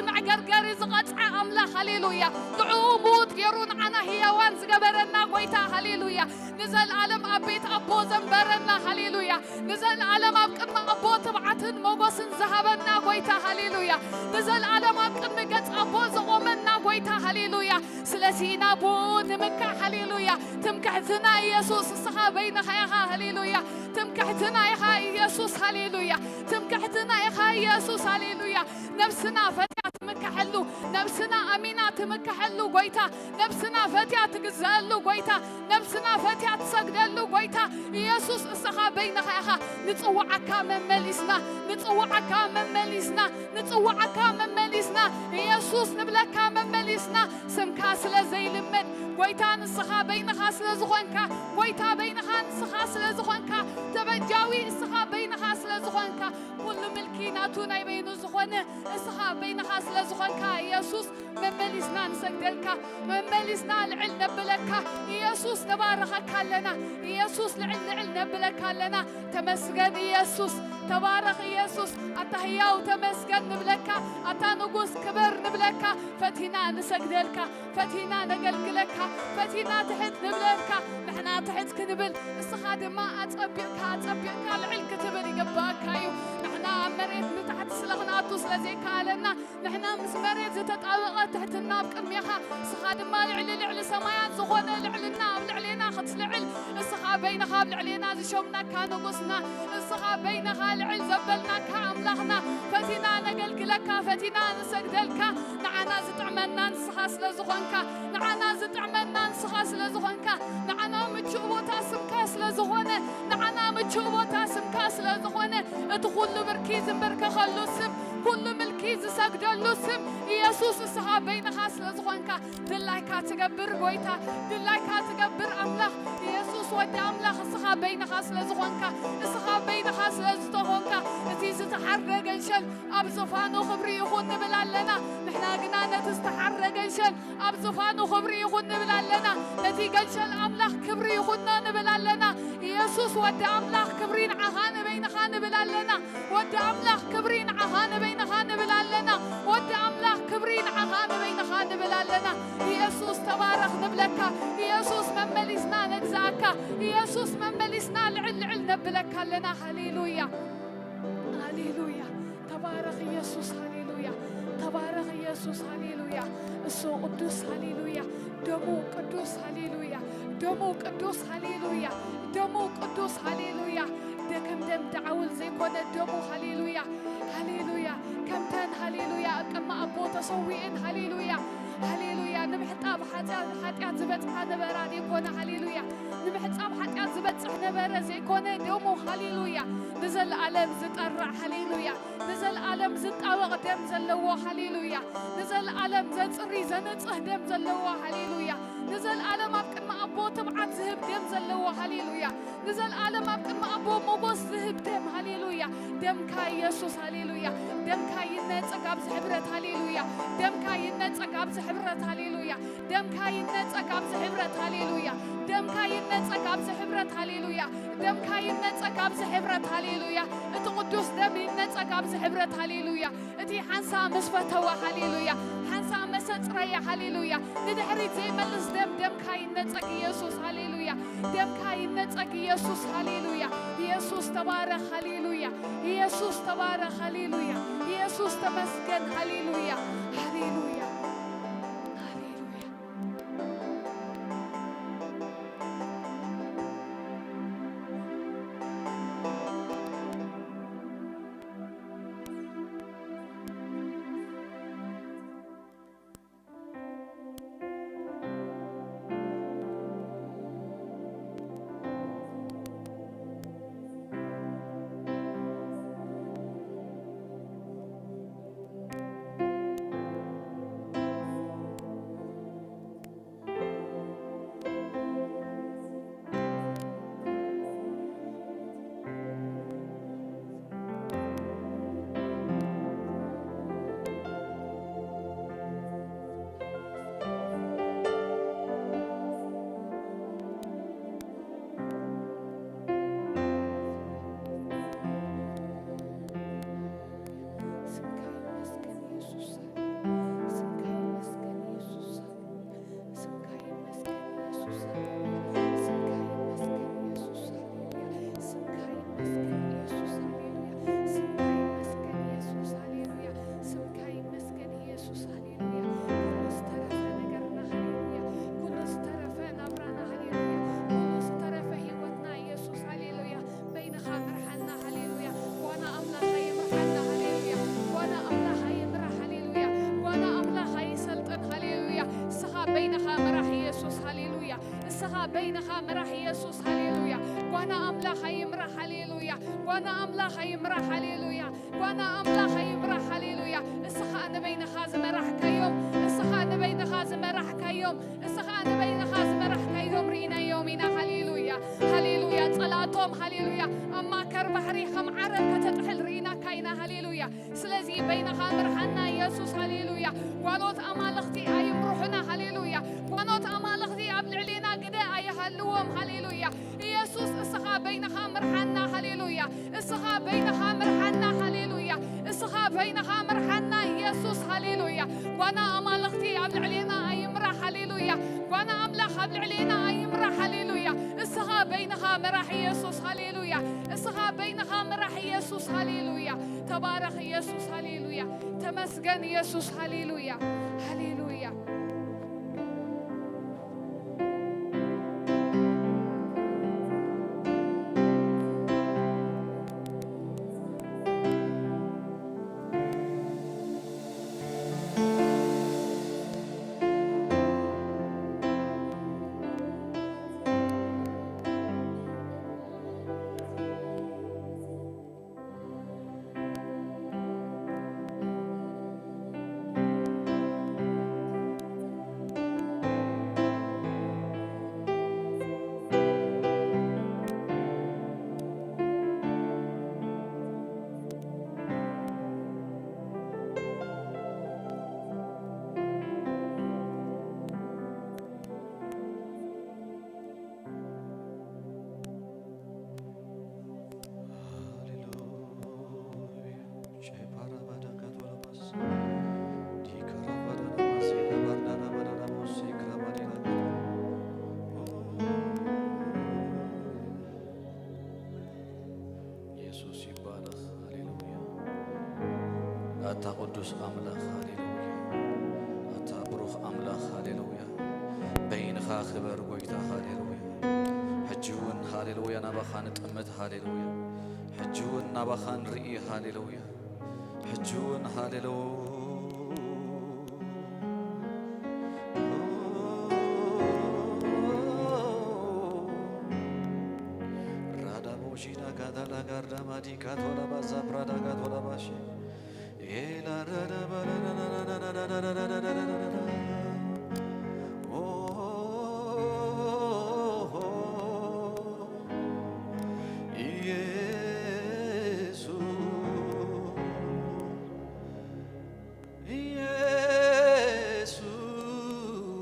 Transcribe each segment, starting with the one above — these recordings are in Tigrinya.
መዕገርገሪ ዝቐጽዐ ኣምላኽ፣ ሃሌሉያ። ንዕኡ ምዉት ገይሩ ንዓና ህያዋን ዝገበረና ጐይታ፣ ሃሌሉያ። ንዘለኣለም ኣብ ቤት ኣቦ ዘንበረና፣ ሃሌሉያ። ንዘለኣለም ኣብ ቅድሚ ኣቦ ትብዓትን ሞገስን ዝሃበና ጐይታ፣ ሃሌሉያ። ንዘለኣለም ኣብ ቅድሚ ገጽ ኣቦ ዘቖመና ጐይታ፣ ሃሌሉያ። ስለዚ ኢና ብኡ ንምካሕ፣ ሃሌሉያ። ትምክሕትና ኢየሱስ፣ ንስኻ በይንኻ ኢኻ፣ ሃሌሉያ። ትምክሕትና ኢኻ ኢየሱስ፣ ሃሌሉያ። ትምክሕትና ኢኻ ኢየሱስ፣ ሃሌሉያ። ነብስና ፈትያ ትምክሐሉ፣ ነብስና ኣሚና ትምክሐሉ ጐይታ፣ ነብስና ፈትያ ትግዝአሉ ጐይታ፣ ነብስና ፈትያ ትሰግደሉ ጐይታ ኢየሱስ፣ ንስኻ በይንኻ ኢኻ። ንጽውዓካ መመሊስና፣ ንጽውዓካ መመሊስና፣ ንጽውዓካ መመሊስና፣ ኢየሱስ ንብለካ መመሊስና። ስምካ ስለ ዘይልመድ ጐይታ፣ ንስኻ በይንኻ ስለ ዝኾንካ፣ ጐይታ በይንኻ ንስኻ ስለ ዝኾንካ፣ ተበጃዊ ንስኻ በይንኻ ስለ ዝኾንካ፣ ኩሉ ምልኪ ናቱ ናይ በይኑ ዝኾነ ንስኻ በይንኻ ስለ ዝኾንካ፣ ኢየሱስ መመሊስና ንሰግደልካ፣ መመሊስና ልዕል ነብለካ። ኢየሱስ ነባርኸካ ኣለና። ኢየሱስ ልዕል ልዕል ነብለካ ኣለና። ተመስገን ኢየሱስ፣ ተባረኽ ኢየሱስ። ኣታ ህያው ተመስገን ንብለካ፣ ኣታ ንጉስ ክብር ንብለካ። ፈቲና ንሰግደልካ፣ ፈቲና ነገልግለካ፣ ፈቲና ትሕት ንብለልካ። ንሕና ትሕት ክንብል፣ እስኻ ድማ ኣጸቢቕካ፣ ኣጸቢቕካ ልዕል ክትብል ይግባኣካ እዩ። ንሕና ኣብ መሬት ንታሕቲ ስለ ክንኣቱ ስለ ዘይከኣለና፣ ንሕና ምስ መሬት ዝተጣበቐ ትሕትና ኣብ ቅድሜኻ፣ እስኻ ድማ ልዕሊ ልዕሊ ሰማያት ዝኾነ ልዕልና ኣብ ልዕሌና ክትልዕል፣ እስኻ በይንኻ ኣብ ልዕሌና ዝሾምናካ ንጉስና፣ እስኻ በይንኻ ልዕል ዘበልናካ ኣምላኽና፣ ፈቲና ነገልግለካ፣ ፈቲና ንሰግደልካ። ንዓና ዝጥዕመና ንስኻ ስለ ዝኾንካ፣ ንዓና ዝጥዕመና ንስኻ ስለ ዝኾንካ፣ ንዓና ምቹእ ቦታ ስምካ ስለ ዝኾነ፣ ንዓና ምቹእ ቦታ ስምካ ስለ ዝኾነ፣ እቲ ኩሉ ብርኪ ዝንበርከኸሉ ስም፣ ኩሉ ምልኪ ዝሰግደሉ ስም ኢየሱስ፣ እስኻ በይንኻ ስለ ዝኾንካ፣ ድላይካ ትገብር ጐይታ፣ ድላይካ ትገብር ኣምላኽ። ኢየሱስ ወዲ ኣምላኽ፣ እስኻ በይንኻ ስለ ዝኾንካ፣ እስኻ በይንኻ ስለ ዝተኾንካ፣ እቲ ዝተሓርደ ገንሸል ኣብ ዙፋኑ ክብሪ ይኹን ንብል ኣለና። ንሕና ግና ነቲ ዝተሓርደ ገንሸል ኣብ ዙፋኑ ክብሪ ይኹን ንብል ኣለና። ነቲ ገንሸል ኣምላኽ ክብሪ ይኹኖ ንብል ኣለና። ኢየሱስ ወዲ ኣምላኽ ክብሪ ንዓኻ ንበይንኻ ንብል ኣለና። ወዲ ኣምላኽ ክብሪ ንዓኻ ንበይንኻ ንብል ኣለና። ወዲ ኣምላኽ ክብሪ ንዓኻ ንበይንኻ ንብል ኣለና። ኢየሱስ ተባረኽ ንብለካ። ኢየሱስ መመሊስና ነግዝኣካ። ኢየሱስ መመሊስና ልዕል ልዕል ነብለካ ኣለና። ሃሌሉያ። ሃሌሉያ። ተባረኽ ኢየሱስ፣ ሃሌሉያ። ተባረኽ ኢየሱስ፣ ሃሌሉያ። እሱ ቅዱስ፣ ሃሌሉያ። ደሙ ቅዱስ፣ ሃሌሉያ። ደሙ ቅዱስ፣ ሃሌሉያ። ደሙ ቅዱስ፣ ሃሌሉያ። ደ-፣ ከም ደም ደዓውል ዘይኮነ ደሙ፣ ሃሌሉያ። ሃሌሉያ። ከምተን፣ ሃሌሉያ፣ ቅድሚ ኣቦ ተሰዊእን፣ ሃሌሉያ። ሃሌሉያ። ንምሕጻብ ሓጢኣት፣ ሓጢኣት ዝበጽሓ ነበራ ዘይኮነ፣ ሃሌሉያ። ንምሕጻብ ሓጢኣት ዝበጽሕ ነበረ ዘይኮነ ደሙ፣ ሃሌሉያ። ንዘለኣለም ዝጠርዕ፣ ሃሌሉያ። ንዘለኣለም ዝጣበቕ ደም ዘለዎ፣ ሃሌሉያ። ንዘለኣለም ዘጽሪ ዘንጽህ ደም ዘለዎ፣ ሃሌሉያ። ንዘለኣለም ኣብ ቅድሚ ኣቦ ትብዓት ዝህብ ደም ዘለዎ፣ ሃሌሉያ። ንዘለኣለም ኣብ ቅድሚ ኣቦ ሞጎስ ዝህብ ደም፣ ሃሌሉያ። ደምካ ኢየሱስ፣ ሃሌሉያ። ደምካ ይነጸግ ኣብዚ ሕብረት፣ ሃሌሉያ። ደምካ ይነጸግ ኣብዚ ሕብረት፣ ሃሌሉያ። ደምካ ይነጸግ ኣብዚ ሕብረት፣ ሃሌሉያ። ደምካ ይነጸግ ኣብዚ ሕብረት፣ ሃሌሉያ። ደምካ ይነጸግ ኣብዚ ሕብረት፣ ሃሌሉያ። እቲ ቅዱስ ደም ይነጸግ ኣብዚ ሕብረት፣ ሃሌሉያ። እቲ ሓንሳ ምስ ፈተወ፣ ሃሌሉያ። ሓንሳ መሰ ጽረየ፣ ሃሌሉያ። ንድሕሪት ዘይመልስ ደም፣ ደምካ ይነጸግ ኢየሱስ፣ ሃሌሉያ። ደምካ ይነጸግ ኢየሱስ፣ ሃሌሉያ። ኢየሱስ ተባረኽ፣ ሃሌሉያ። ኢየሱስ ተባረኽ፣ ሃሌሉያ። ኢየሱስ ተመስገን፣ ሃሌሉያ። ሃሌሉያ። ሃሌሉያ። በይንኻ ምራሕ ኢየሱስ፣ ሃሌሉያ። እስኻ በይንኻ ምራሕ ኢየሱስ፣ ሃሌሉያ። ጓና ኣምላኽ ኣይምራሕ፣ ሃሌሉያ። ጓና ኣምላኽ ኣይምራሕ፣ ሃሌሉያ። ጓና ኣምላኽ ኣይምራሕ፣ ሃሌሉያ። እስኻ ንበይንኻ ዝመራሕካዮም፣ እስኻ ንበይንኻ ዝመራሕካዮም፣ እስኻ ንበይንኻ ዝመራሕካዮም ርኢናዮም ኢና፣ ሃሌሉያ፣ ሃሌሉያ። ጸላእቶም፣ ሃሌሉያ፣ ኣብ ማእከር ባሕሪ ከም ዓረር ከተጥሕል ርኢናካ ኢና፣ ሃሌሉያ። ስለዚ በይንኻ ምርሓና ኢየሱስ፣ ሃሌሉያ። ጓኖት ኣማልኽቲ ኣይምርሑና፣ ሃሌሉያ። ጓኖት ኣማልኽቲ ኣብ ልዕሌና ግደ ኣይሃልዎም፣ ሃሌሉያ። ኢየሱስ እስኻ በይንኻ ምርሓና፣ ሃሌሉያ። እስኻ በይንኻ ምርሓና፣ ሃሌሉያ። እስኻ በይንኻ ምርሓና ኢየሱስ፣ ሃሌሉያ። ጓና ኣማልኽቲ ኣብ ልዕሌና ኣይምራሕ፣ ሃሌሉያ። ጓና ኣምላኽ ኣብ ልዕሌና ኣይምራሕ፣ ሃሌሉያ። እስኻ በይንኻ ምራሕ ኢየሱስ፣ ሃሌሉያ። እስኻ በይንኻ ምራሕ ኢየሱስ፣ ሃሌሉያ። ተባረኽ ኢየሱስ፣ ሃሌሉያ። ተመስገን ኢየሱስ፣ ሃሌሉያ፣ ሃሌሉያ። ኢየሱስ ይባረኽ። ሃሌሉያ። ኣታ ቅዱስ ኣምላኽ፣ ሃሌሉያ። ኣታ ብሩኽ ኣምላኽ፣ ሃሌሉያ። በይንኻ ክበር ጎይታ፣ ሃሌሉያ። ሕጂ እውን፣ ሃሌሉያ፣ ናባኻ ንጥምት፣ ሃሌሉያ። ሕጂ እውን ናባኻ ንርኢ፣ ሃሌሉያ። ሕጂ እውን፣ ሃሌሉያ። ራዳቦሺዳ ጋዳላ ጋርዳ ማዲካ ቶላ ባዛ ፕራዳ ጋቶላ ባሺ ኤላ ራዳ ባራዳ ኦ ኢየሱስ ኢየሱስ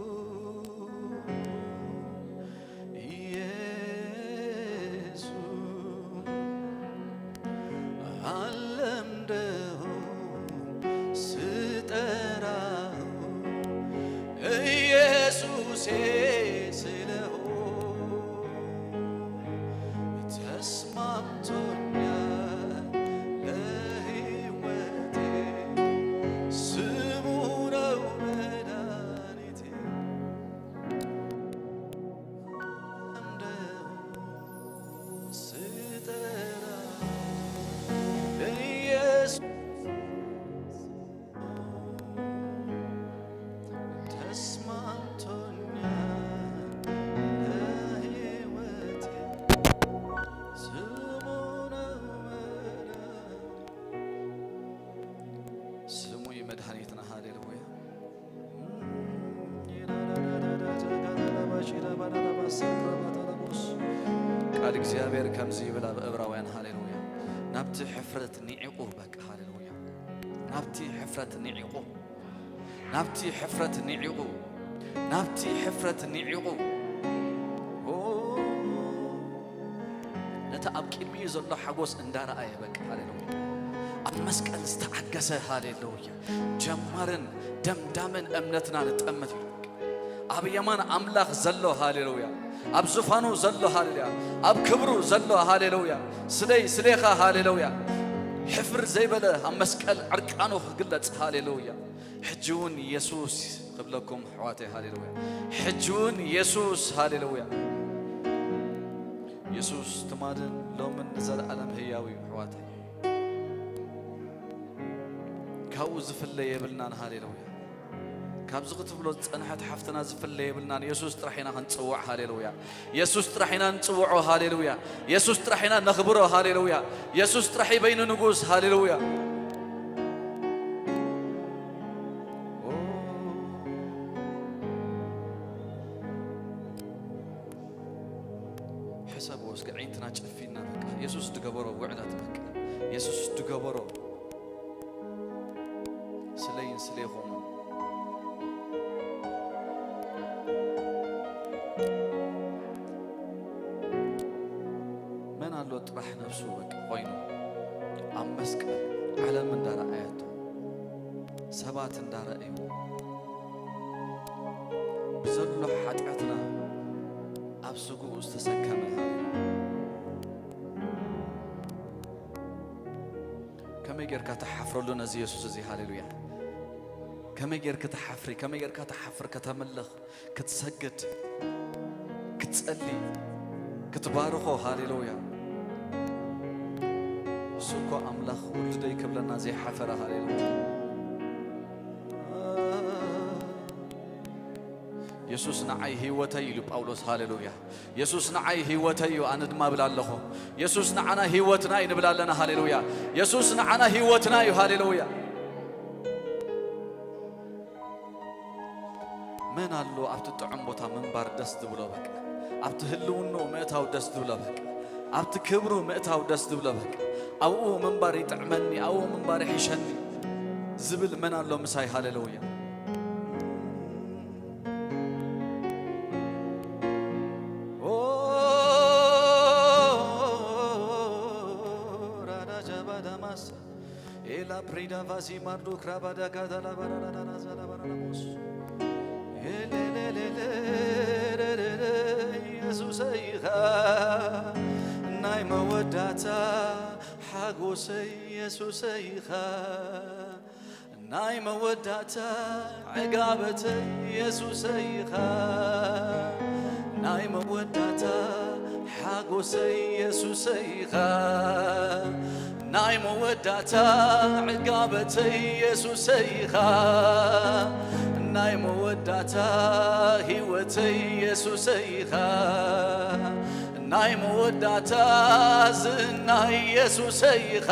ኢየሱስ አለምደው ስጠራው ኢየሱሴ ስለው ተስማምቶኛል ለሕይወቴ ስሙ ነው መድኃኒቴ። እንደው ስጠራ ኢየሱስ ተስማምቶኛል ለሕይወቴ ስሙ ነው መድኃኒቴ። ስሙ እዩ መድኃኒትና። ሃሌሉያ። ቃል እግዚኣብሔር ከምዚ ይብል ኣብ ዕብራውያን፣ ሃሌሉያ፣ ናብቲ ሕፍረት ንዒቑ፣ በቃ፣ ሃሌሉያ፣ ናብቲ ሕፍረት ንዒቑ፣ ናብቲ ሕፍረት ንዒቑ፣ ናብቲ ሕፍረት ንዒቑ። ኦ፣ ነቲ ኣብ ቅድሚኡ ዘሎ ሓጎስ እንዳረኣየ፣ በቃ፣ ሃሌሉያ፣ ኣብ መስቀል ዝተዓገሰ፣ ሃሌሉያ፣ ጀማርን ደምዳምን እምነትና ንጠምት እዩ። ኣብ የማን ኣምላኽ ዘሎ፣ ሃሌሉያ፣ ኣብ ዙፋኑ ዘሎ፣ ሃሌሉያ፣ ኣብ ክብሩ ዘሎ፣ ሃሌሉያ፣ ስለይ፣ ስሌኻ፣ ሃሌሉያ፣ ሕፍር ዘይበለ ኣብ መስቀል ዕርቃኑ ክግለጽ፣ ሃሌሉያ። ሕጂ እውን የሱስ ክብለኩም፣ ኣሕዋተይ፣ ሃሌሉያ። ሕጂ እውን የሱስ፣ ሃሌሉያ። የሱስ ትማልን ሎምን ንዘለኣለም ህያው እዩ፣ ኣሕዋተይ። ካብኡ ዝፍለ የብልናን፣ ሃሌሉያ። ካብዚ ክትብሎ ዝጸንሐት ሓፍትና ዝፍለ የብልናን። የሱስ ጥራሕ ኢና ክንጽውዕ። ሃሌሉያ። የሱስ ጥራሕ ኢና ንጽውዖ። ሃሌሉያ። የሱስ ጥራሕ ኢና ነኽብሮ። ሃሌሉያ። የሱስ ጥራሕ በይኑ ንጉስ። ሃሌሉያ። ሕሰብዎ እስኪ፣ ዕይንትና ጨፊና በቃ የሱስ ድገበሮ ውዕላት በቃ የሱስ ድገበሮ ስለይን ስለይኹምን። መን ኣሎ ጥራሕ ነብሱ በቃ ኮይኑ ኣብ መስቀል ዓለም እንዳረኣየቶ ሰባት እንዳረኣዩ ብዘሎ ሓጢኣትና ኣብ ስግኡ ዝተሰከመ። ከመይ ጌርካ ትሓፍረሉ ነዚ የሱስ እዚ? ሃሌሉያ። ከመይ ጌርክ ትሓፍሪ? ከመይ ጌርካ ትሓፍር ከተምልኽ፣ ክትሰግድ፣ ክትጸሊ፣ ክትባርኾ? ሃሌሉያ። እሱ እኮ ኣምላኽ ወልደይ ክብለና ዘይሓፈረ። ሃሌሉያ። የሱስ ንዓይ ህይወተይ ኢሉ ጳውሎስ። ሃሌሉያ። የሱስ ንዓይ ህይወተይ እዩ፣ ኣነ ድማ እብል ኣለኹ። የሱስ ንዓና ህይወትና እዩ ንብል ኣለና። ሃሌሉያ። የሱስ ንዓና ህይወትና እዩ። ሃሌሉያ። መን ኣሎ ኣብቲ ጥዑም ቦታ ምንባር ደስ ዝብሎ በቃ፣ ኣብቲ ህልውንኡ ምእታው ደስ ዝብሎ በቃ፣ ኣብቲ ክብሩ ምእታው ደስ ዝብሎ በቃ፣ ኣብኡ ምንባር ይጥዕመኒ፣ ኣብኡ ምንባር ይሕሸኒ ዝብል መን ኣሎ ምሳይ? ሃሌሉያ። ኦ፣ ራዳ ጃባ ዳማሳ፣ ኤላ ፕሪዳ ቫዚ ማርዶ ክራባዳ ካዳላ ባራዳዳ ዛላ ባራዳሞስ። ኤሌሌሌሌሌሌ፣ ኢየሱሰይ ኢኻ ናይ መወዳእታ ሓጎሰይ፣ ኢየሱሰይ ኢኻ ናይ መወዳእታ ዕጋበተይ፣ ኢየሱሰይ ኢኻ ናይ መወዳእታ ሓጎሰይ፣ ኢየሱሰይ ኢኻ ናይ መወዳእታ ዕጋበተይ፣ ኢየሱሰይ ኢኻ ናይ መወዳእታ ህይወተይ፣ ኢየሱሰይ ኢኻ ናይ መወዳእታ ዝናይ፣ ኢየሱሰይ ኢኻ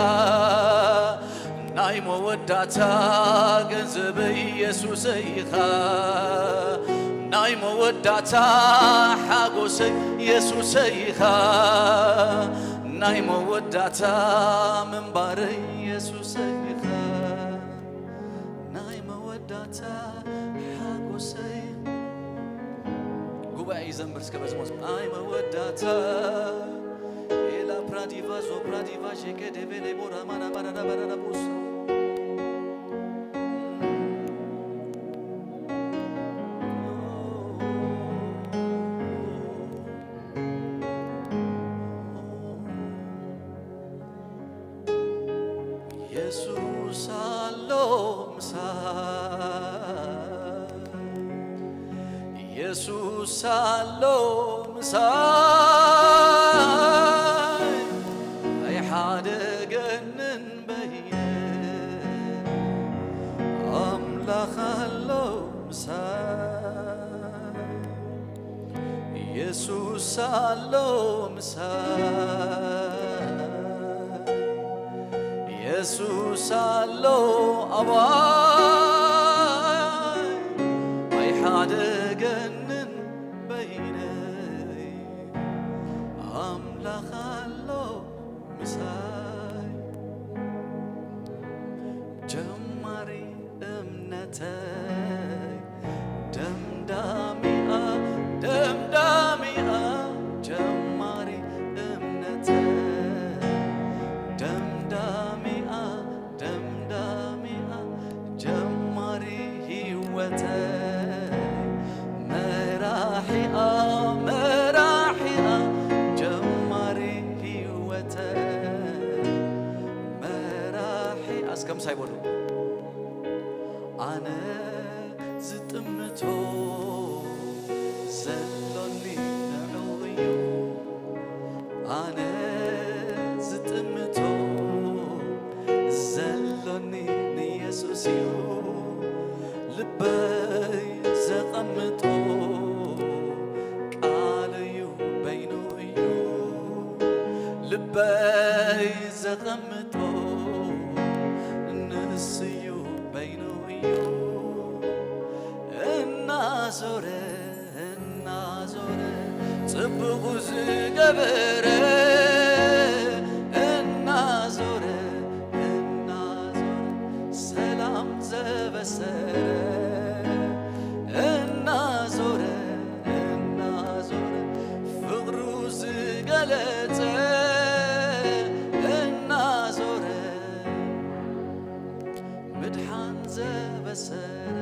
ናይ መወዳእታ ገንዘበይ፣ ኢየሱሰይ ኢኻ ናይ መወዳእታ ሓጎሰይ፣ ኢየሱሰይ ኢኻ ናይ መወዳእታ ምንባረይ፣ ኢየሱሰይ ኢኻ ናይ መወዳእታ ሓጎሰይ። ጉባኤ ይዘምር እስከ በዚ መዝሙር። ናይ መወዳእታ ኤላ ፕራዲቫ ዞ ፕራዲቫ ሼኬ ዴቬሌ ቦራ ማና ባራዳ ባራዳ ቡሳ። የሱስ ኣሎ ምሳይ፣ የሱስ ኣሎ ምሳይ፣ ኣይሓደገንን በይነ፣ ኣምላኽ ኣሎ ምሳይ። የሱስ ኣሎ ምሳይ፣ የሱስ ኣሎ ኣባይ፣ ኣይሓደገንን በይነይ፣ ኣምላኽ ኣሎ ምሳይ። ጀማሪ እምነተይ ደምዳሚኣ፣ ደምዳሚኣ፣ ጀማሪ እምነተይ ደምዳሚኣ፣ ደምዳሚኣ፣ ጀማሪ ህይወተይ መራሒኣ፣ መራሒኣ፣ ጀማሪ ህይወተይ መራሒኣ። እስከ ምሳይ በሉ። ኣነ ዝጥምቶ ዘሎኒ ንዕኡ እዩ። ኣነ ዝጥምቶ ዘሎኒ ንየሱስ እዩ። ልበይ ዘቐምጦ ቃል እዩ በይኑ እዩ። ልበይ ዘቐምጦ ንስዩ በይኑ እዩ። እናዞረ እናዞረ ጽቡቕ ዝገበረ እናዞረ እናዞረ ሰላም ዘበሰረ እናዞረ እናዞረ ፍቕሩ ዝገለጸ እናዞረ ምድሓን ዘበሰረ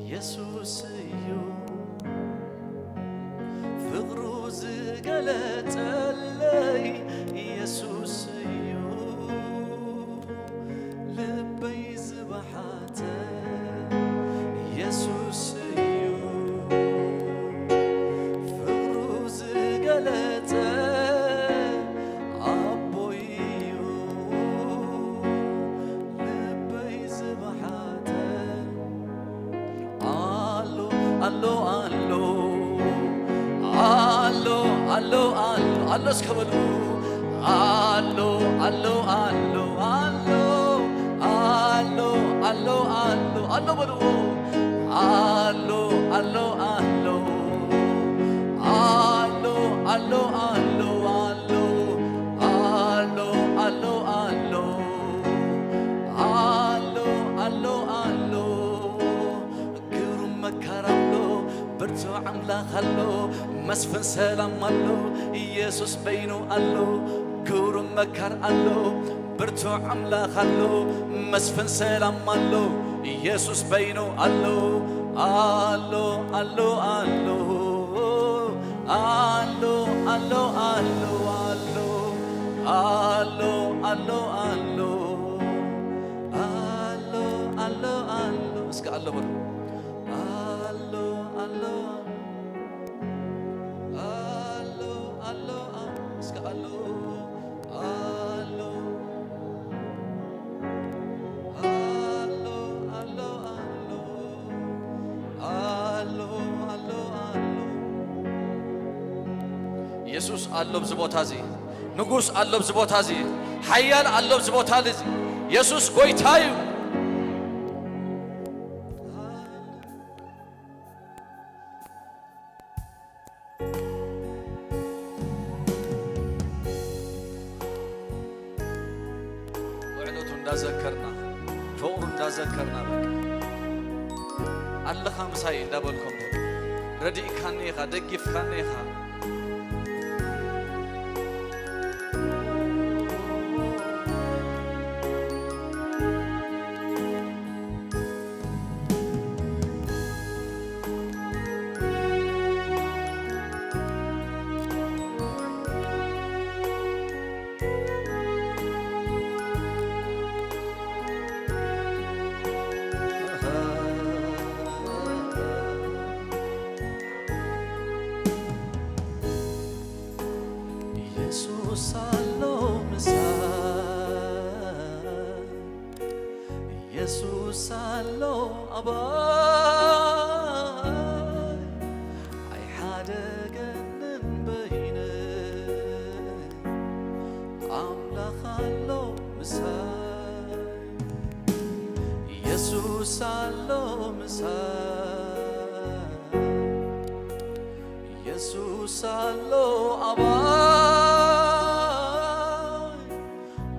ኢየሱስ እዩ። ፍቕሩ ዝገለጸለይ ኢየሱስ እዩ። ልበይ ዝበሓተ ኢየሱስ እዩ። ፍቕሩ ዝገለጸ ኣቦይ እዩ። ልበይ ዝበሓተ ኣሎ ኣሎ ኣሎ ኣሎ ኣሎ ኣሎ ኣሎ እስከ በሉ ኣሎ ኣሎ ኣሎ ኣሎ ኣሎ ኣሎ ኣሎ በሉ ኣሎ ኣሎ ኣሎ ኣሎ ኣሎ ኣሎ ኣሎ ኣሎ ኣሎ ኣሎ ኣሎ ኣሎ ግሩም መካር ኣሎ፣ ብርቱዕ ኣምላኽ ኣሎ፣ መስፍን ሰላም ኣሎ፣ ኢየሱስ በይኑ ኣሎ። ግሩም መካር ኣሎ፣ ብርቱዕ ኣምላኽ ኣሎ፣ መስፍን ሰላም ኣሎ፣ ኢየሱስ በይኑ ኣሎ። ኣሎ ኣሎ ኣሎ ኣሎ ኣሎ ኣሎ ኣሎ ኣሎ ኣሎ ኣሎ ኣሎ ኣሎ ኣሎ እስከ ኣሎ በሉ። ኣሎ ኣሎ ኣሎ ኣሎ ኣሎ እስከ ኣሎ ኣሎ ኣሎ ኣሎ ኣሎ ኣሎ ኣሎ ኢየሱስ ኣሎ ኣብዚ ቦታ እዚ። ንጉስ ኣሎ ኣብዚ ቦታ እዚ። ሓያል ኣሎ ኣብዚ ቦታ እዚ። ኢየሱስ ጎይታ እዩ። ውዕለቱ እንዳዘከርና፣ ፍቕሩ እንዳዘከርና፣ በቃ ኣለኻ ምሳይ እንዳበልኩም፣ ረዲእካኒ ኢኻ፣ ደጊፍካኒ ኢኻ። ኢየሱስ ኣሎ ምሳይ፣ ኢየሱስ ኣሎ ኣባይ፣ ኣይሓደገንን በይነይ፣ ኣምላኽ ኣሎ ምሳይ፣ ኢየሱስ ኣሎ ምሳይ። ኢየሱስ ኣሎ ኣባይ፣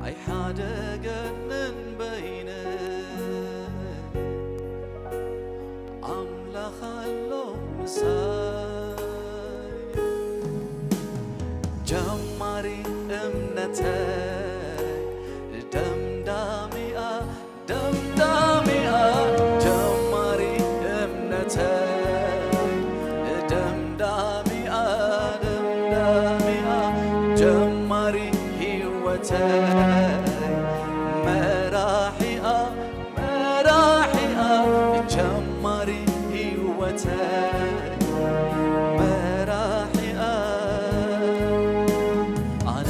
ኣይሓደገንን በይነይ፣ ኣምላኽ ኣሎ ምሳይ። ጀማሪ እምነተይ ደምዳሚኣ ደምዳሚኣ ጀማሪ እምነተይ ደምዳሚኣ ደምዳሚኣ ጀማሪ ህይወተይ መራሒኣ መራሒኣ ጀማሪ ህይወተይ መራሒኣ ኣነ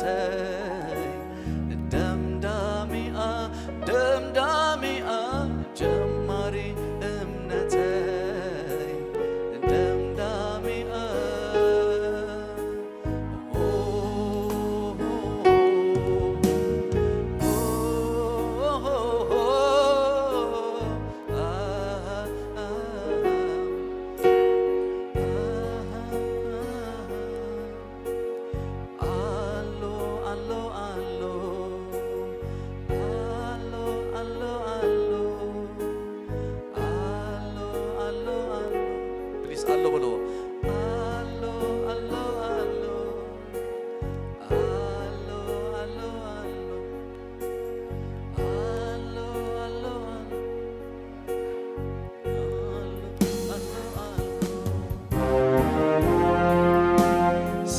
እምነተይ ደምዳሚኣ፣ ደምዳሚኣ ጀማሪ እምነተይ ደምዳሚኣ። ኣሎ፣ ኣሎ፣ ኣሎ። ኣሎ፣ ኣሎ፣ ኣሎ። ኣሎ፣ ኣሎ፣ ኣሎ። ፕሊስ ኣሎ በልዎ። ኣሎ፣ ኣሎ፣ ኣሎ። ኣሎ፣ ኣሎ፣ ኣሎ። ኣሎ፣ ኣሎ፣ ኣሎ።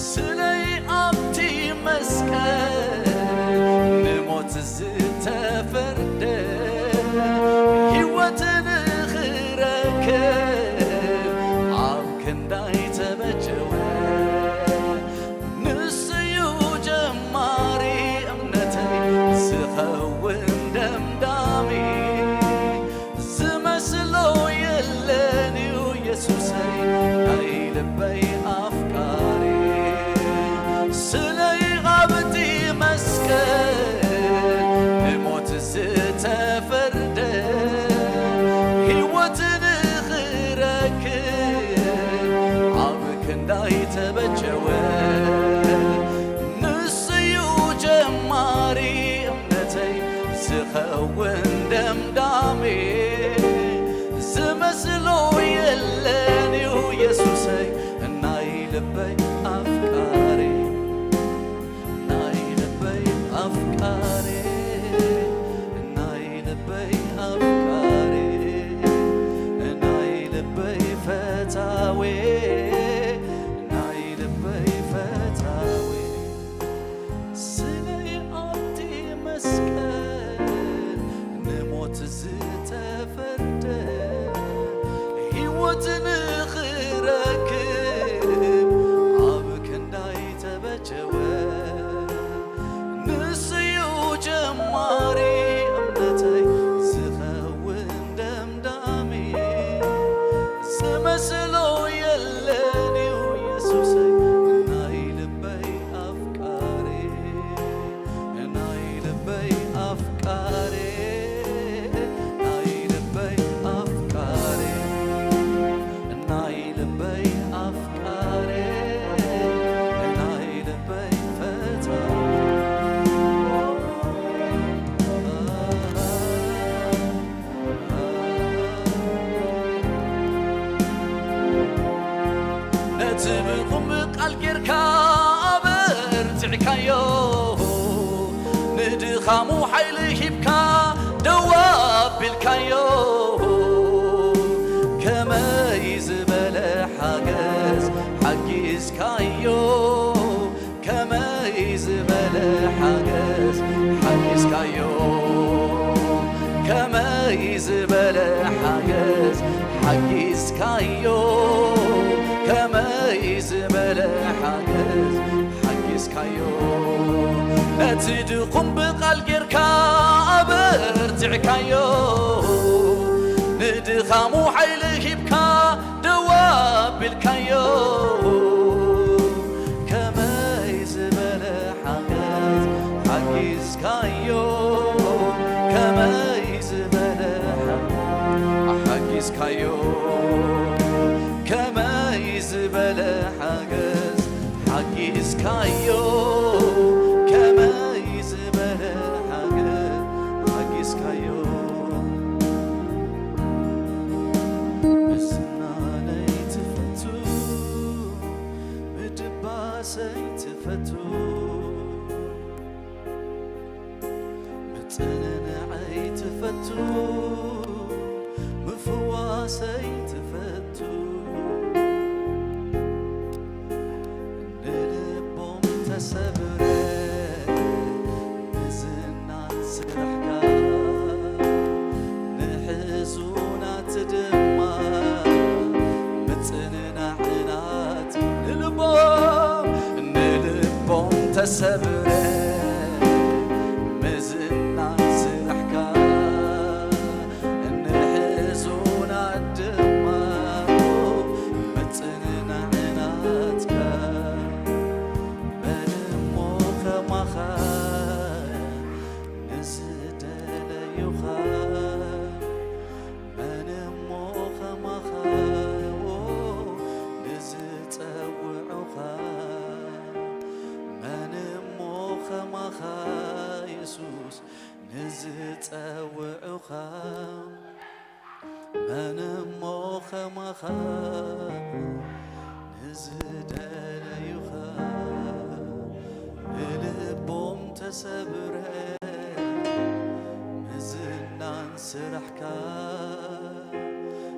ስለይ ኣብቲ መስቀል ንሞት ዝተፈርደ፣ ህይወት ንኽረክብ ኣብ ክንዳይ ተበጀወ። ንሱዩ ጀማሪ እምነተይ ዝኸውን ደምዳሚ። ዝመስሎ የለን እዩ የሱሰይ ናይ ልበይ ኣፍቃሪ። ስለይ ኣብቲ መስቀል ንሞት ዝተፈርደ፣ ህይወት ንኽረክብ ኣብ ክንዳይ ተበጀወ። ንሱዩ ጀማሪ እምነተይ ዝኸውን ደምዳሜ። ዝመስሎ የለን እዩ የሱሰይ ናይ ልበይ ኣፍቃሪ። ናይ ልበይ ኣፍቃሪ፣ ናይ ልበይ ኣፍቃሪ፣ ናይ ልበይ ፈታዊ፣ ናይ ልበይ ፈታዊ። ስለይ ኣብቲ መስቀል ንሞት ዝተፈርደ፣ ህይወት ንኽረክብ ኣብ ክንዳይ ተበጀወ። ንሱዩ ጀማሪ እምነተይ ዝኸውን ደምዳሚ። ዝመስሎ የለን እዩ የሱሰይ ናይ ልበይ ኣፍቃሪ። ናይ ልበይ ኣፍቃሪ፣ ናይ ልበይ ኣፍቃሪ፣ ናይ ልበይ ኣፍቃሪ፣ ናይ ልበይ ፈታዊ። ነቲ ብኹም ቃል ጌርካ ኣበርቲዕካዮ፣ ንድኻሙ ሓይሊ ሂብካ ደው ኣቢልካዮ። ከመይ ዝበለ ሓገዝ ሓጊዝካዮ፣ ከመይ ዝበለ ሓገዝ ሓጊዝካዮ፣ ከመይ ዝበለ ሓገዝ ሓጊዝካዮ፣ ከመይ ዝበለ ሓገዝ ሓጊዝካዮ። ነቲ ድኹም ብቓል ጌርካ ኣበርቲዕካዮ፣ ንድኻሙ ሓይሊ ሂብካ ደው ኣቢልካዮ። ከመይ ዝበለ ሓገዝ ሓጊዝካዮ፣ ከመይ ዝበለ ሓጊዝካዮ፣ ከመይ ዝበለ ሓገዝ ሓጊዝካዮ፣ ከመይ ዝበለ ሓገዝ ሓጊዝካዮ። ምስናነይ ትፈቱ፣ ምድባሰይ ትፈቱ፣ ምጽንናዓይ ትፈቱ፣ ምፍዋሰይ ትፈቱ። ንልቦም ተሰብረ፣ ንዝናን ስራሕካ፣ ንሕዙናት ድማ ምጽንናዕናት። ንልቦም፣ ንልቦም ተሰብረ ምዝና ስራሕካ፣ ንሕዙናት ድማ ምጽንናዕ ናትካ። መን እሞ ከማኻ ንዝደለዩኻ፣ መን እሞ ከማኻ ንዝጸውዑኻ፣ መን እሞ ከማኻ የሱስ ንዝጸውዑኻ፣ መን እሞ ከማኻ ንዝደለዩኻ፣ ብልቦም ተሰብረ ምዝናን ስራሕካ፣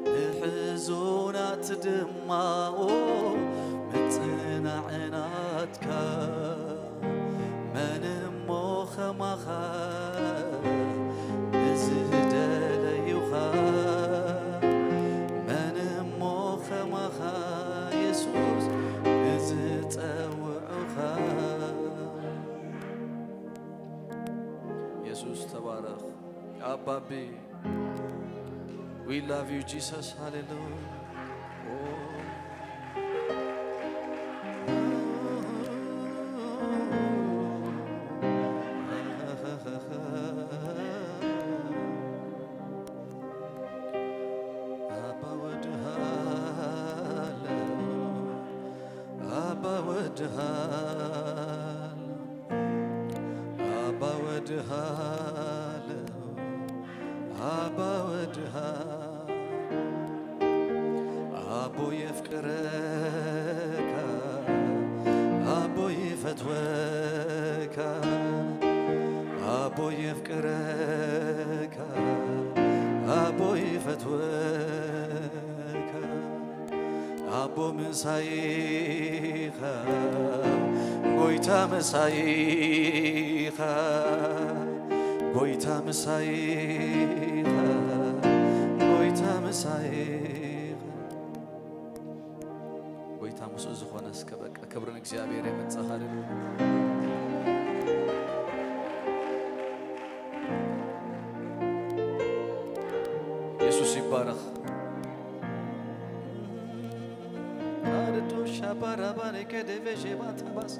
ንሕዙናት ድማ ምጽናዕናትካ። መን እሞ ከማኻ ንዝደለዩኻ፣ መን እሞ ከማኻ የሱስ ንዝጸውዑኻ። የሱስ ተባረኽ ኣባቢ። We love you Jesus. ሃሌሉያ። ኣባ ወድሃለ፣ ኣባ ወድሃለ፣ ኣባ ወድሃለ፣ ኣባ ወድሃለ። ኣቦ የፍቅረካ፣ ኣቦ ይፈትወካ፣ ኣቦ የፍቅረካ፣ ኣቦ ይፈትወካ። ኣቦ ምሳይኻ፣ ጎይታ ምሳይኻ፣ ጎይታ ምሳይኻ፣ ጎይታ ምሳይኻ። ጎይታ ምስኡ ዝኾነ እስከ በቃ ክብሪ ንእግዚኣብሔር የምጽእ። ሃሌሉያ። የሱስ ይባረኽ። ኣርዶ ሻባራባኔ ከደቬ ሼባታባስ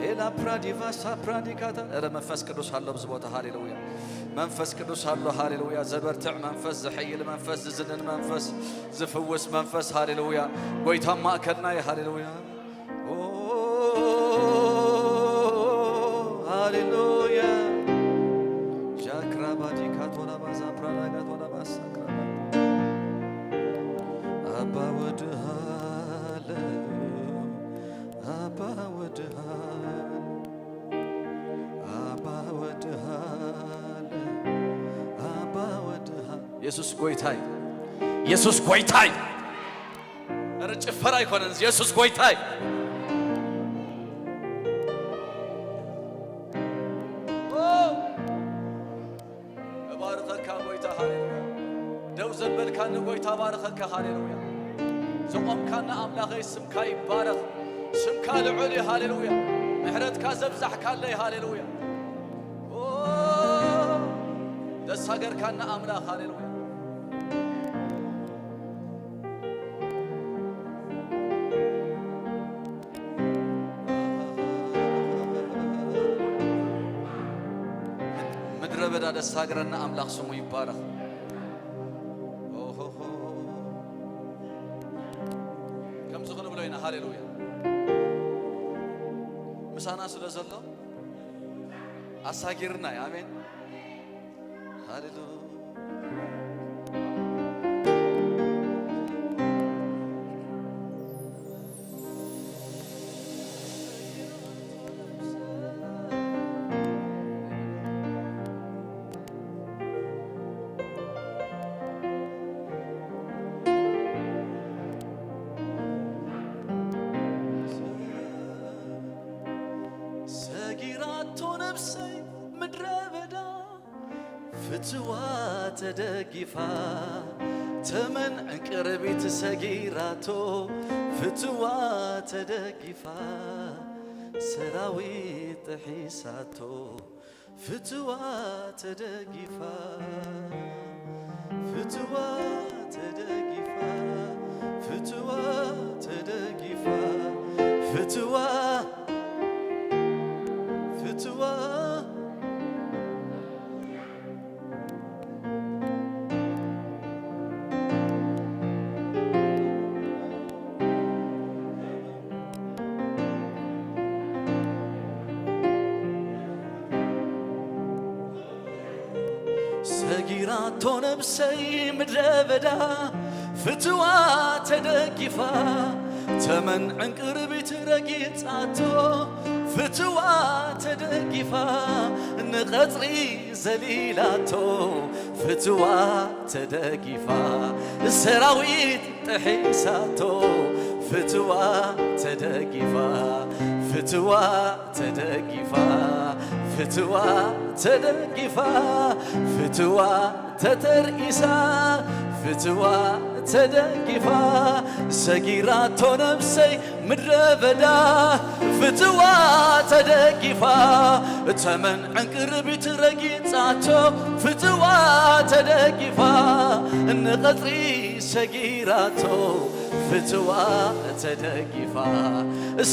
ኤላ ፕራዲቫ ሳፕራዲካታ። ኧረ መንፈስ ቅዱስ ኣሎ ኣብዚ ቦታ። ሃሌሉያ። መንፈስ ቅዱስ ኣሎ። ሃሌሉያ። ዘበርትዕ መንፈስ፣ ዝሕይል መንፈስ፣ ዝዝንን መንፈስ፣ ዝፍውስ መንፈስ። ሃሌሉያ። ጎይታ ኣብ ማእከልና እዩ። ሃሌሉያ። ኦ፣ ሃሌሉያ። ጃክራባዲ ካቶላባ ዛፕራዳ ጋቶላባ ሳክራባ። ኣባ ወድሃለ፣ ኣባ ወድሃለ፣ ኣባ ወድሃለ፣ ኣባ ወድሃለ። የሱስ ጎይታይ፣ የሱስ ጎይታይ። ኧረ ጭፈራ ኣይኮነን፣ የሱስ ጎይታይ። እባርኸካ ጎይታ፣ ሃሌሉያ። ደው ዘበልካኒ ጎይታ፣ እባርኸካ፣ ሃሌሉያ። ዘቆምካና ኣምላኸይ፣ ስምካ ይባረኽ። ስምካ ልዑል እዩ፣ ሃሌሉያ። ምሕረትካ ዘብዛሕካለይ፣ ሃሌሉያ። ኦ፣ ዘሳገርካና ኣምላኽ፣ ሃሌሉያ። ምድረ በዳ ዘሳገረና ኣምላኽ ስሙ ይባረኽ። ኦሆሆ። ከምዚ ክንብሎ ኢና፣ ሃሌሉያ። ምሳና ስለ ዘሎ ኣሳጊርና እዩ። ኣሜን። ሃሌሉያ። ሰጊራቶ ነብሰይ ምድረ በዳ ፍትዋ ተደጊፋ፣ ተመን ዕንቅርቢት ሰጊራቶ ፍትዋ ተደጊፋ፣ ሰራዊት ጥሒሳቶ ፍትዋ ተደጊፋ፣ ፍትዋ ተደጊፋ፣ ፍትዋ ተደጊፋ፣ ፍትዋ፣ ፍትዋ። ሰጊራቶ ነብሰይ ምድረ በዳ ፍትዋ ተደጊፋ፣ ተመን ዕንቅርቢት ረጊጻቶ ፍትዋ ተደጊፋ፣ ንቐጽሪ ዘሊላቶ ፍትዋ ተደጊፋ፣ ሰራዊት ጥሒሳቶ ፍትዋ ተደጊፋ፣ ፍትዋ ተደጊፋ፣ ፍትዋ ተደጊፋ፣ ፍትዋ ተተርኢሳ፣ ፍትዋ ተደጊፋ፣ ሰጊራቶ ነብሰይ ምድረ በዳ ፍትዋ ተደጊፋ፣ ተመን ዕንቅርቢት ረጊጻቶ ፍትዋ ተደጊፋ፣ ንቐጽሪ ሰጊራቶ ፍትዋ ተደጊፋ፣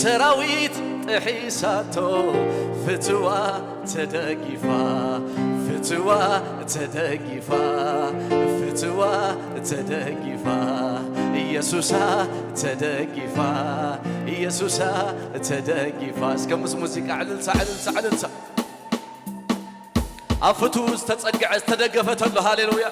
ሰራዊት ጥሒሳቶ ፍትዋ ተደጊፋ፣ ፍትዋ ተደጊፋ፣ ፍትዋ ተደጊፋ፣ ኢየሱሳ ተደጊፋ፣ ኢየሱሳ ተደጊፋ። እስከ ምስ ሙዚቃ ዕልልታ፣ ዕልልታ፣ ዕልልታ። ኣብ ፍትው ዝተጸግዐ ዝተደገፈ ተሎ። ሃሌሉያ።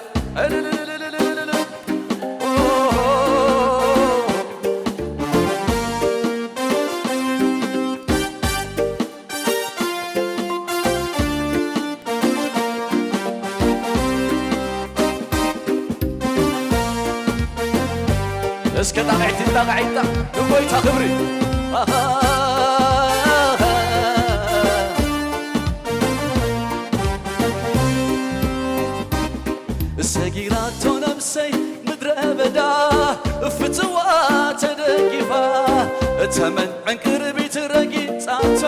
እስከ ጣቕዒት፣ ጣቕዒት፣ ንጎይታ ክብሪ። ሰጊራቶ ነብሰይ ምድረ በዳ ፍትዋ ተደጊፋ፣ ተመን ዕንቅርቢት ረጊጻቶ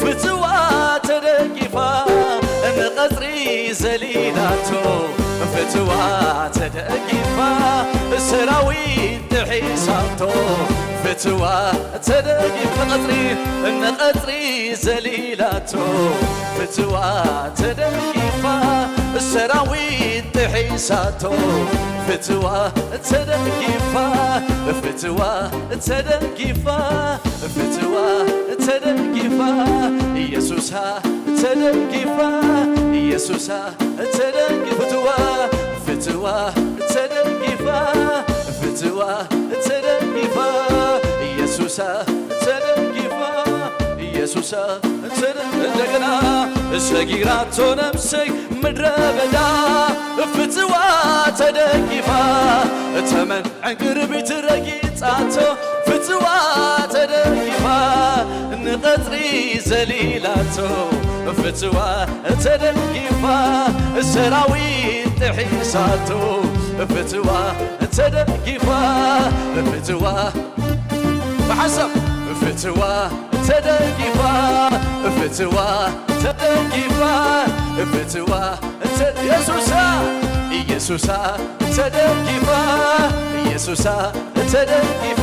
ፍትዋ ተደጊፋ፣ ንቐጽሪ ዘሊላቶ ፍትዋ ተደጊፋ፣ ሰራዊት ጥሒሳቶ ፍትዋ ተደጊፋ፣ ንቐጽሪ፣ ንቐጽሪ ዘሊላቶ ፍትዋ ተደጊፋ፣ ሰራዊት ጥሒሳቶ ፍትዋ ተደጊፋ፣ ፍትዋ ተደጊፋ፣ ፍትዋ ተደጊፋ፣ ኢየሱሳ ተደጊፋ፣ ኢየሱሳ ተደጊ-፣ ፍትዋ፣ ፍትዋ ተደጊፋ፣ ፍትዋ ተደጊፋ፣ ኢየሱሳ ተደጊፋ፣ ኢየሱሳ ተደ-፣ እንደገና ሰጊራቶ ነብሰይ ምድረ በዳ ፍትዋ ተደጊፋ፣ ተመን ዕንቅርቢት ረጊጻቶ ፍትዋ ተደጊፋ፣ ንቐጽሪ ዘሊላቶ ፍትዋ ተደጊፋ፣ ሰራዊት ጥሒሳቶ ፍትዋ ተደጊፋ፣ ፍትዋ ብሓሳብ ፍትዋ ተደጊፋ፣ ፍትዋ ተደጊፋ፣ ፍትዋ ተ-፣ ኢየሱሳ፣ ኢየሱሳ ተደጊፋ፣ ኢየሱሳ ተደጊፋ፣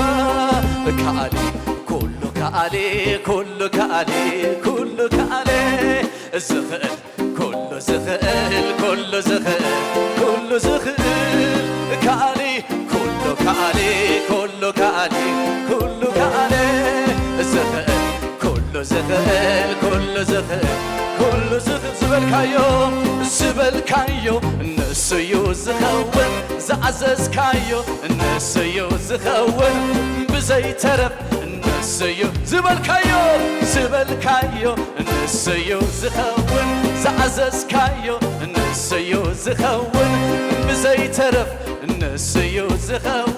ከኣሊ ኩሉ ከኣሊ፣ ኩሉ ከኣሊ፣ ኩሉ ከኣሊ፣ ዝኽእል፣ ኩሉ ዝኽእል፣ ኩሉ ዝኽእል፣ ኩሉ ዝኽእል፣ ከኣሊ፣ ኩሉ ከኣሊ፣ ኩሉ ከኣሊ፣ ኩሉ ከኣሊ፣ ዝኽእል፣ ኩሉ ዝኽእል፣ ኩሉ ዝኽእል፣ ኩሉ ዝኽእል፣ ዝበልካዮ፣ ዝበልካዮ፣ ንሱ እዩ ዝኸውን፣ ዝኣዘዝካዮ፣ ንሱ እዩ ዝኸውን፣ ብዘይተረፍ፣ ንሱ እዩ ዝበልካዮ፣ ዝበልካዮ፣ ንሱ እዩ ዝኸውን፣ ዝኣዘዝካዮ፣ ንሱ እዩ ዝኸውን፣ ብዘይተረፍ፣ ንሱ እዩ ዝኸውን።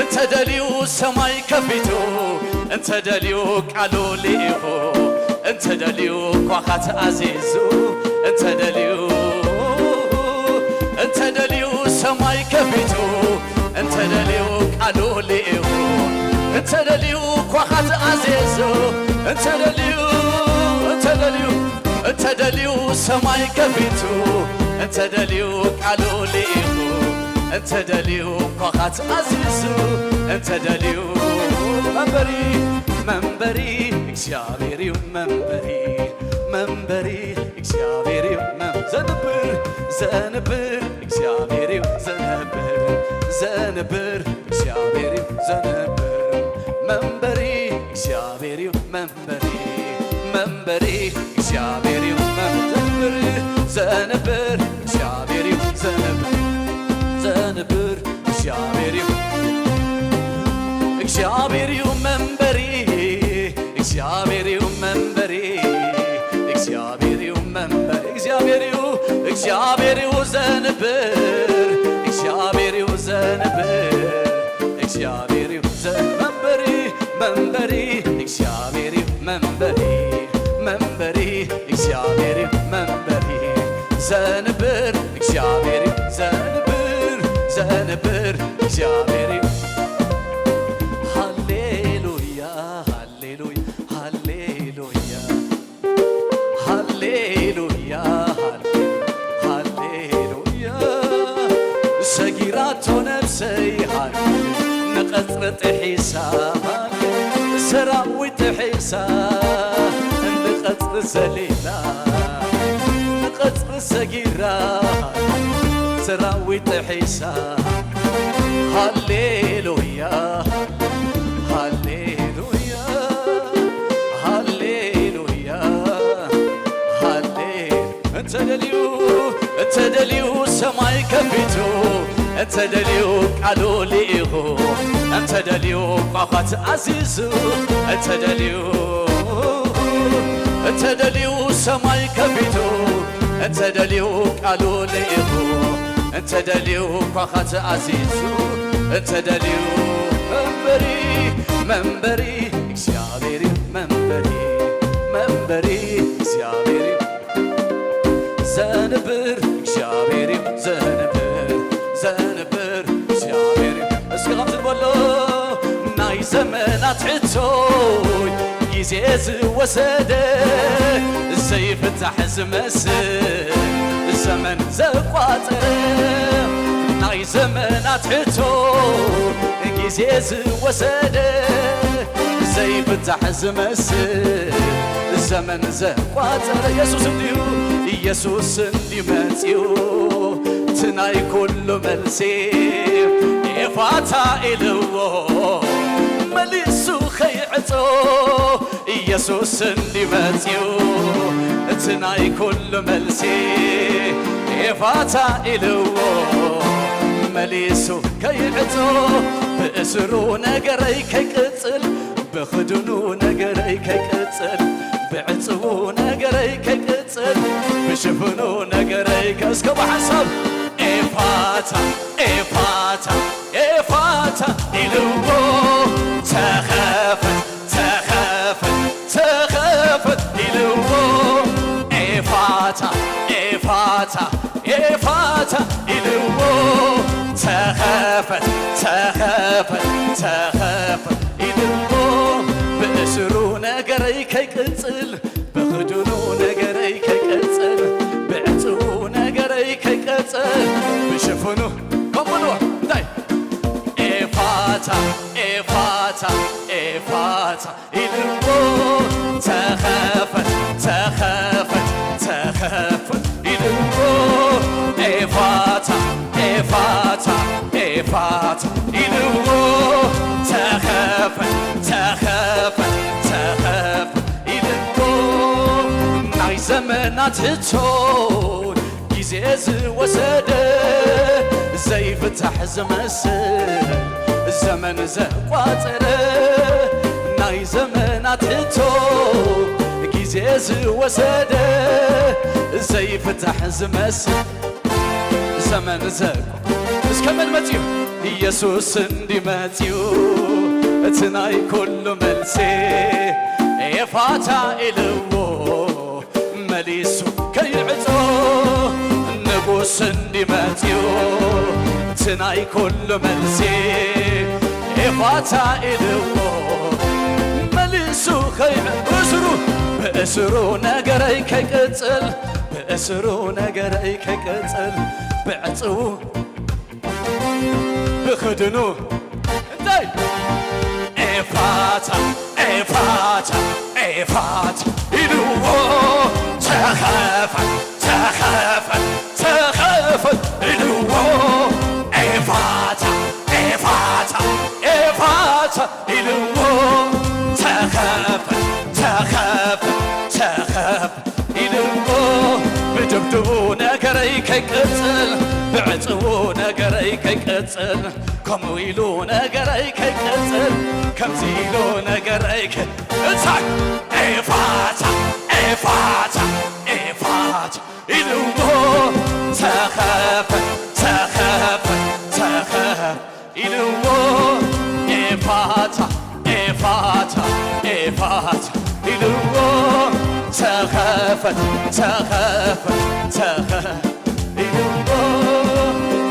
እንተ ደልዩ ሰማይ ከፊቱ፣ እንተ ደልዩ ቃሉ ልኢኹ፣ እንተ ደልዩ ኳኻት ኣዚዙ፣ እንተ ደልዩ፣ እንተ ደልዩ ሰማይ ከፊቱ፣ እንተ ደልዩ ቃሉ ልኢኹ፣ እንተ ደልዩ ኳኻት ኣዚዙ፣ እንተደልዩ እንተደልዩ እንተደልዩ ሰማይ ከፊቱ እንተደልዩ ቃሉ ልኢኹ እንተደልዩ ኳኻት ኣዚዙ እንተደልዩ መንበሪ መንበሪ እግዚኣብሔር እዩ መንበሪ መንበሪ እግዚኣብሔር እዩ መም- ዘንብር ዘንብር እግዚኣብሔር እዩ ዘንብር ዘንብር እግዚኣብሔር እዩ ዘንብር መንበሪ እግዚኣብሔር እዩ መንበሪ መንበሪ እግዚኣብሔር እዩ መም- ዘንብር ዘንብር እግዚኣብሔር እዩ ዘንብር ዘንብር እግዚኣብሔር እዩ እግዚኣብሔር እዩ መንበሪ እግዚኣብሔር እዩ መንበሪ እግዚኣብሔር እዩ መንበሪ እግዚኣብሔር እዩ እግዚኣብሔር እዩ ዘንብር እግዚኣብሔር እዩ ዘንብር እግዚኣብሔር እዩ ዘ- መንበሪ መንበሪ እግዚኣብሔር እዩ መንበሪ መንበሪ እግዚኣብሔር እዩ መንበሪ ዘንብር እግዚኣብሔር እዩ ዘንብር ዘንብር እግዚኣብሔር እዩ ሃሌሉያ ሃሌሉያ ሃሌሉያ ሃሌሉያ ሃሌ- ሃሌሉያ ሰጊራቶ ነብሰይ ሃሌ ንቐጽሪ ጥሒሳ ሃሌ ሰራዊት ጥሒሳ ንቐጽሪ ዘሊላ ንቐጽሪ ሰጊራ ሰራዊት ጥሒሳ ሃሌሉያ ሃሌሉያ ሃሌሉያ ሃሌ እንተደልዩ እንተደልዩ ሰማይ ከፊቱ እንተደልዩ ቃሉ ልኢኹ እንተደልዩ ቋቋት ኣዚዙ እንተደልዩ እንተደልዩ ሰማይ ከፊቱ እንተደልዩ ቃሉ ልኢኹ እንተደልዩ ኳኻት ኣዚዙ እንተደልዩ መንበሪ መንበሪ እግዚኣብሔር እዩ መንበሪ መንበሪ እግዚኣብሔር እዩ ዘንብር እግዚኣብሔር እዩ ዘንብር ዘንብር እግዚኣብሔር እዩ እስኪ ከምዚ በሎ ናይ ዘመናት ሕቶይ ግዜ ዝወሰደ ዘይፍታሕ ዝመስል ዘመን ዘቋጸረ ናይ ዘመናት ሕቶ ግዜ ዝወሰደ ዘይፍታሕ ዝመስል ዘመን ዘቋጸረ ኢየሱስ እንዲሁ ኢየሱስ እንዲመጽኡ ትናይ ኩሉ መልሲ ኤፋታ ኢልዎ መሊሱ ኸይዕጾ ኢየሱስ እንዲመጽኡ እቲ ናይ ኩሉ መልሲ ኤፋታ ኢልዎ መሊሱ ከይዕጾ ብእስሩ ነገረይ ከይቅጽል ብኽድኑ ነገረይ ከይቅጽል ብዕጽዉ ነገረይ ከይቅጽል ብሽፍኑ ነገረይ ከ እስከ ብሓንሳብ ኤፋታ ኤፋታ ኤፋታ ኢልዎ ተኸፈት ተኸፈት ተኸፈት ኢልዎ ኤፋታ ኤፋታ ኤፋታ ኢልዎ ተኸፈት ተኸፈት ተኸፈት ኢልዎ ብእስሩ ነገረይ ከይቅጽል ብኽድኑ ነገረይ ከይቅጽል ብዕጽዉ ነገረይ ከይቅጽል ብሽፍኑ ከምኡ እንታይ ኤፋታ ኤፋታ ኤፋታ ኢልዎ ተኸፈት ተኸፈት ተኸፈት ኢልዎ ኤፋታ ኤፋታ ኤፋታ ኢልዎ ተኸፈት ተኸፈት ተኸፈት ኢልዎ ናይ ዘመናት ሕቶ ግዜ ዝወሰደ ዘይፍታሕ ዝመስል ዘመን ዘቋጸረ ናይ ዘመናት ሕቶ ግዜ ዝወሰደ ዘይፍታሕ ዝመስል ዘመን ዘቋ እስከ መን መጺኡ ኢየሱስ እንዲመጺኡ እቲ ናይ ኩሉ መልሲ ኤፋታ ኢልዎ መሊሱ ከይዕጾ ንጉስ እንዲመጽኡ እቲ ናይ ኩሉ መልሲ ኤፋታ ኢልዎ መሊሱ ከይዕብስሩ ብእስሩ ነገረይ ከይቅጽል ብእስሩ ነገረይ ከይቅጽል ብዕጽዉ ብኽድኑ እንታይ ኤፋታ ኤፋታ ኤፋታ ኢልዎ ተኸፈት ተኸፈት ተኸፈት ኢልዎ ኤፋታ ኤፋታ ኤፋታ ኢልዎ ተኸፈት ተኸፈት ተኸፈት ኢልዎ ብድብድቡ ነገረይ ከይቅጽል ብዕጽዉ ነገረይ ከይቅጽል ከምኡ ኢሉ ነገረይ ከይቅጽል ከምዚ ኢሉ ነገረይ ከ እንታይ ኤፋታ ኤፋታ ኤፋታ ኢልዎ ተኸፈት ተኸፈት ተኸፈት ኢልዎ ኤፋታ ኤፋታ ኤፋታ ኢልዎ ተኸፈት ተኸፈት ተኸፈት ኢልዎ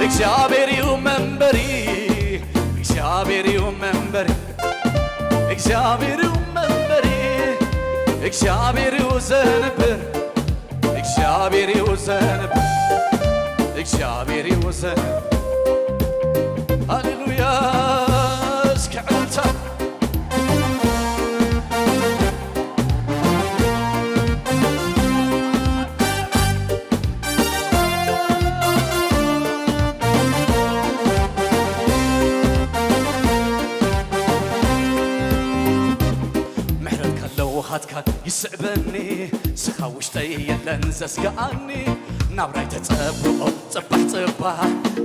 እግዚኣብሔር እዩ መንበሪ እግዚኣብሔር እዩ መንበሪ እግዚኣብሔር እዩ መንበሪ እግዚኣብሔር እዩ ዘንብር እግዚኣብሔር ይውሰን፣ እግዚኣብሔር ይውሰን። ሃሌሉያ። እስኪ ዕልልታ። ምሕረትካ ኣለዎ ሃትካ ይስዕበኒ፣ ስኻ ውሽጠይ የለን ዘስግኣኒ። ናብራይ ተጸብቆ ጽባሕ ጽባሕ፣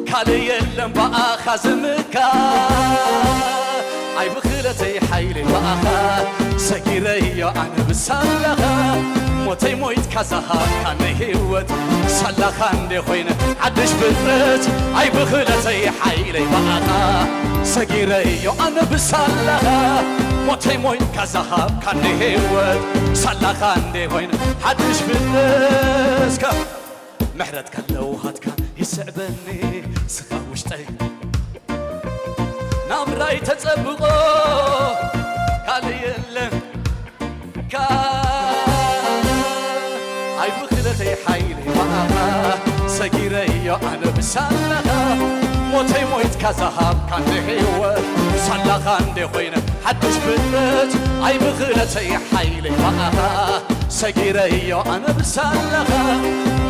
ካልእ የለን ብኣኻ ዝምካ። ኣይ ብኽለተይ ሓይለይ ብኣኻ ሰጊረዮ ኣነ ብሳላኻ። ሞተይ ሞይትካ ዝሃብካኒ ህይወት፣ ሳላኻ እንደ ኾይነ ሓድሽ ፍጥረት። ኣይ ብኽለተይ ሓይለይ ብኣኻ ሰጊረዮ ኣነ ብሳላኻ። ሞተይ ሞይትካ ዝሃብካኒ ህይወት፣ ሳላኻ እንደ ኾይነ ሓድሽ ፍጥረት። እስከ ምሕረትካ ኣለውሃትካ ይስዕበኒ፣ ስኻ ውሽጠይ ናብራይ ተጸብቆ ካልእ የለን። ካ-፣ ኣይ ብኽለተይ ሓይለይ ብኣኻ ሰጊረዮ ኣነ ብሳላኻ። ሞተይ ሞይትካ ዝሃብካኒ ህይወት፣ ሳላኻ እንደ ኾይነ ሓድሽ ፍጥረት። ኣይ ብኽለተይ ሓይለይ ብኣኻ ሰጊረዮ ኣነ ብሳላኻ።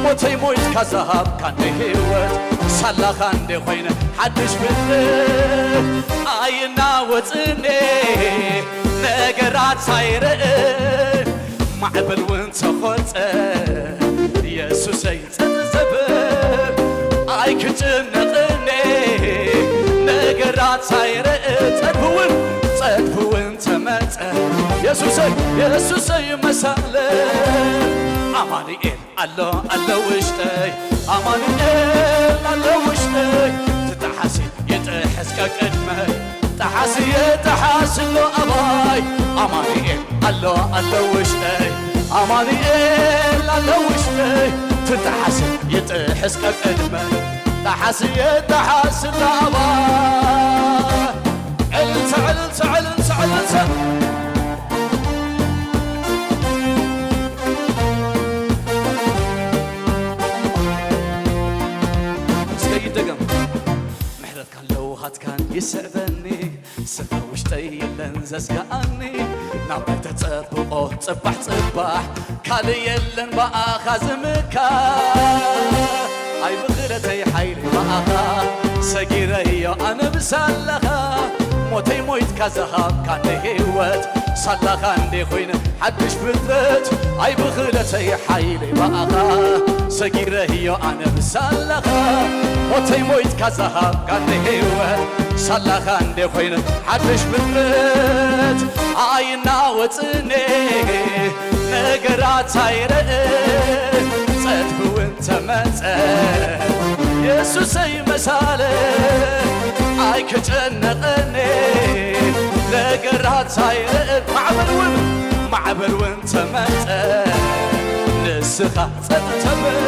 ሞተይ ሞይትካ ዝሃብካኒ ህይወት፣ ሳላኻ እንደ ኾይነ ሓድሽ ፍጥረት። ኣይናወጽኔ ነገራት ኣይርእ፣ ማዕበል እውን ተኾጸ፣ የሱሰይ ጸጥ ዘብል። ኣይክጭነቕኔ ነገራት ኣይርእ፣ ጸድፍውን፣ ጸድፍውን ተመጸ። የሱሰይ፣ የሱሰይ መሳለ ኣማኑኤል ኣሎ፣ ኣሎ ውሽጠይ፣ ኣማኑኤል ኣሎ ውሽጠይ። ትጠሓሲ ይጥሕስ ቀቅድመይ፣ ጠሓሲ ይጠሓስ ኣሎ ኣባይ። ኣማኑኤል ኣሎ፣ ኣሎ ውሽጠይ፣ ኣማኑኤል ኣሎ ውሽጠይ። ትጠሓሲ ይጥሕስ ቀቅድመይ፣ ጠሓሲ ይጠሓስ ኣሎ ኣባይ። ዕልልታ፣ ዕልልታ፣ ዕልልታ፣ ዕልልታ። እስከ ይደገም። ምሕረትካን ለውሃትካን ይስዕበኒ፣ ስኻ ውሽጠይ የለን ዘስግኣኒ። ናብራይ ተጸብቆ ጽባሕ ጽባሕ፣ ካልእ የለን ብኣኻ ዝምካ። ኣይ ብኽለተይ ሓይሊ ብኣኻ ሰጊረዮ ኣነ ብሳላኻ። ሞተይ ሞይትካ ዝሃብካኒ ህይወት፣ ሳላኻ እንደ ኮይነ ሓድሽ ፍጥረት። ኣይ ብኽለተይ ሓይሊ ብኣኻ ሰጊረዮ ኣነ ብሳላኻ። ሞተይ ሞይትካ ዝሃብካኒ ህይወት፣ ሳላኻ እንደ ኮይነ ሓድሽ ፍጥረት። ኣይናወጽኔ ነገራት ኣይርእ፣ ጸድፊ እውን ተመጸ የሱሰይ መሳለ። ኣይክጨነቐኒ ነገራት ኣይርእ፣ ማዕበል እውን፣ ማዕበል እውን ተመጸ ንስኻ ጸጥ ተብል።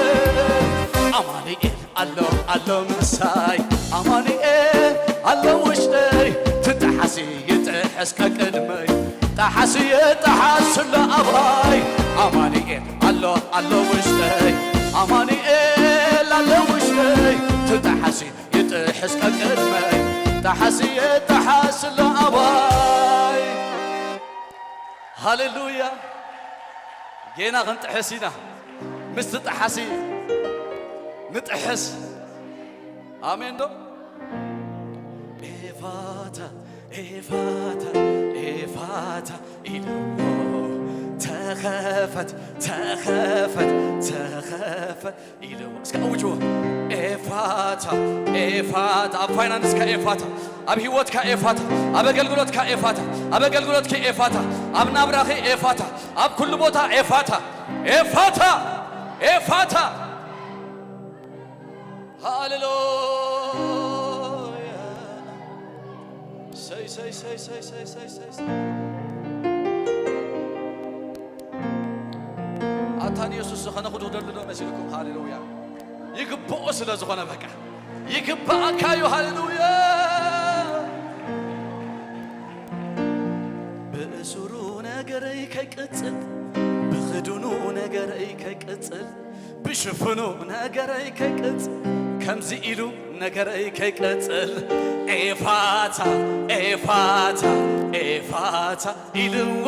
ኣማኑኤል ኣሎ፣ ኣሎ ምሳይ፣ ኣማኑኤል ኣሎ ውሽጠይ። ትጠሓሲ ይጥሕስ ቀቅድመይ፣ ጠሓስየ ጠሓስሎ ኣባይ ኣማኑኤል ኣሎ ኣሎ ውሽጠይ ኣማኑኤል ኣሎ ውሽጠይ ትጠሓሲ ይጥሕስ ቀቅድመይ ጠሓስየ ጠሓስሎ ኣባይ ሃሌሉያ ጌና ክንጥሕስ ኢና ምስ ትጠሓሲ ንጥሕስ ኣሜን ዶ ኤፋታ ኤፋታ ኤፋታ ኢልዎ ተኸፈት ተኸፈት ተኸፈት ኢልዎ እስከ ኣውጅዎ ኤፋታ ኤፋታ ኣብ ፋይናንስካ ኤፋታ ኣብ ህይወትካ ኤፋታ ኣብ ኣገልግሎትካ ኤፋታ ኣብ ኣገልግሎትኪ ኤፋታ ኣብ ናብራኺ ኤፋታ ኣብ ኩሉ ቦታ ኤፋታ ኤፋታ ኤፋታ ሃሌሉያ ሰይ ሰይ ሰይ ሰይ ሰይ ሰይ ሰይ ሰይ ኣታ ንየሱስ ዝኸነ ክድውደሉ ዶ መሲልኩም ሃሌሉያ ይግብኦ ስለ ዝኾነ በቃ ይግብኣካ እዩ ሃሌሉያ ብእሱሩ ነገረይ ከይቅጽል ብኽዱኑ ነገረይ ከይቅጽል ብሽፍኑ ነገረይ ከይቅጽል ከምዚ ኢሉ ነገረይ ከይቅጽል ኤፋታ ኤፋታ ኤፋታ ኢልዎ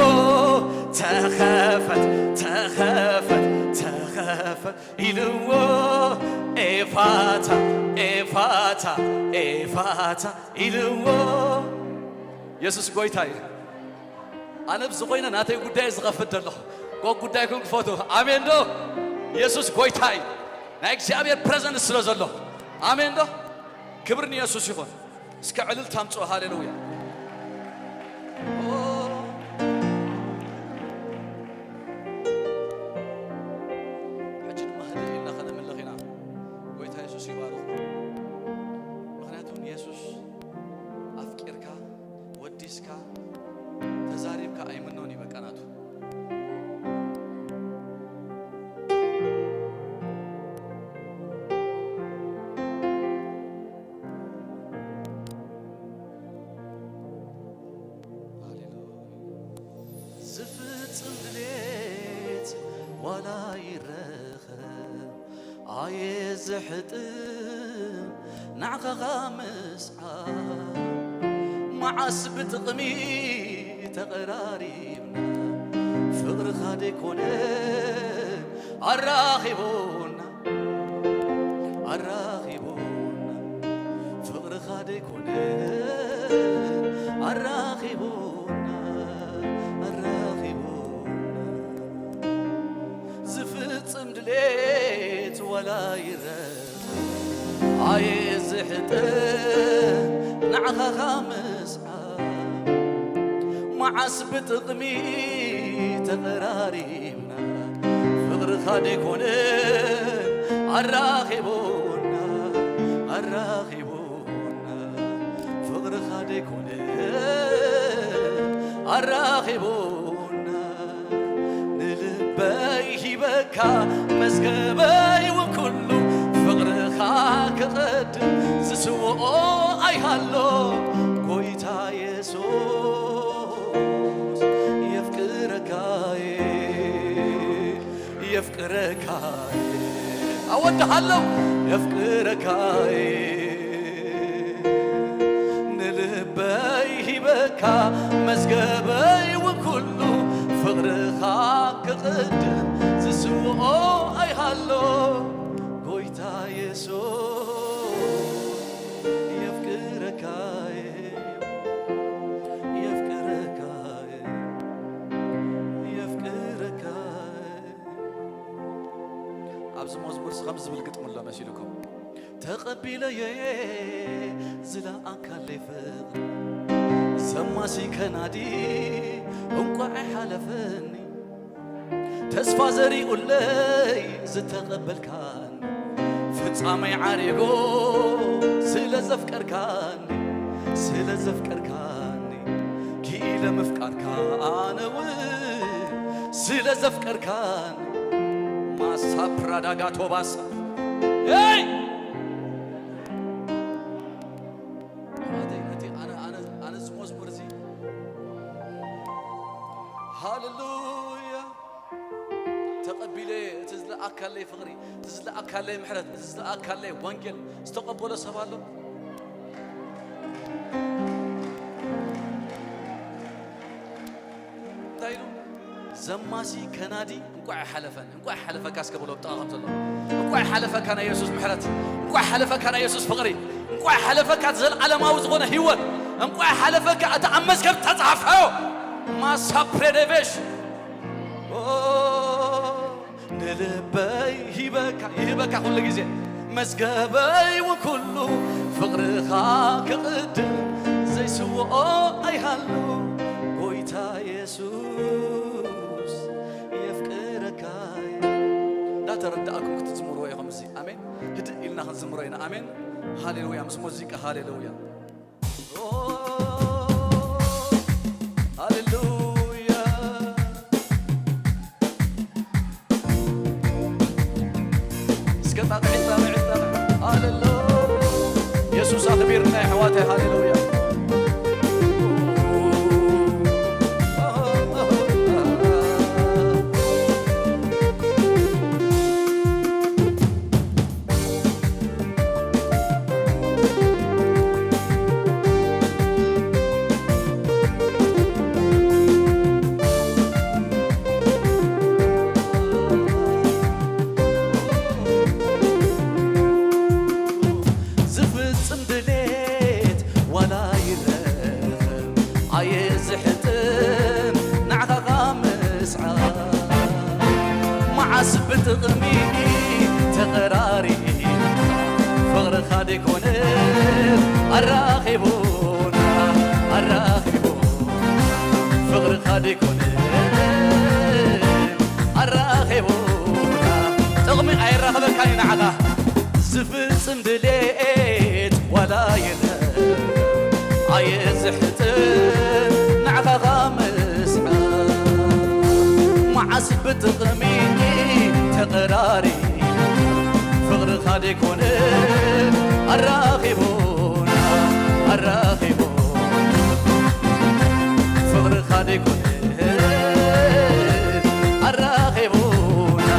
ተኸፈት ተኸፈት ተኸፈት ኢልዎ ኤፋታ ኤፋታ ኤፋታ ኢልዎ የሱስ ጎይታ እዩ ኣነ ብዝኾይነ ናተይ ጉዳይ ዝኸፍት ዘለኹ ጎ ጉዳይኩም ክፈቱ ኣሜን ዶ የሱስ ጎይታ እዩ ናይ እግዚኣብሔር ፕሬዘንስ ስለ ዘሎ ኣሜን ዶ ክብር ንየሱስ ይኹን እስከ ዕልልታ ኣምፅኡ ሃሌሉያ ሕጂ ድማ ህድእ ኢልና ከነምልኽ ኢና ጎይታ የሱስ ይባርኹ ምክንያቱ ንየሱስ ኣፍቂርካ ወዲስካ ተዛሪብካ ኣይምኖን እዩ በቃ ናቱ ዝፍጽም ድሌት ዋላ ይረኸብ ኣየ ዝሕጥም ናዕኻኻ ምስዓብ መዓስ ብጥቕሚ ተቐራሪብና ፍቕርኻ ደይኮነ ኣራኺቦና ኣራኺቦና ፍቕርኻ ደይኮነ ኣራኺቦና ኣራኺቦና ዝፍጽም ድሌት ዋላ ይረፍ ኣየ ዝሕጥም ንዓኻኻ ምስዓብ መዓስ ብጥቕሚ ተቐራሪብና ፍቕርኻ ደይኮነ ኣራኺቦና ኣራኺቦና ፍቕርኻ ደይኮነ ኣራኺቦና ንልበይ ሂበካ መዝገበይ ውኩሉ ፍቕርኻ ክቐድም ዝስውኦ ኣይሃሎ ጎይታ የሱስ የፍቅረካየ የፍቅረካየ ኣወድሃለሁ የፍቅረካየ ንልበይ ሂበካ መዝገበይ እውን ኩሉ ፍቕርኻ ክቕድም ዝስውኦ ኣይሃሎ ጎይታ የሱስ የፍቅረካየ የፍቅረካየ የፍቅረካየ ኣብዚ መዝሙር ስ ከም ዝብል ግጥሚ ኣሎ መሲልኩም ተቐቢለየ ዝለኣካለይ ፍቕሪ ዘማሲ ከናዲ እንቋዕ ሓለፈኒ ተስፋ ዘሪኡለይ ዝተቐበልካኒ ፍጻመይ ዓሪጎ ስለ ዘፍቀርካኒ ስለ ዘፍቀርካኒ ክኢለ ምፍቃርካ ኣነ እውን ስለ ዘፍቀርካኒ ማሳፕራዳጋቶባሳ ይ ኣሕዋተይ ነቲ ኣነ ኣነ ኣነ እዚ መዝሙር እዚ ቢለ እቲ ዝለኣካለይ ፍቕሪ፣ እቲ ዝለኣካለይ ምሕረት፣ እቲ ዝለኣካለይ ወንጌል ዝተቐበሎ ሰብ ኣሎ? እንታይ ኢሉ? ዘማሲ ከናዲ እንቋዕ ሓለፈን፣ እንቋዕ ሓለፈካ እስከ በሎ ብጥቓ ከም ዘሎ። እንቋዕ ሓለፈካ ናይ የሱስ ምሕረት፣ እንቋዕ ሓለፈካ ናይ የሱስ ፍቕሪ፣ እንቋዕ ሓለፈካ እቲ ዘለዓለማዊ ዝኾነ ህይወት፣ እንቋዕ ሓለፈካ እቲ ኣብ መዝገብ ተጻሕፋዮ። ማሳ ፕሬዴቬሽ። ኦ፣ ንልበይ ሂበካ፣ ይህበካ ኩሉ ግዜ። መዝገበይ እውን ኩሉ ፍቕርኻ ክቕድም ዘይስውኦ ኣይሃሉ። ጎይታ የሱስ የፍቅረካ። እንዳተረዳእኩም ክትዝምርዎ ኢኹም። እዚ ኣሜን። ህድእ ኢልና ክንዝምሮ ኢና። ኣሜን። ሃሌሉያ። ምስ ሙዚቃ ሃሌሉያ። ሃሌሉያ። እስከ ጣቕዒት፣ ጣቕዒት፣ ጣቕዒት። ሃሌሉያ። የሱስ ኣኽቢርና፣ የሕዋተይ። ሃሌሉያ። ዝፍጽም ድሌት ዋላ ይረኸብ ኣየ ዝሕጥም ንዓኻ ምስዓብ። መዓስ ብጥቕሚ ተቐራሪብና ፍቕርኻ ደይኮነ ኣራኺቡና፣ ኣራኺቡና ፍቕርኻ ደይኮነ ኣራኺቡና። ጥቕሚ ኣይራኸበካን እዩ ንዓኻ። ዝፍጽም ድሌት ዋላ የለ ኣየ ዝሕጥም ንዓኻ ምስዓብ። መዓስ ብጥቕሚ ተቐራሪ ፍቕርኻ ደይኮነ ኣራኺቡና፣ ኣራኺቡና ፍቕርኻ ደይኮነ ኣራኺቡና።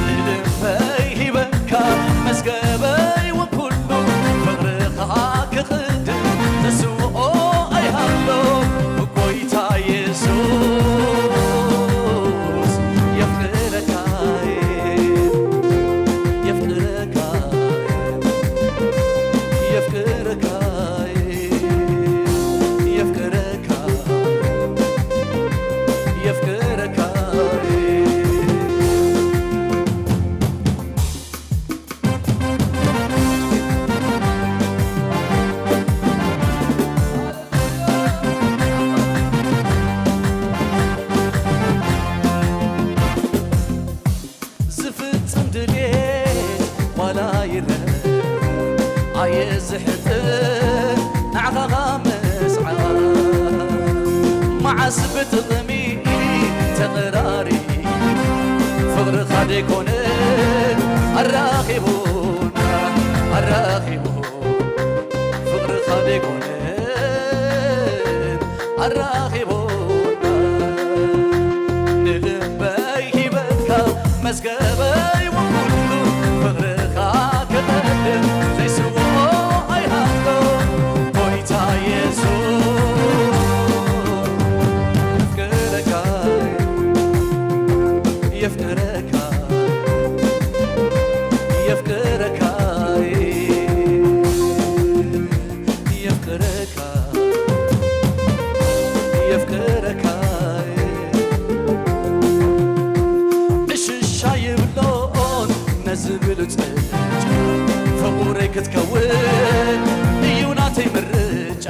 ንልበይ ሂበካ መዝገበይ እውን ኩሉ ፍቕርኻ ክቕድም ዝስውኦ ኣይሃሎ። ጎይታ የሱስ የፍቅረካ፣ የፍቅረካ፣ የፍቅረካ፣ የፍቅረካ፣ የፍቅረካ። ዝፍጽም ድሌት ዋላ ይረብ ኣየ ዝሕጥእ ንዓኻ ምስዓብ። መዓስ ብጥቕሚ ተቐራሪ ፍቕርኻ ደይኮነ ኣራኺቡና፣ ኣራኺቡ ፍቕርኻ ደይኮነ ኣራኺቡና። ንልበይ ሂበካ መዝገበይ እውን ኩሉ ፍቕርኻ ክቐድም ዘይስውኦ ኣይሃሎ። ጎይታ የሱስ የፍቅረካ፣ የፍቅረካ፣ የፍቅረካ፣ የፍቅረካ፣ የፍቅረካ። ዕሽሽ ኣይብሎን ነዚ ብሉጽ ዕጫ፣ ፍቑረይ ክትከውን እዩ ናተይ ምርጫ።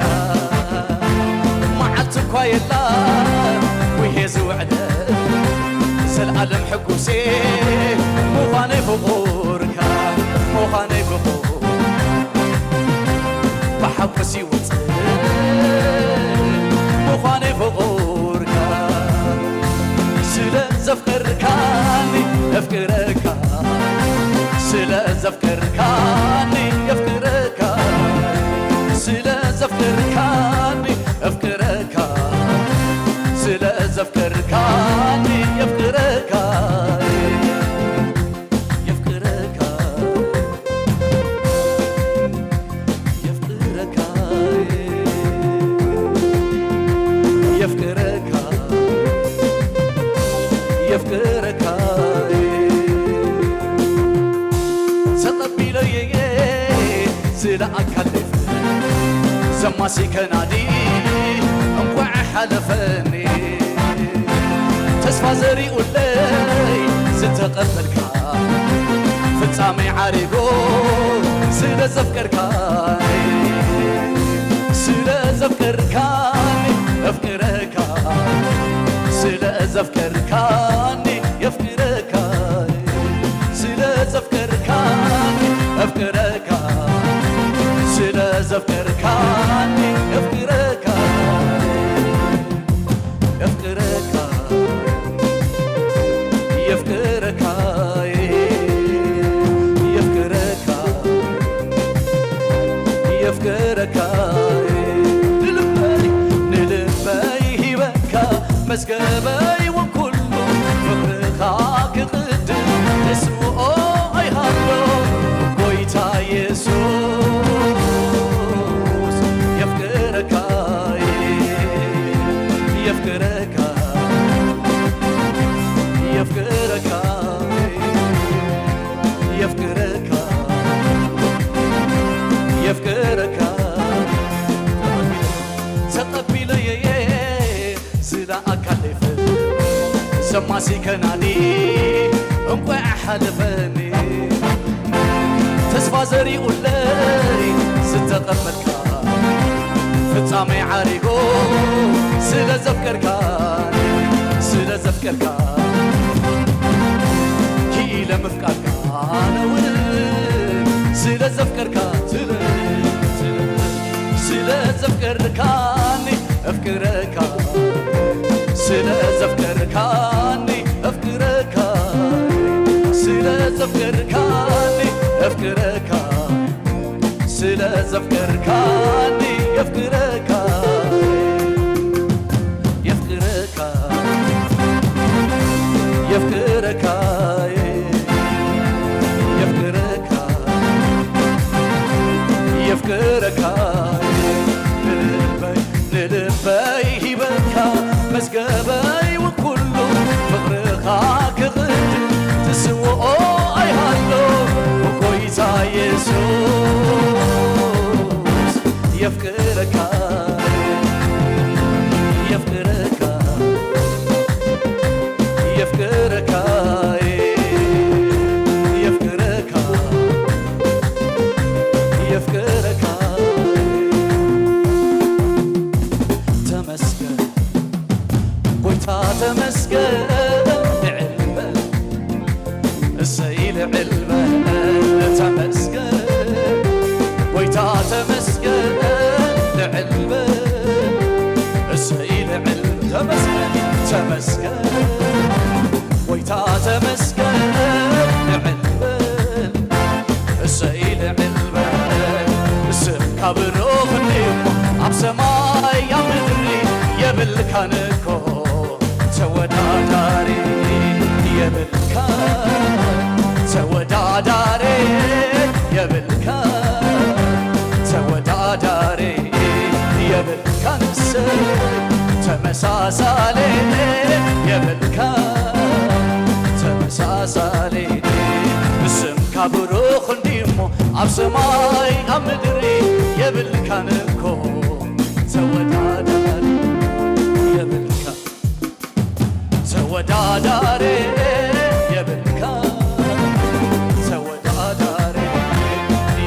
መዓልቲ እኳ የላን ጉሄ ዝውዕለ፣ ዘልኣለም ሕጉሴ ምዃነይ ፍቑርካ፣ ምዃነይ ፍቑር ብሓጎስ ይወጽእ ምዃነይ ፍቑርካ። ስለ ዘፍቀርካኒ የፍቅረካ፣ ስለ ዘፍቀርካኒ የፍቅረካ፣ ስለ ዘፍቀርካኒ የፍቅረካ፣ ስለ ዘፍቀርካኒ የፍቅረካ። የፍቅረካ ተቐቢለየ ስለ ኣካል ሰማሲ ከናዲ እንቋዕ ሓለፈኒ ተስፋ ዘሪኡለይ ዝተቐበልካ ፍጻሜ ዓሪጎ ስለ ዘፍቀርካኒ ስለ ዘፍቀርካኒ ኣፍቅረካ ስለ ዘፍቀርካኒ የፍቅረካ ስለ ዘፍቀርካኒ ኣፍቅረካ ስለ ዘፍቀርካኒ የፍቅረካ የፍቅረካ የፍቅረካ የፍቅረካ የፍቅረካ ንልበይ ንልበይ ሂበካ መዝገበይ ወኩሉ ፍቕርኻ ክቕድም እስውኦ ኣይሃሎ ጎይታ የሱስ የፍቅረካ የፍቅረካ የፍቅረካ የፍቅረካ የፍቅረካ ተቐቢለየ ስለ ኣካል ይፍል ሰማሲ ከናኒ እንቋዕ ሓለፈኒ ተስፋ ዘሪኡለይ ዝተቐበልካ ፍጻሜ ዓሪጎ ስለ ዘፍቀርካ ስለ ዘፍቀርካ ክኢለ ምፍቃርካ ኣነ እውን ስለ ዘፍቀርካ ስለ ስለ ዘፍቀርካኒ እፍቅረካ ስለ ዘፍቀርካኒ እፍቅረካ ስለ ዘፍቀርካኒ እፍቅረካ ስለ ዘፍቀርካኒ የፍቅረካ የፍቅረካ የፍቅረካ የፍቅረካ የፍቅረካ ንልበይ ንልበይ ሂበካ መዝገበይ ወኩሉ ፍቕርኻ ክቕድም ትስውኦ ኣይሃሎ ጎይታ የሱስ የፍቅረካ የፍቅረካ የፍቅረካ የፍቅረካ የፍቅረካ ተመስገን ጎይታ ተመስገን ንዕልበል እሰይ ልዕል በል ተመስገን ጎይታ ተመስገን ልዕል በል እሰይ ልዕል ተመስገን ተመስገን ጎይታ ተመስገን ልዕል በል እሰይ ልዕል በል ስምካ ብሩኽ እንዲሞ ኣብ ሰማይ ኣብ ምድሪ የብልካን እኮ ተወዳዳሪ የብልካ ተወዳዳሪ የብልካ ተወዳዳሪ የብልካ ንስ ተመሳሳሊ የብልካ ተመሳሳሊ ስምካ ብሩኽ እንዲሞ ኣብ ሰማይ ኣብ ምድሪ የብልካን እኮ ተወዳዳሪ የብልካ ተወዳዳሪ የብልካ ተወዳዳሪ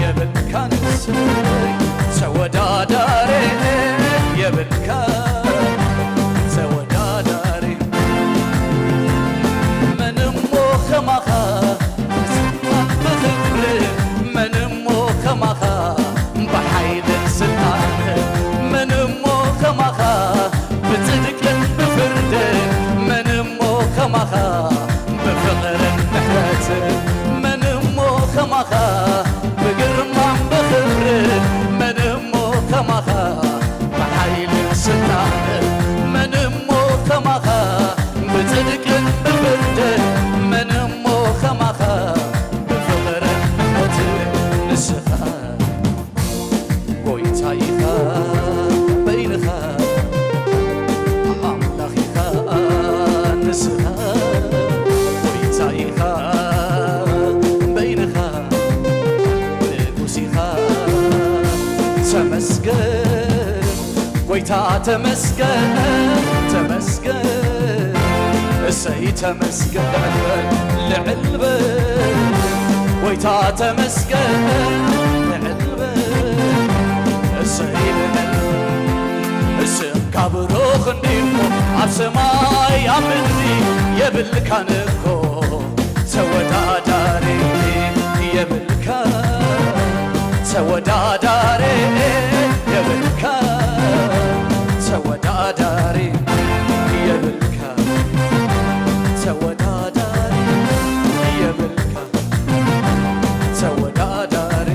የብልካ ንስ ተወዳዳሪ የብልካ ተወዳዳሪ መን እሞ ከማኻ ብዝማን ብኽብሪ መን እሞ ከማኻ ብሓይልን ስልጣን መን እሞ ከማኻ ብጽድቅን ብፍርድን መን እሞ ከማኻ ብፍቕርን ምሕረትን መን እሞ ከማኻ ብግርማን ብኽብርን መን እሞ ከማኻ ብሓይልን ስልጣንን መን እሞ ከማኻ ብጽድቅን ብፍርድን መን እሞ ከማኻ ብፍቕርን ምሕረትን ንስኻ ጎይታ ኢኻ በይንኻ ኣምላኽ ኢኻ ንስኻ ተመስገን፣ ተመስገን፣ እሰይ ተመስገን፣ ልዕል በል፣ ልዕል በል፣ ጎይታ ተመስገን፣ ልዕል በል፣ እሰይ ልዕል በል። ስምካ ብሩኽ እንዲሞ ኣብ ሰማይ ኣብ ምድሪ የብልካን እኮ ተወዳዳሪ የብልካ፣ ተወዳዳሪ የብልካ፣ ተወዳዳሪ የብልካ፣ ተወዳዳሪ የብልካ፣ ተወዳዳሪ።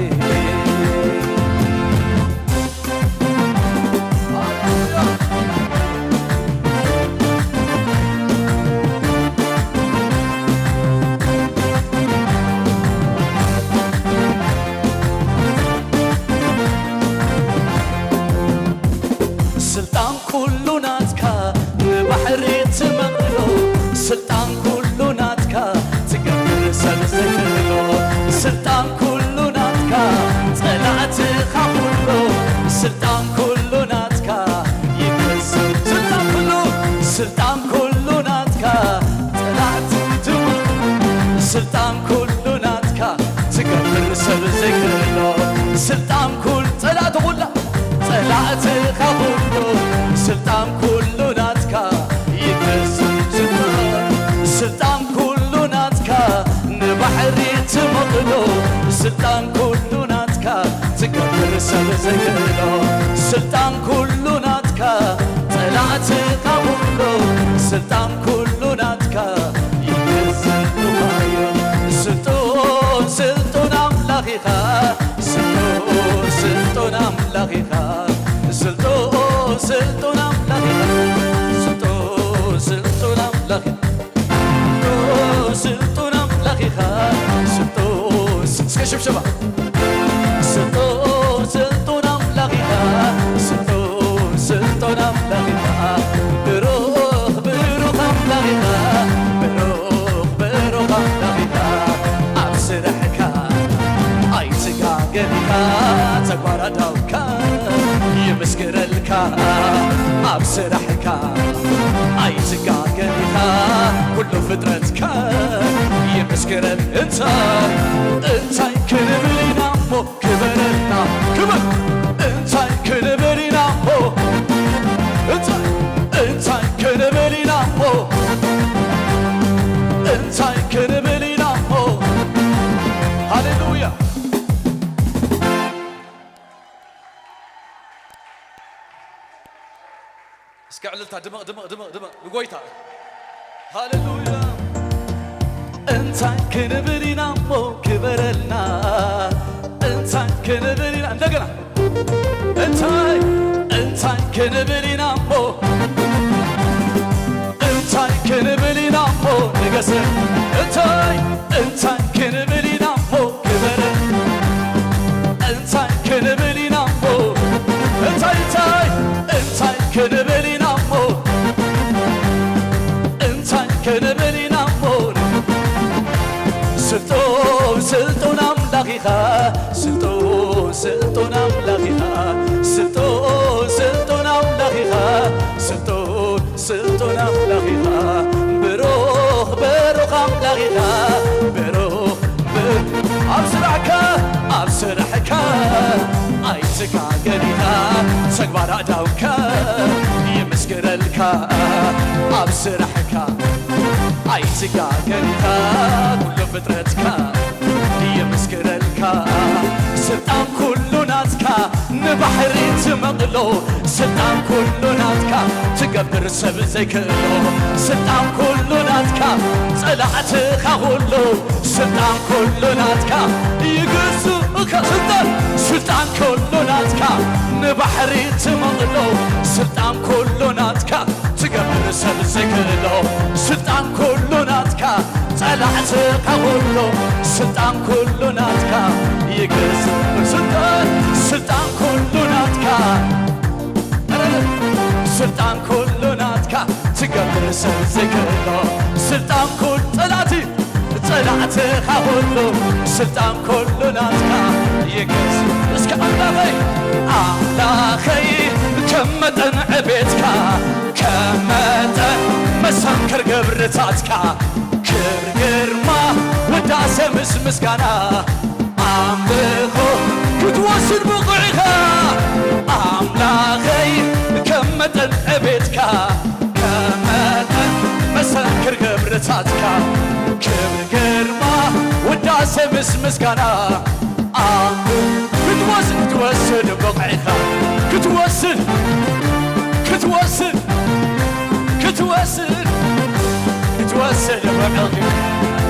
ስልጣን ኩሉ ናትካ፣ ንባሕሪ ትመቕሎ። ስልጣን ኩሉ ናትካ፣ ትገብር ሰብ ዘይክእሎ። ስልጣን ኩሉ ናትካ፣ ጸላእትኻ ኩሉ። ስልጣን ኩሉ ናትካ፣ ይገዝእ። ስልጣን ኩሉ፣ ስልጣን ኩሉ ናትካ፣ ጸላእቲ ትሙ-፣ ስልጣን ኩሉ ናትካ፣ ትገብር ሰብ ዘይክእሎ። ስልጣን ኩል-፣ ጸላእቲ ኩላ፣ ጸላእትኻ ኩሉ፣ ስልጣን ኩሉ ናትካ፣ ይገዝእ ዝብሎ። ስልጣን ኩሉ ናትካ፣ ንባሕሪ ትመቕሎ። ስልጣን ኩሉ ናትካ፣ ትገብር ሰብ ዘይክእሎ። ስልጣን ኩሉ ናትካ፣ ጸላእትኻ ኩሉ፣ ስልጣን ኩሉ ናትካ፣ ይገዝእ ሩባዮ። ስልጡን፣ ስልጡን ኣምላኽ ኢኻ፣ ስልጡን፣ ስልጡን ኣምላኽ ኢኻ፣ ስልጡን፣ ስልጡን ኣምላኽ ኢኻ፣ ስልጡን፣ ስልጡን ኣምላኽ ኢኻ። ስልጡን ኣምላኽ ኢኻ፣ ስልጡን፣ እስከ ሽብሸባ። ስልጡን፣ ስልጡን ኣምላኽ ኢኻ፣ ስልጡን፣ ስልጡን ኣምላኽ ኢኻ፣ ብሩኽ፣ ብሩኽ ኣምላኽ ኢኻ፣ ብሩኽ፣ ብሩኽ ኣምላኽ ኢኻ፣ ኣብ ስራሕካ ኣይትጋገን ኢኻ፣ ተግባር ኣእዳውካ ይምስክረልካ፣ ኣብ ስራሕካ ኣይትጋገን ኢኻ፣ ኩሉ ፍጥረትካ ይምስክረል። እንታይ፣ እንታይ ክንብል ኢና እሞ ክበረልና፣ ክብር። እንታይ ክንብል ኢና እሞ፣ እንታይ፣ እንታይ ክንብል ኢና እሞ፣ እንታይ ክንብል ኢና እሞ። ሃሌሉያ። እስከ ዕልልታ ድመቕ፣ ድመቕ፣ ድመቕ፣ ድመቕ ንጎይታ። ሃሌሉያ። እንታይ ክንብል ኢና እሞ ክበረልና፣ እንታይ ክንብል ኢና፣ እንደገና። እንታይ፣ እንታይ ክንብል ኢና እሞ፣ እንታይ ክንብል ኢና እሞ፣ ንገስ። እንታይ፣ እንታይ ክንብል ኢና እሞ፣ ክበረ። እንታይ ክንብል ኢና እሞ፣ እንታይ፣ እንታይ፣ እንታይ ክንብል ኢና እሞ፣ እንታይ ክንብል ኢና እሞ፣ ስልጡን፣ ስልጡን ኣምላኽ ኢኻ፣ ስልጡን፣ ስልጡን ኣምላኽ ኢኻ፣ ስልጡን፣ ስልጡን ኣምላኽ ኢኻ፣ ስልጡን፣ ስልጡን ኣምላኽ ኢኻ፣ ብሩኽ፣ ብሩኽ ኣምላኽ ኢኻ፣ ብሩኽ፣ ብሩኽ። ኣብ ስራሕካ፣ ኣብ ስራሕካ ኣይትጋገን ኢኻ፣ ተግባር ኣእዳውካ ይምስክረልካ፣ ኣብ ስራሕካ ኣይትጋገን ኢኻ፣ ኩሉ ፍጥረትካ ይምስክረልካ። ስልጣን ኩሉ ናትካ፣ ንባሕሪ ትመቕሎ። ስልጣን ኩሉ ናትካ፣ ትገብር ሰብ ዘይክእሎ። ስልጣን ኩሉ ናትካ፣ ጸላእትኻ ኩሉ። ስልጣን ኩሉ ናትካ፣ ይግዝኡካ። ስልጣን፣ ስልጣን ኩሉ ናትካ፣ ንባሕሪ ትመቕሎ። ስልጣን ኩሉ ናትካ፣ ትገብር ሰብ ዘይክእሎ። ስልጣን ኩሉ ናትካ፣ ጸላእትኻ ኩሉ። ስልጣን ኩሉ ናትካ፣ ይግዝእ። ስልጣን፣ ስልጣን ኩሉ ናትካ፣ ስልጣን ኩሉ ናትካ፣ ትገብር ሰብ ዘይክእሎ። ስልጣን ኩሉ ጸላእቲ ጸላእትኻ ኩሉ፣ ስልጣን ኩሉ ናትካ ይገዝ። እስከ ኣምላኸይ፣ ኣምላኸይ፣ ከም መጠን ዕቤትካ፣ ከም መጠን መሰንክር ግብርታትካ፣ ክብሪ፣ ግርማ፣ ውዳሴ ምስ ምስጋና፣ ኣምልኾ ክትወስድ ብቑዕ ኢኻ ኣምላኸይ። ከም መጠን ዕቤትካ፣ ከም መጠን መሰንክር ግብርታትካ፣ ክብሪ፣ ግርማ፣ ውዳሴ ምስ ምስጋና፣ ኣምልኾ ክትወስድ፣ ክትወስድ ብቑዕ ኢኻ። ክትወስድ፣ ክትወስድ፣ ክትወስድ፣ ክትወስድ ብቑዕ ኢኻ።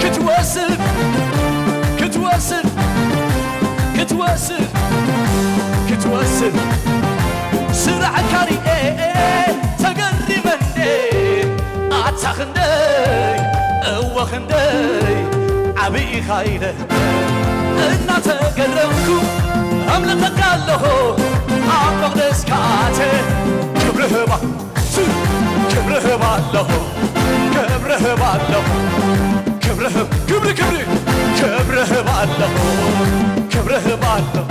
ክትወስድ፣ ክትወስድ፣ ክትወስድ፣ ክትወስድ። ስራሕካ ሪኤ ተገሪመ እንዴ፣ ኣታ ክንደይ፣ እወ ክንደይ ዓብዪ ኢኻ ኢለ እናተገረምኩ ኣምልኸካ ኣለኹ ኣብ መቕደስካ ኣተ። ክብሪ ህባ፣ ክብሪ ህባ ኣለኹ፣ ክብሪ ህባ ኣለኹ፣ ክብሪ ህብ-፣ ክብሪ፣ ክብሪ፣ ክብሪ ህባ ኣለኹ፣ ክብሪ ህባ ኣለኹ፣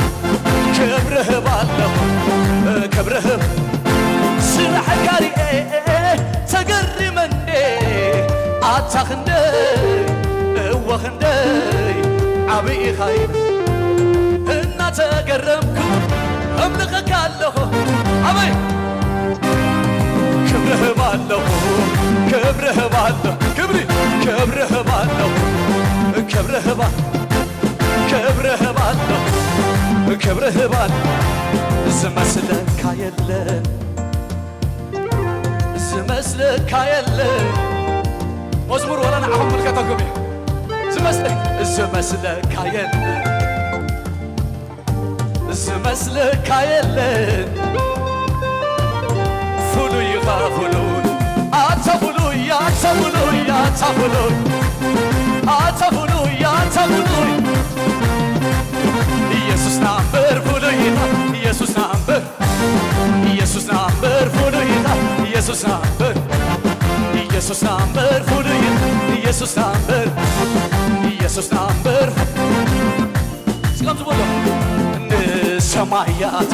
ክብሪ ህባ ኣለኹ፣ ክብሪ ህብ-፣ ስራሕካ ሪኤ ተገሪመ እንዴ፣ ኣታ ክንደይ፣ እወ ክንደይ ዓብዪ ኢኻ ኢለ እናተገረምኩ እምልኸካ ኣለኹ። ኣበይ ክብሪ ህባ ኣለኹ፣ ክብሪ ህባ ኣለኹ፣ ክብሪ፣ ክብሪ ህባ ኣለኹ፣ ክብሪ ህባ፣ ክብሪ ህባ ኣለኹ፣ ክብሪ ህባ ኣለኹ። ዝመስለካ የለን፣ ዝመስለካ የለን። መዝሙር ወላ ንዓኹም ምልከተኩም እዩ። ዝመስለ-፣ ዝመስለካ የለን፣ ዝመስለካ የለን። ፍሉይ ኢኻ ፍሉይ፣ ኣታ ፍሉይ፣ ኣታ ፍሉይ፣ ኣታ ፍሉይ፣ ኣታ ፍሉይ፣ ኣታ ፍሉይ። ኢየሱስና እምበር ፍሉይ ኢኻ፣ ኢየሱስና እምበር፣ ኢየሱስና እምበር ፍሉይ ኢኻ፣ ኢየሱስና እምበር፣ ኢየሱስና እምበር ፍሉይ ኢኻ፣ ኢየሱስና እምበር፣ ኢየሱስና እምበር። እስከ ከምዚ በሎ። ንሰማያት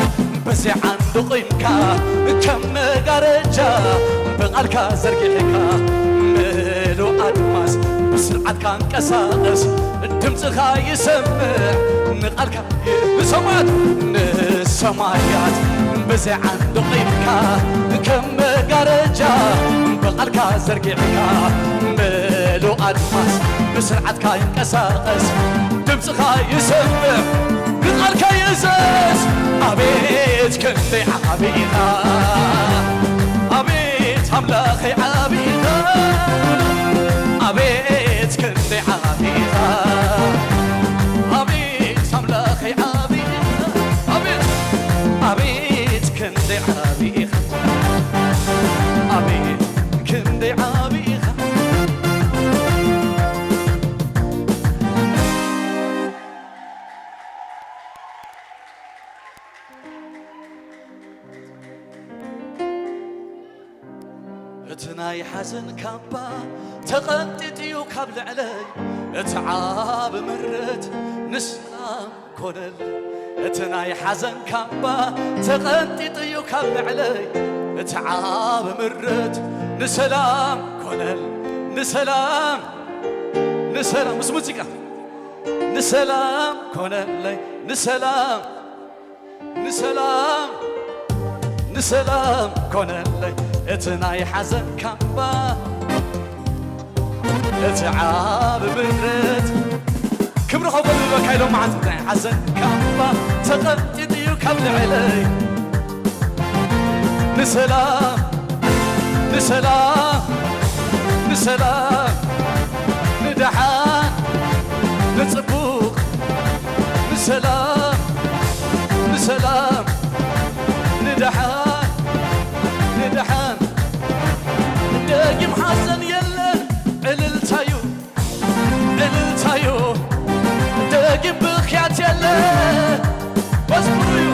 በዚያ ዓንዲ ቆምካ፣ ከም መጋረጃ ብቓልካ ዘርጊሕካ፣ ምሉእ ኣድማስ ብስርዓትካ እንቀሳቐስ፣ ድምፅኻ ይሰምዕ ንቓልካ። ንሰማያት፣ ንሰማያት በዚያ ዓንዲ ቆምካ፣ ከም መጋረጃ ብቓልካ ዘርጊሕካ፣ ምሉእ ኣድማስ ብስርዓትካ ይንቀሳቐስ፣ ድምፅኻ ይሰምዕ ንቓልካ ይእዘዝ። ኣቤት ክንደይ ዓቢ ኢኻ፣ ኣቤት ኣምላኸይ ዓቢ ኢኻ፣ ኣቤት ክንደይ ዓቢ ኢኻ፣ ኣቤት ኣምላኸይ ዓቢ ኢኻ፣ ኣቤት፣ ኣቤት ክንደይ ዓቢ ኢኻ፣ ኣቤት ክንደይ ዓቢ ኢኻ። እቲ ናይ ሓዘን ካባ ተቐንጢጥ'ዩ ካብ ልዕለይ፣ እቲ ዓቢ ምረት ንሰላም ኮነል። እቲ ናይ ሓዘን ካባ ተቐንጢጥ'ዩ ካብ ልዕለይ፣ እቲ ዓቢ ምረት ንሰላም ኮነል። ንሰላም፣ ንሰላም፣ ምስ ሙዚቃ። ንሰላም ኮነለይ፣ ንሰላም፣ ንሰላም፣ ንሰላም ኮነለይ እቲ ናይ ሓዘን ካባ፣ እቲ ዓቢ ምረት። ክብሪ ኸው በሉ በካ ኢሎም መዓት ናይ ሓዘን ካባ ተቐንጢጥ'ዩ ካብ ልዕለይ። ንሰላም፣ ንሰላም፣ ንሰላም፣ ንደሓን፣ ንጽቡቕ፣ ንሰላም፣ ንሰላም፣ ንደሓን፣ ንደሓን። ደጊም ሓዘን የለን፣ ዕልልታዩ፣ ዕልልታዩ። ደጊም ብኽያት የለ፣ መዝሙርዩ፣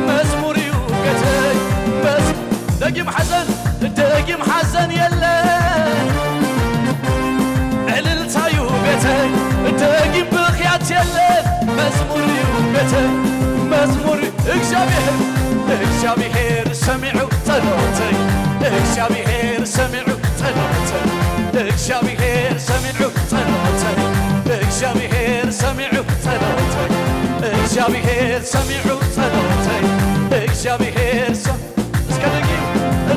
መዝሙርዩ ቤተይ። መዝ-፣ ደጊም ሓዘን፣ ደጊም ሓዘን የለ፣ ዕልልታዩ ቤተይ። ደጊም ብኽያት የለ፣ መዝሙርዩ ቤተይ። መዝሙር እግዚኣብሔር፣ እግዚኣብሔር ሰሚዑ ጸሎተይ፣ እግዚኣብሔር ሰሚዑ ጸሎተይ፣ እግዚኣብሔር ሰሚዑ ጸሎተይ፣ እግዚኣብሔር ሰሚዑ ጸሎተይ፣ እግዚኣብሔር ሰሚዑ ጸሎተይ፣ እግዚኣብሔር ሰ-፣ እስከ ደጊም፣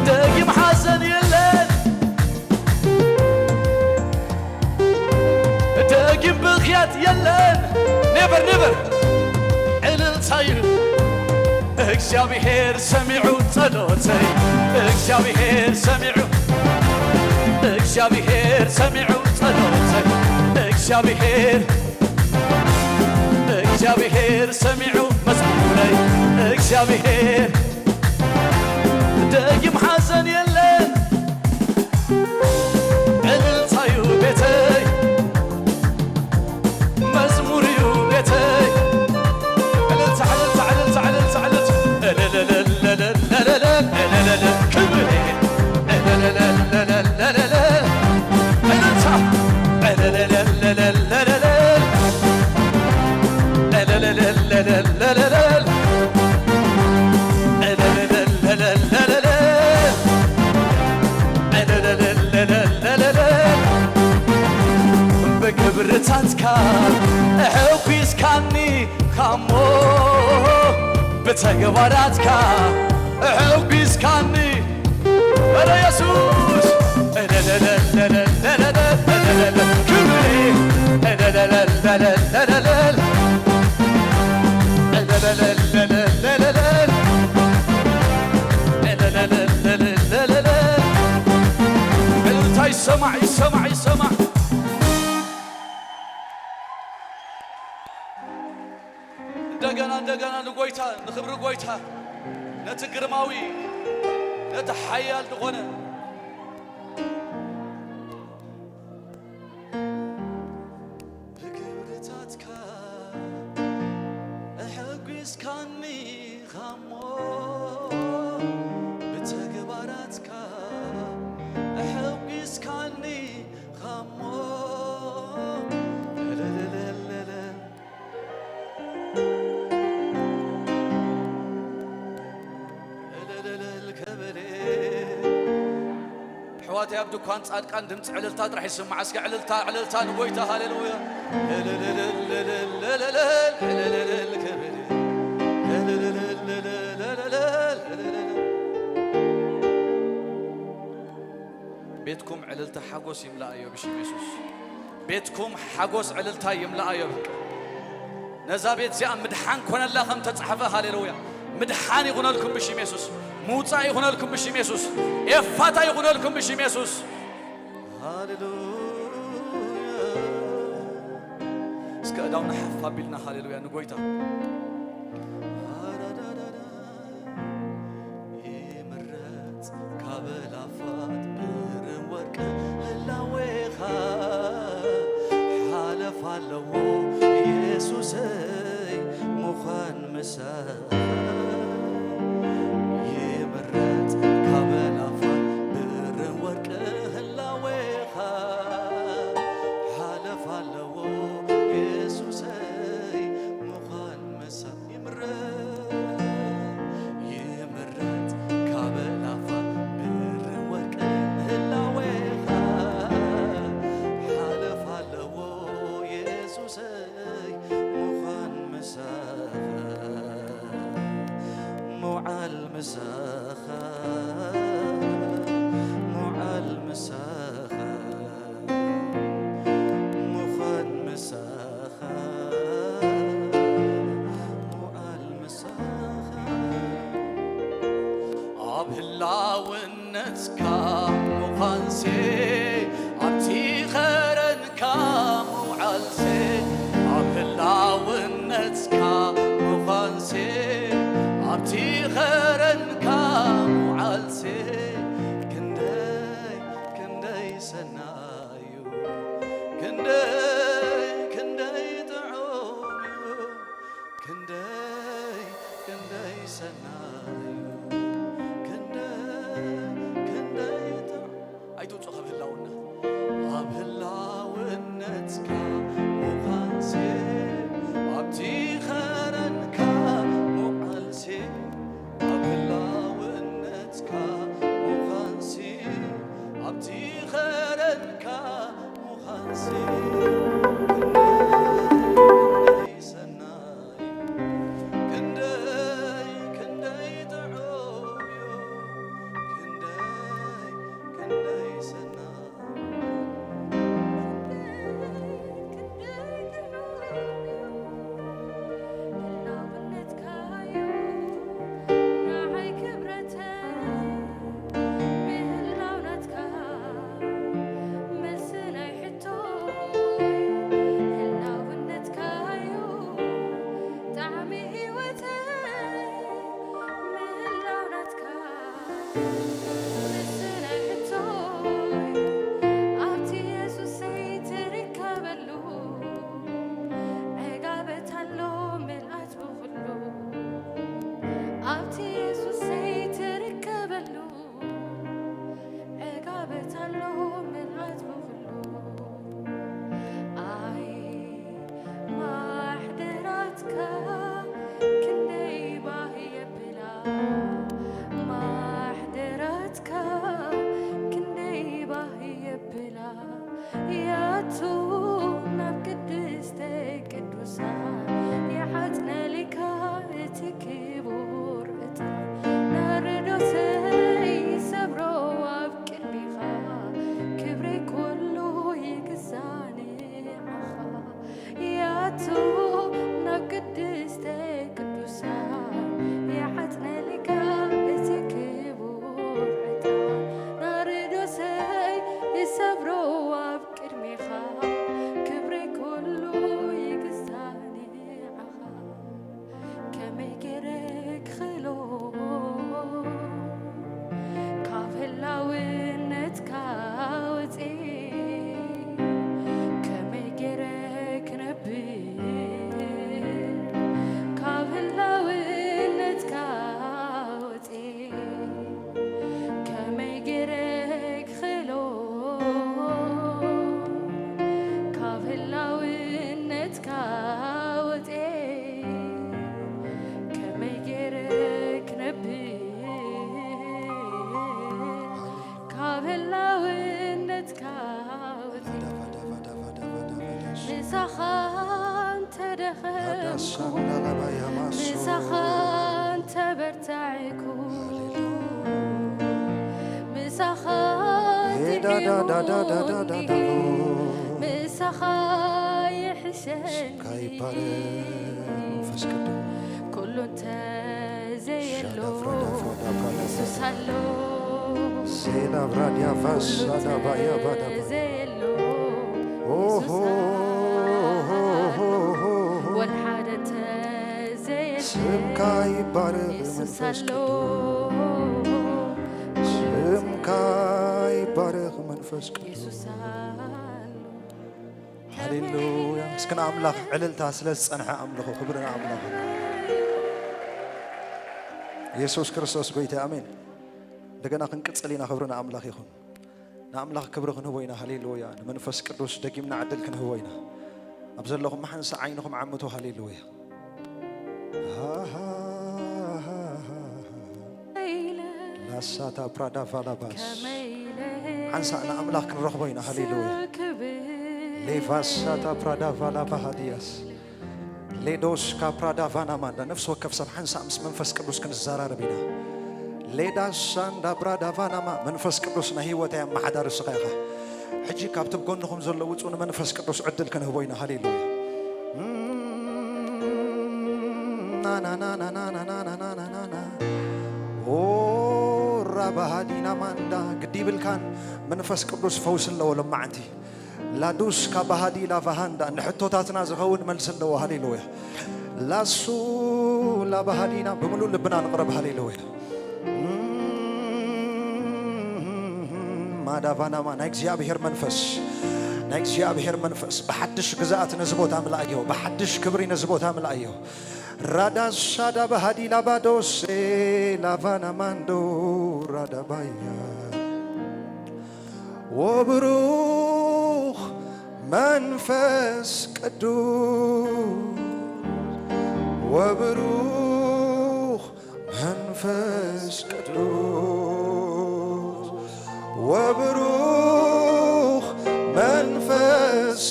ደጊም ሓዘን የለን። ደጊም ብኽያት የለን። ኔቨር፣ ኔቨር። እልልታ እዩ። እግዚኣብሔር ሰሚዑ ጸሎተይ፣ እግዚኣብሔር ሰሚዑ፣ እግዚኣብሔር ሰሚዑ ጸሎተይ፣ እግዚኣብሔር፣ እግዚኣብሔር ሰሚዑ መዝሙረይ፣ እግዚኣብሔር ደጊም ሓዘን የለን። እልልታዩ ቤተይ፣ መዝሙርዩ ቤተይ። እልልታ፣ እልልታ፣ እልልታ፣ እልልታ፣ እልልታ። እልልልልልልልልልል፣ እልልልል፣ ክብር። እልልልልልልልልል፣ እልልታ። እልልልልልልልልል፣ እልልልልልልልልል። ብግብርታትካ ኣሐጒስካኒ ኻሞ፣ ብተግባራትካ ኣሐጒስካኒ። ኧረ የሱስ! ክብሪ! እልልታ ይሰማዕ፣ ይሰማዕ፣ ይሰማዕ። እንደገና፣ እንደገና ንጎይታ፣ ንኽብሪ ጎይታ፣ ነቲ ግርማዊ፣ ነቲ ሓያል ዝኾነ ብግብርታትካ ኣሐጒስካኒ ኻሞ፣ ብተግባራትካ ኣሐጒስካኒ ኻሞ። እልልልልልል። እልልልል ከበደ። ኣሕዋተይ ኣብ ድኳን ጻድቃን ድምፂ ዕልልታ ጥራሕ ይስማዕ። እስከ ዕልልታ፣ ዕልልታ ንጎይታ፣ ሃሌሉያ። እልልልልልልልልል፣ እልልልል ከበደ። እልልልልልልልል፣ እልልልል። ቤትኩም ዕልልታ ሓጎስ ይምላኣዮ ብሽም የሱስ። ቤትኩም ሓጎስ ዕልልታ ይምላኣዮ። ነዛ ቤት እዚኣ ምድሓን ኮነላ ከም ተጻሕፈ፣ ሃሌሉያ። ምድሓን ይኹነልኩም ብሽም የሱስ። ምውጻእ ይኹነልኩም ብሽም የሱስ። ኤፋታ ይኹነልኩም ብሽም የሱስ። ሃሌሉያ። እስከ እዳውና ሓፍ ኣቢልና ሃሌሉያ ንጎይታ። ይምረጽ ካብ ኣእላፋት ብርን ወርቅን ህላዌኻ፣ ሓለፋ ኣለዎ የሱሰይ ምዃን ምሳኻ። ይምረጽ ካብ ኣእላፋት ብርን ወርቅን ህላዌኻ፣ ሓለፋ ኣለዎ የሱሰይ ምዃን ምሳኻ። ይምረጽ፣ ይምረጽ ካብ ኣእላፋት ብርን ወርቅን ህላዌኻ፣ ሓለፋ ኣለዎ የሱሰይ ምዃን ምሳኻ፣ ምውዓል ምሳኻ፣ ምውዓል ምሳኻ፣ ምዃን ምሳኻ፣ ምውዓል ምሳኻ። ኣብ ህላውነትካ ምዃንሲ፣ ኣብቲ ኸረንካ ምውዓልሲ፣ ኣብ ህላውነትካ ምዃንሲ፣ ኣብቲ ኸረንካ ምውዓልሲ፣ ክንደይ ክንደይ ሰናዩ፣ ክንደይ ክንደይ ጥዑም እዩ፣ ክንደይ ክንደይ ሰናዩ፣ ክንደይ ክንደይ ጥዑም። ኣይትውጹ ካብ ህላውና። ኣብ ህላውነትካ ምዃንሲ፣ ኣብቲ ኸረንካ ምውዓልሲ፣ ኣብ ህላውነትካ ስምካ ይባረኽ መንፈስ ቅዱስ። ስምካ ይባረኽ መንፈስ ቅዱስ። ሃሌሉያ። እስኪ ንኣምላኽ ዕልልታ ስለ ዝጸንሐ ኣምልኹ። ክብሪ ንኣምላኽ። የሱስ ክርስቶስ ጎይታ፣ ኣሜን። እንደገና ክንቅጽል ኢና። ክብሪ ንኣምላኽ ይኹን። ንኣምላኽ ክብሪ ክንህቦ ኢና። ሃሌሉያ። ንመንፈስ ቅዱስ ደጊምና ዕድል ክንህቦ ኢና። ኣብ ዘለኹም ሓንሳእ ዓይንኹም ዓምቱ። ሃሌሉያ። ላሳታ ፕራዳ ቫላባስ ሓንሳእ ንኣምላኽ ክንረኽቦ ኢና። ሃሌሉያ። ሌቫሳታ ፕራዳ ቫላባ ሃዲያስ ሌዶስ ካፕራዳቫናማ እንዳ ነፍሲ ወከፍ ሰብ ሓንሳእ ምስ መንፈስ ቅዱስ ክንዘራረብ ኢና። ሌዳሳ እንዳ ብራዳቫናማ መንፈስ ቅዱስ ናይ ህይወተይ ኣመሓዳሪ እስኻ ኢኻ። ሕጂ ካብቲ ብጎንኹም ዘሎ ውጹ ንመንፈስ ቅዱስ ዕድል ክንህቦ ኢና። ሃሌሉያ። ናናናናናናናናናና ኦ ራባሃዲና ማንዳ ግዲ ይብልካን መንፈስ ቅዱስ ፈውሲ ኣለዎ ለማዓንቲ ላዱስ ካባሃዲ ላቫሃንዳ ንሕቶታትና ዝኸውን መልሲ ኣለዎ። ሃሌሉያ። ላሱ ላባሃዲና ብምሉእ ልብና ንቕረብ። ሃሌሉያ። ማዳቫናማ ናይ እግዚኣብሔር መንፈስ ናይ እግዚኣብሔር መንፈስ ብሓድሽ ግዝኣት ነዚ ቦታ ምልኣዮ፣ ብሓድሽ ክብሪ ነዚ ቦታ ምልኣዮ። ራዳሻዳ ባህዲ ላባዶሴ ላቫና ማንዶ ራዳባያ ወብሩኽ መንፈስ ቅዱስ ወብሩኽ መንፈስ ቅዱስ ወብሩኽ መንፈስ ቅዱስ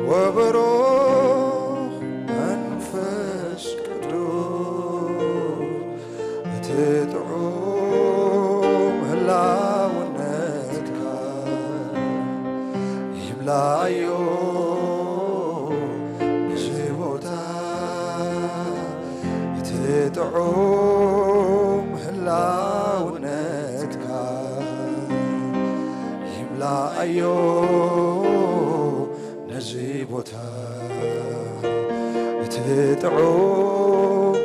ወብሩኽ መንፈስ ቅዱስ፣ እቲ ጥዑም ህላውነትካ ይምላእዮ እዚ ቦታ፣ እቲ ጥዑም ህላውነትካ ይምላእዮ ነዚ ቦታ፣ እቲ ጥዑም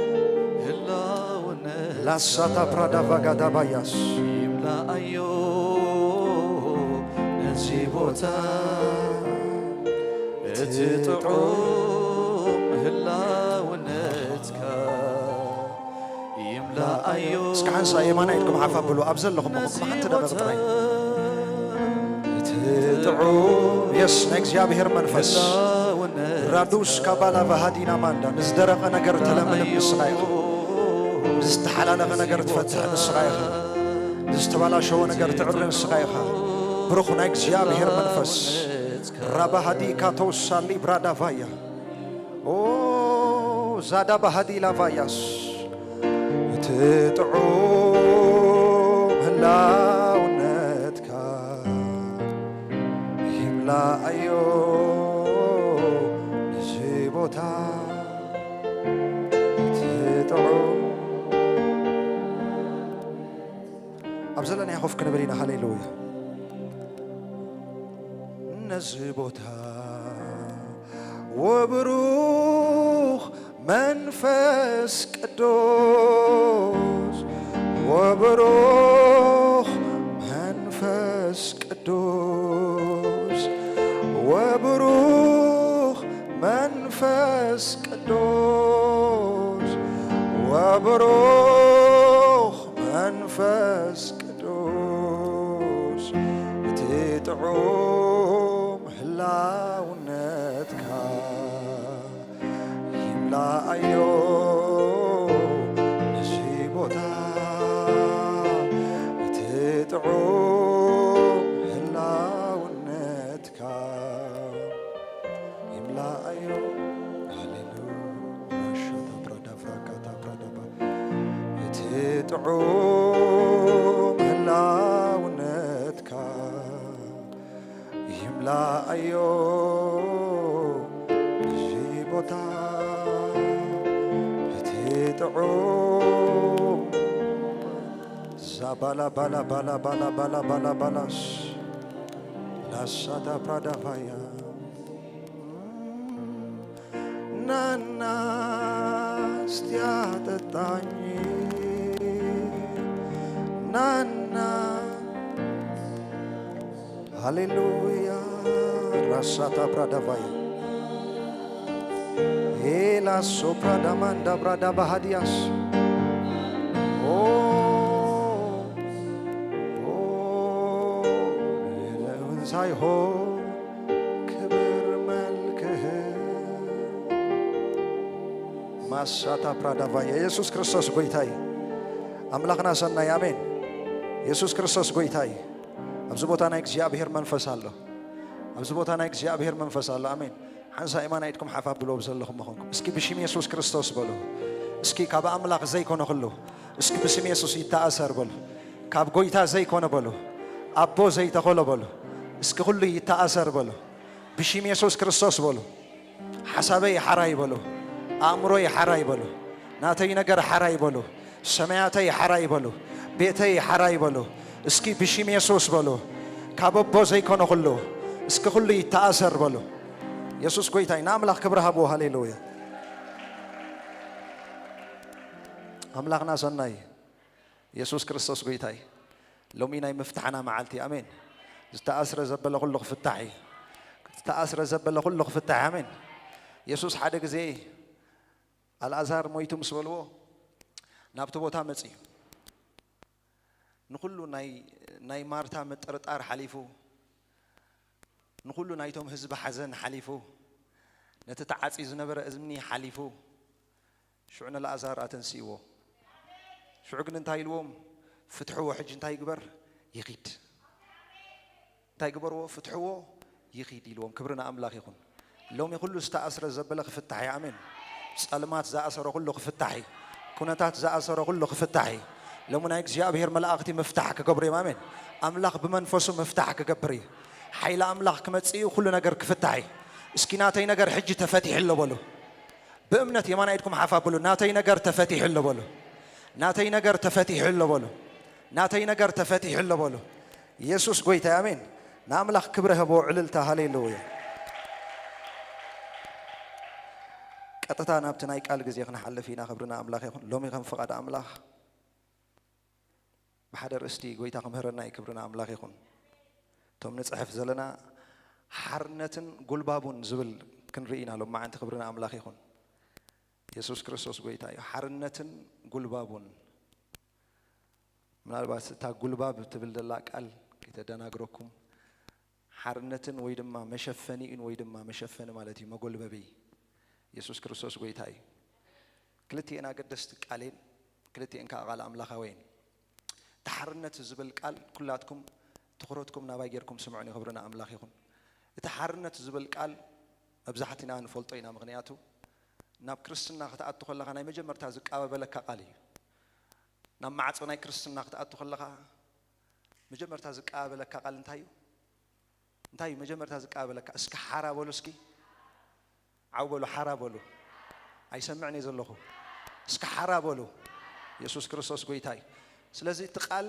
ህላውነት ላሳታ ፕራዳ ቫጋዳ ባያስ ይምላእዮ ነዚ ቦታ፣ እቲ ጥዑም ህላውነትካ ይምላእዮ። እስከ ሓንሳ የማናይ ኢድኩም ሓፍ ኣብሉ፣ ኣብ ዘለኹም ንኹም ሓንቲ ደቂቕ ጥራይ። እቲ ጥዑም የስ ናይ እግዚኣብሔር መንፈስ ራዱስ ካባላ ቫሃዲና ማንዳ፣ ንዝደረቐ ነገር ተለምልም ንስኻ ኢኻ። ንዝተሓላለኸ ነገር ትፈትሕ ንስኻ ኢኻ። ንዝተባላሸወ ነገር ትዕሪ ንስኻ ኢኻ። ብሩኽ ናይ እግዚኣብሔር መንፈስ ራባሃዲ ካቶሳ ሊብራዳቫያ ኦ ዛዳ ባህዲ ላቫያስ እቲ ጥዑም ህላውነትካ ይምላእዮ ነዚ ቦታ፣ እቲ ጥዑም ኣብ ዘለናዮ ኮፍ ክንብል ኢና። ሃሌሉያ። ነዚ ቦታ ወብሩኽ መንፈስ ቅዱስ፣ ወብሩኽ መንፈስ ቅዱስ፣ ወብሩኽ መንፈስ ቅዱስ፣ ወብሩኽ መንፈስ ቅዱስ፣ እቲ ጥዑም ህላውነትካ ይምላእዮ ነዚ ቦታ፣ እቲ ጥዑም ህላውነትካ ይምላእዮ። ሃሌሉያ። ራሻታ ፕራዳ ፍራካታ ፕራዳባ፣ እቲ ጥዑም ህላውነትካ ይምላእዮ እዚ ቦታ፣ እቲ ጥዑም ዛባላ ባላ ባላ ባላ ባላ ባላ ባላስ ላሳታ ፕራዳፋያ ናና እስቲ አጠጣኝ፣ ናና። ሃሌሉያ። ራሳታ ብራዳቫያ ኤላ ሶፕራዳማንዳ ብራዳ ባሃዲያስ ኦ፣ ኦ፣ የለውን ሳይሆን ክብር መልክህ። ማሳታ ፕራዳቫያ። ኢየሱስ ክርስቶስ ጎይታ እዩ። ኣምላኽና ሰናይ። ኣሜን። ኢየሱስ ክርስቶስ ጎይታ እዩ። ኣብዚ ቦታ ናይ እግዚኣብሔር መንፈስ ኣሎ። ኣብዚ ቦታ ናይ እግዚኣብሔር መንፈስ ኣሎ። ኣሜን። ሓንሳ የማናይ ኢድኩም ሓፍ ኣብልዎ ብዘለኹም ምኾንኩም። እስኪ ብሽም ኢየሱስ ክርስቶስ በሉ። እስኪ ካብ ኣምላኽ ዘይኮነ ኩሉ እስኪ ብስም ኢየሱስ ይተኣሰር በሉ። ካብ ጎይታ ዘይኮነ በሉ። ኣቦ ዘይተኸሎ በሉ። እስኪ ኩሉ ይተኣሰር በሉ። ብሽም ኢየሱስ ክርስቶስ በሉ። ሓሳበይ ሓራይ በሉ። ኣእምሮይ ሓራይ በሉ። ናተይ ነገር ሓራይ በሉ። ሰማያተይ ሓራይ በሉ። ቤተይ ሓራይ በሉ። እስኪ ብሽም የሱስ በሉ። ካብ ኣቦ ዘይኮነ ኩሉ እስኪ ኩሉ ይተኣሰር በሉ። የሱስ ጎይታይ ንኣምላኽ ክብሪ ሃብዎ። ሃሌሉያ። ኣምላኽና ሰናይ። የሱስ ክርስቶስ ጎይታይ። ሎሚ ናይ ምፍታሕና መዓልቲ። ኣሜን። ዝተኣስረ ዘበለ ኩሉ ክፍታሕ እዩ። ዝተኣስረ ዘበለ ኩሉ ክፍታሕ። ኣሜን። የሱስ ሓደ ግዜ ኣልኣዛር ሞይቱ ምስ በልዎ ናብቲ ቦታ መጺኡ። ንኹሉ ናይ፣ ናይ ማርታ ምጥርጣር ሓሊፉ፣ ንኹሉ ናይቶም ህዝቢ ሓዘን ሓሊፉ፣ ነቲ ተዓጽዩ ዝነበረ እምኒ ሓሊፉ፣ ሽዑ ንልኣዛር ኣተንስእዎ። ሽዑ ግን እንታይ ኢልዎም? ፍትሕዎ፣ ሕጂ እንታይ ይግበር? ይኺድ። እንታይ ግበርዎ? ፍትሕዎ፣ ይኺድ ኢልዎም። ክብሪ ንኣምላኽ ይኹን። ሎሚ ኩሉ ዝተኣስረ ዘበለ ክፍታሕ እዩ። ኣሜን። ጸልማት ዝኣሰሮ ኩሉ ክፍታሕ እዩ። ኩነታት ዝኣሰሮ ኩሉ ክፍታሕ እዩ። ሎሚ ናይ እግዚኣብሔር መላእኽቲ ምፍታሕ ክገብሩ እዮም። ኣሜን። ኣምላኽ ብመንፈሱ ምፍታሕ ክገብር እዩ። ሓይሊ ኣምላኽ ክመጽእ እዩ። ኩሉ ነገር ክፍታሕ እዩ። እስኪ ናተይ ነገር ሕጂ ተፈቲሑ ኣሎ በሉ። ብእምነት የማናይ ኢድኩም ሓፍ ኣብሉ። ናተይ ነገር ተፈቲሑ ኣሎ በሉ። ናተይ ነገር ተፈቲሑ ኣሎ በሉ። ናተይ ነገር ተፈቲሑ ኣሎ በሉ። ኢየሱስ ጎይታ፣ ኣሜን። ንኣምላኽ ክብሪ ህቦ፣ ዕልልታ፣ ሃሌሉያ። ቀጥታ ናብቲ ናይ ቃል ግዜ ክንሓልፍ ኢና። ክብሪ ንኣምላኽ ይኹን። ሎሚ ከም ፍቓድ ኣምላኽ ብሓደ ርእስቲ ጎይታ ክምህረና እዩ። ክብሪ ንኣምላኽ ይኹን። እቶም ንጽሕፍ ዘለና ሓርነትን ጉልባቡን ዝብል ክንርኢ ኢና ሎማዓንቲ። ክብሪ ንኣምላኽ ይኹን። የሱስ ክርስቶስ ጎይታ እዩ። ሓርነትን ጉልባቡን። ምናልባት እታ ጉልባብ ትብል ዘላ ቃል ከይተደናግረኩም፣ ሓርነትን ወይ ድማ መሸፈኒኡን ወይ ድማ መሸፈኒ ማለት እዩ፣ መጎልበቢ። የሱስ ክርስቶስ ጎይታ እዩ። ክልቲኤን ኣገደስቲ ቃሌን፣ ክልቲኤን ከዓ ቃል ኣምላኻዊ እየን። እቲ ሓርነት ዝብል ቃል ኩላትኩም ትኹረትኩም ናባይ ጌርኩም ስምዑኒ፣ ክብሪ ንኣምላኽ ይኹን። እቲ ሓርነት ዝብል ቃል መብዛሕትና ንፈልጦ ኢና፣ ምኽንያቱ ናብ ክርስትና ክትኣቱ ከለኻ ናይ መጀመርታ ዝቃባበለካ ቃል እዩ። ናብ ማዕጾ ናይ ክርስትና ክትኣቱ ከለኻ መጀመርታ ዝቃባበለካ ቃል እንታይ እዩ? እንታይ እዩ መጀመርታ ዝቃባበለካ? እስኪ ሓራ በሉ እስኪ። ዓው በሉ፣ ሓራ በሉ። ኣይሰምዕን እየ ዘለኹ። እስኪ ሓራ በሉ። የሱስ ክርስቶስ ጎይታ እዩ። ስለዚ እቲ ቃል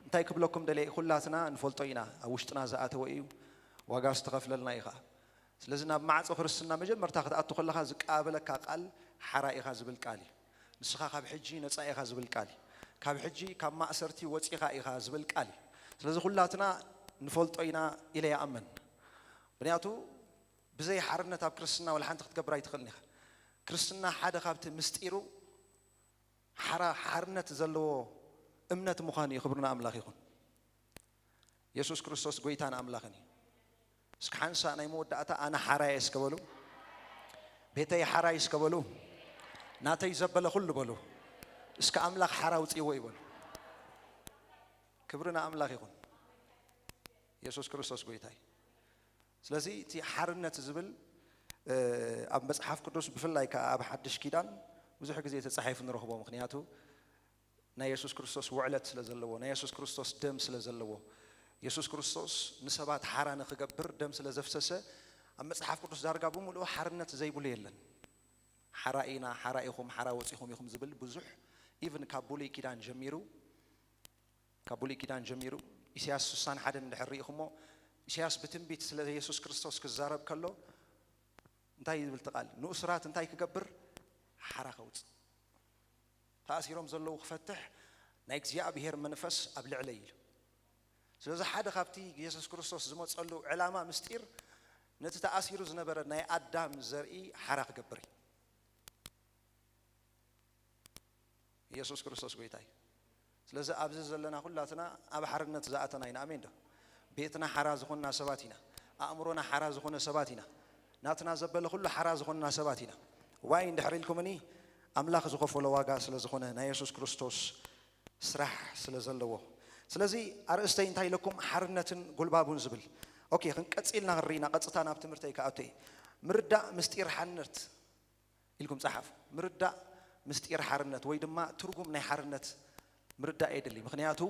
እንታይ ክብለኩም ደልየ፣ ኩላትና ንፈልጦ ኢና፣ ኣብ ውሽጥና ዝኣተወ እዩ፣ ዋጋ ዝተኸፍለልና እዩ ኸዓ። ስለዚ ናብ ማዕጾ ክርስትና መጀመርታ ክትኣቱ ከለኻ ዝቃባበለካ ቃል ሓራ ኢኻ ዝብል ቃል እዩ። ንስኻ ካብ ሕጂ ነጻ ኢኻ ዝብል ቃል እዩ። ካብ ሕጂ ካብ ማእሰርቲ ወጺኻ ኢኻ ዝብል ቃል እዩ። ስለዚ ኩላትና ንፈልጦ ኢና ኢለ ይኣምን። ምኽንያቱ ብዘይ ሓርነት ኣብ ክርስትና ወላ ሓንቲ ክትገብር ኣይትኽእልን ኢኻ። ክርስትና ሓደ ካብቲ ምስጢሩ ሓራ-፣ ሓርነት ዘለዎ እምነት ምዃኑ እዩ። ክብሪ ንኣምላኽ ይኹን። የሱስ ክርስቶስ ጎይታን ኣምላኽን እዩ። እስኪ ሓንሳእ ናይ መወዳእታ ኣነ ሓራ እየ እስከ በሉ። ቤተይ ሓራ እዩ እስከ በሉ። ናተይ ዘበለ ኩሉ በሉ። እስከ ኣምላኽ ሓራ ኣውጽእዎ ይበሉ። ክብሪ ንኣምላኽ ይኹን። የሱስ ክርስቶስ ጎይታ እዩ። ስለዚ እቲ ሓርነት ዝብል፣ እ፣ ኣብ መጽሓፍ ቅዱስ ብፍላይ ከኣ ኣብ ሓድሽ ኪዳን ብዙሕ ግዜ ተጻሒፉ ንረኽቦ። ምኽንያቱ ናይ የሱስ ክርስቶስ ውዕለት ስለ ዘለዎ፣ ናይ የሱስ ክርስቶስ ደም ስለ ዘለዎ፣ የሱስ ክርስቶስ ንሰባት ሓራ ንኽገብር ደም ስለ ዘፍሰሰ፣ ኣብ መጽሓፍ ቅዱስ ዳርጋ ብምሉኡ ሓርነት ዘይብሉ የለን። ሓራ ኢና፣ ሓራ ኢኹም፣ ሓራ ወጺኹም ኢኹም ዝብል ብዙሕ፣ ኢቭን ካብ ብሉይ ኪዳን ጀሚሩ፣ ካብ ብሉይ ኪዳን ጀሚሩ፣ ኢሳያስ ስሳን ሓደን እንድሕር ርኢኹሞ፣ ኢሳያስ ብትንቢት ስለ የሱስ ክርስቶስ ክዛረብ ከሎ፣ እንታይ ይብል እቲ ቃል? ንእሱራት እንታይ ክገብር? ሓራ ከውጽእ። ተኣሲሮም ዘለዉ ክፈትሕ ናይ እግዚኣብሄር መንፈስ ኣብ ልዕለይ ኢሉ። ስለዚ ሓደ ካብቲ የሱስ ክርስቶስ ዝመጸሉ ዕላማ፣ ምስጢር፣ ነቲ ተኣሲሩ ዝነበረ ናይ ኣዳም ዘርኢ ሓራ ክገብር እዩ። ኢየሱስ ክርስቶስ ጎይታ እዩ። ስለዚ ኣብዚ ዘለና ኩላትና ኣብ ሓርነት ዝኣተና ኢና። ኣሜን ዶ? ቤትና ሓራ ዝኾንና ሰባት ኢና። ኣእምሮና ሓራ ዝኾነ ሰባት ኢና። ናትና ዘበለ ኩሉ ሓራ ዝኾንና ሰባት ኢና። ዋይ እንድሕር ኢልኩምኒ፣ ኣምላኽ ዝኸፈሎ ዋጋ ስለ ዝኾነ፣ ናይ የሱስ ክርስቶስ ስራሕ ስለ ዘለዎ። ስለዚ ኣርእስተይ እንታይ ኢለኩም? ሓርነትን ጉልባቡን ዝብል። ኦኬ፣ ክንቀጽልና ክንርኢና ቀጥታ ናብ ትምህርተይ ክኣቱ እየ። ምርዳእ ምስጢር ሓርነት ኢልኩም ጸሓፉ። ምርዳእ ምስጢር ሓርነት ወይ ድማ ትርጉም ናይ ሓርነት ምርዳእ የድሊ። ምኽንያቱ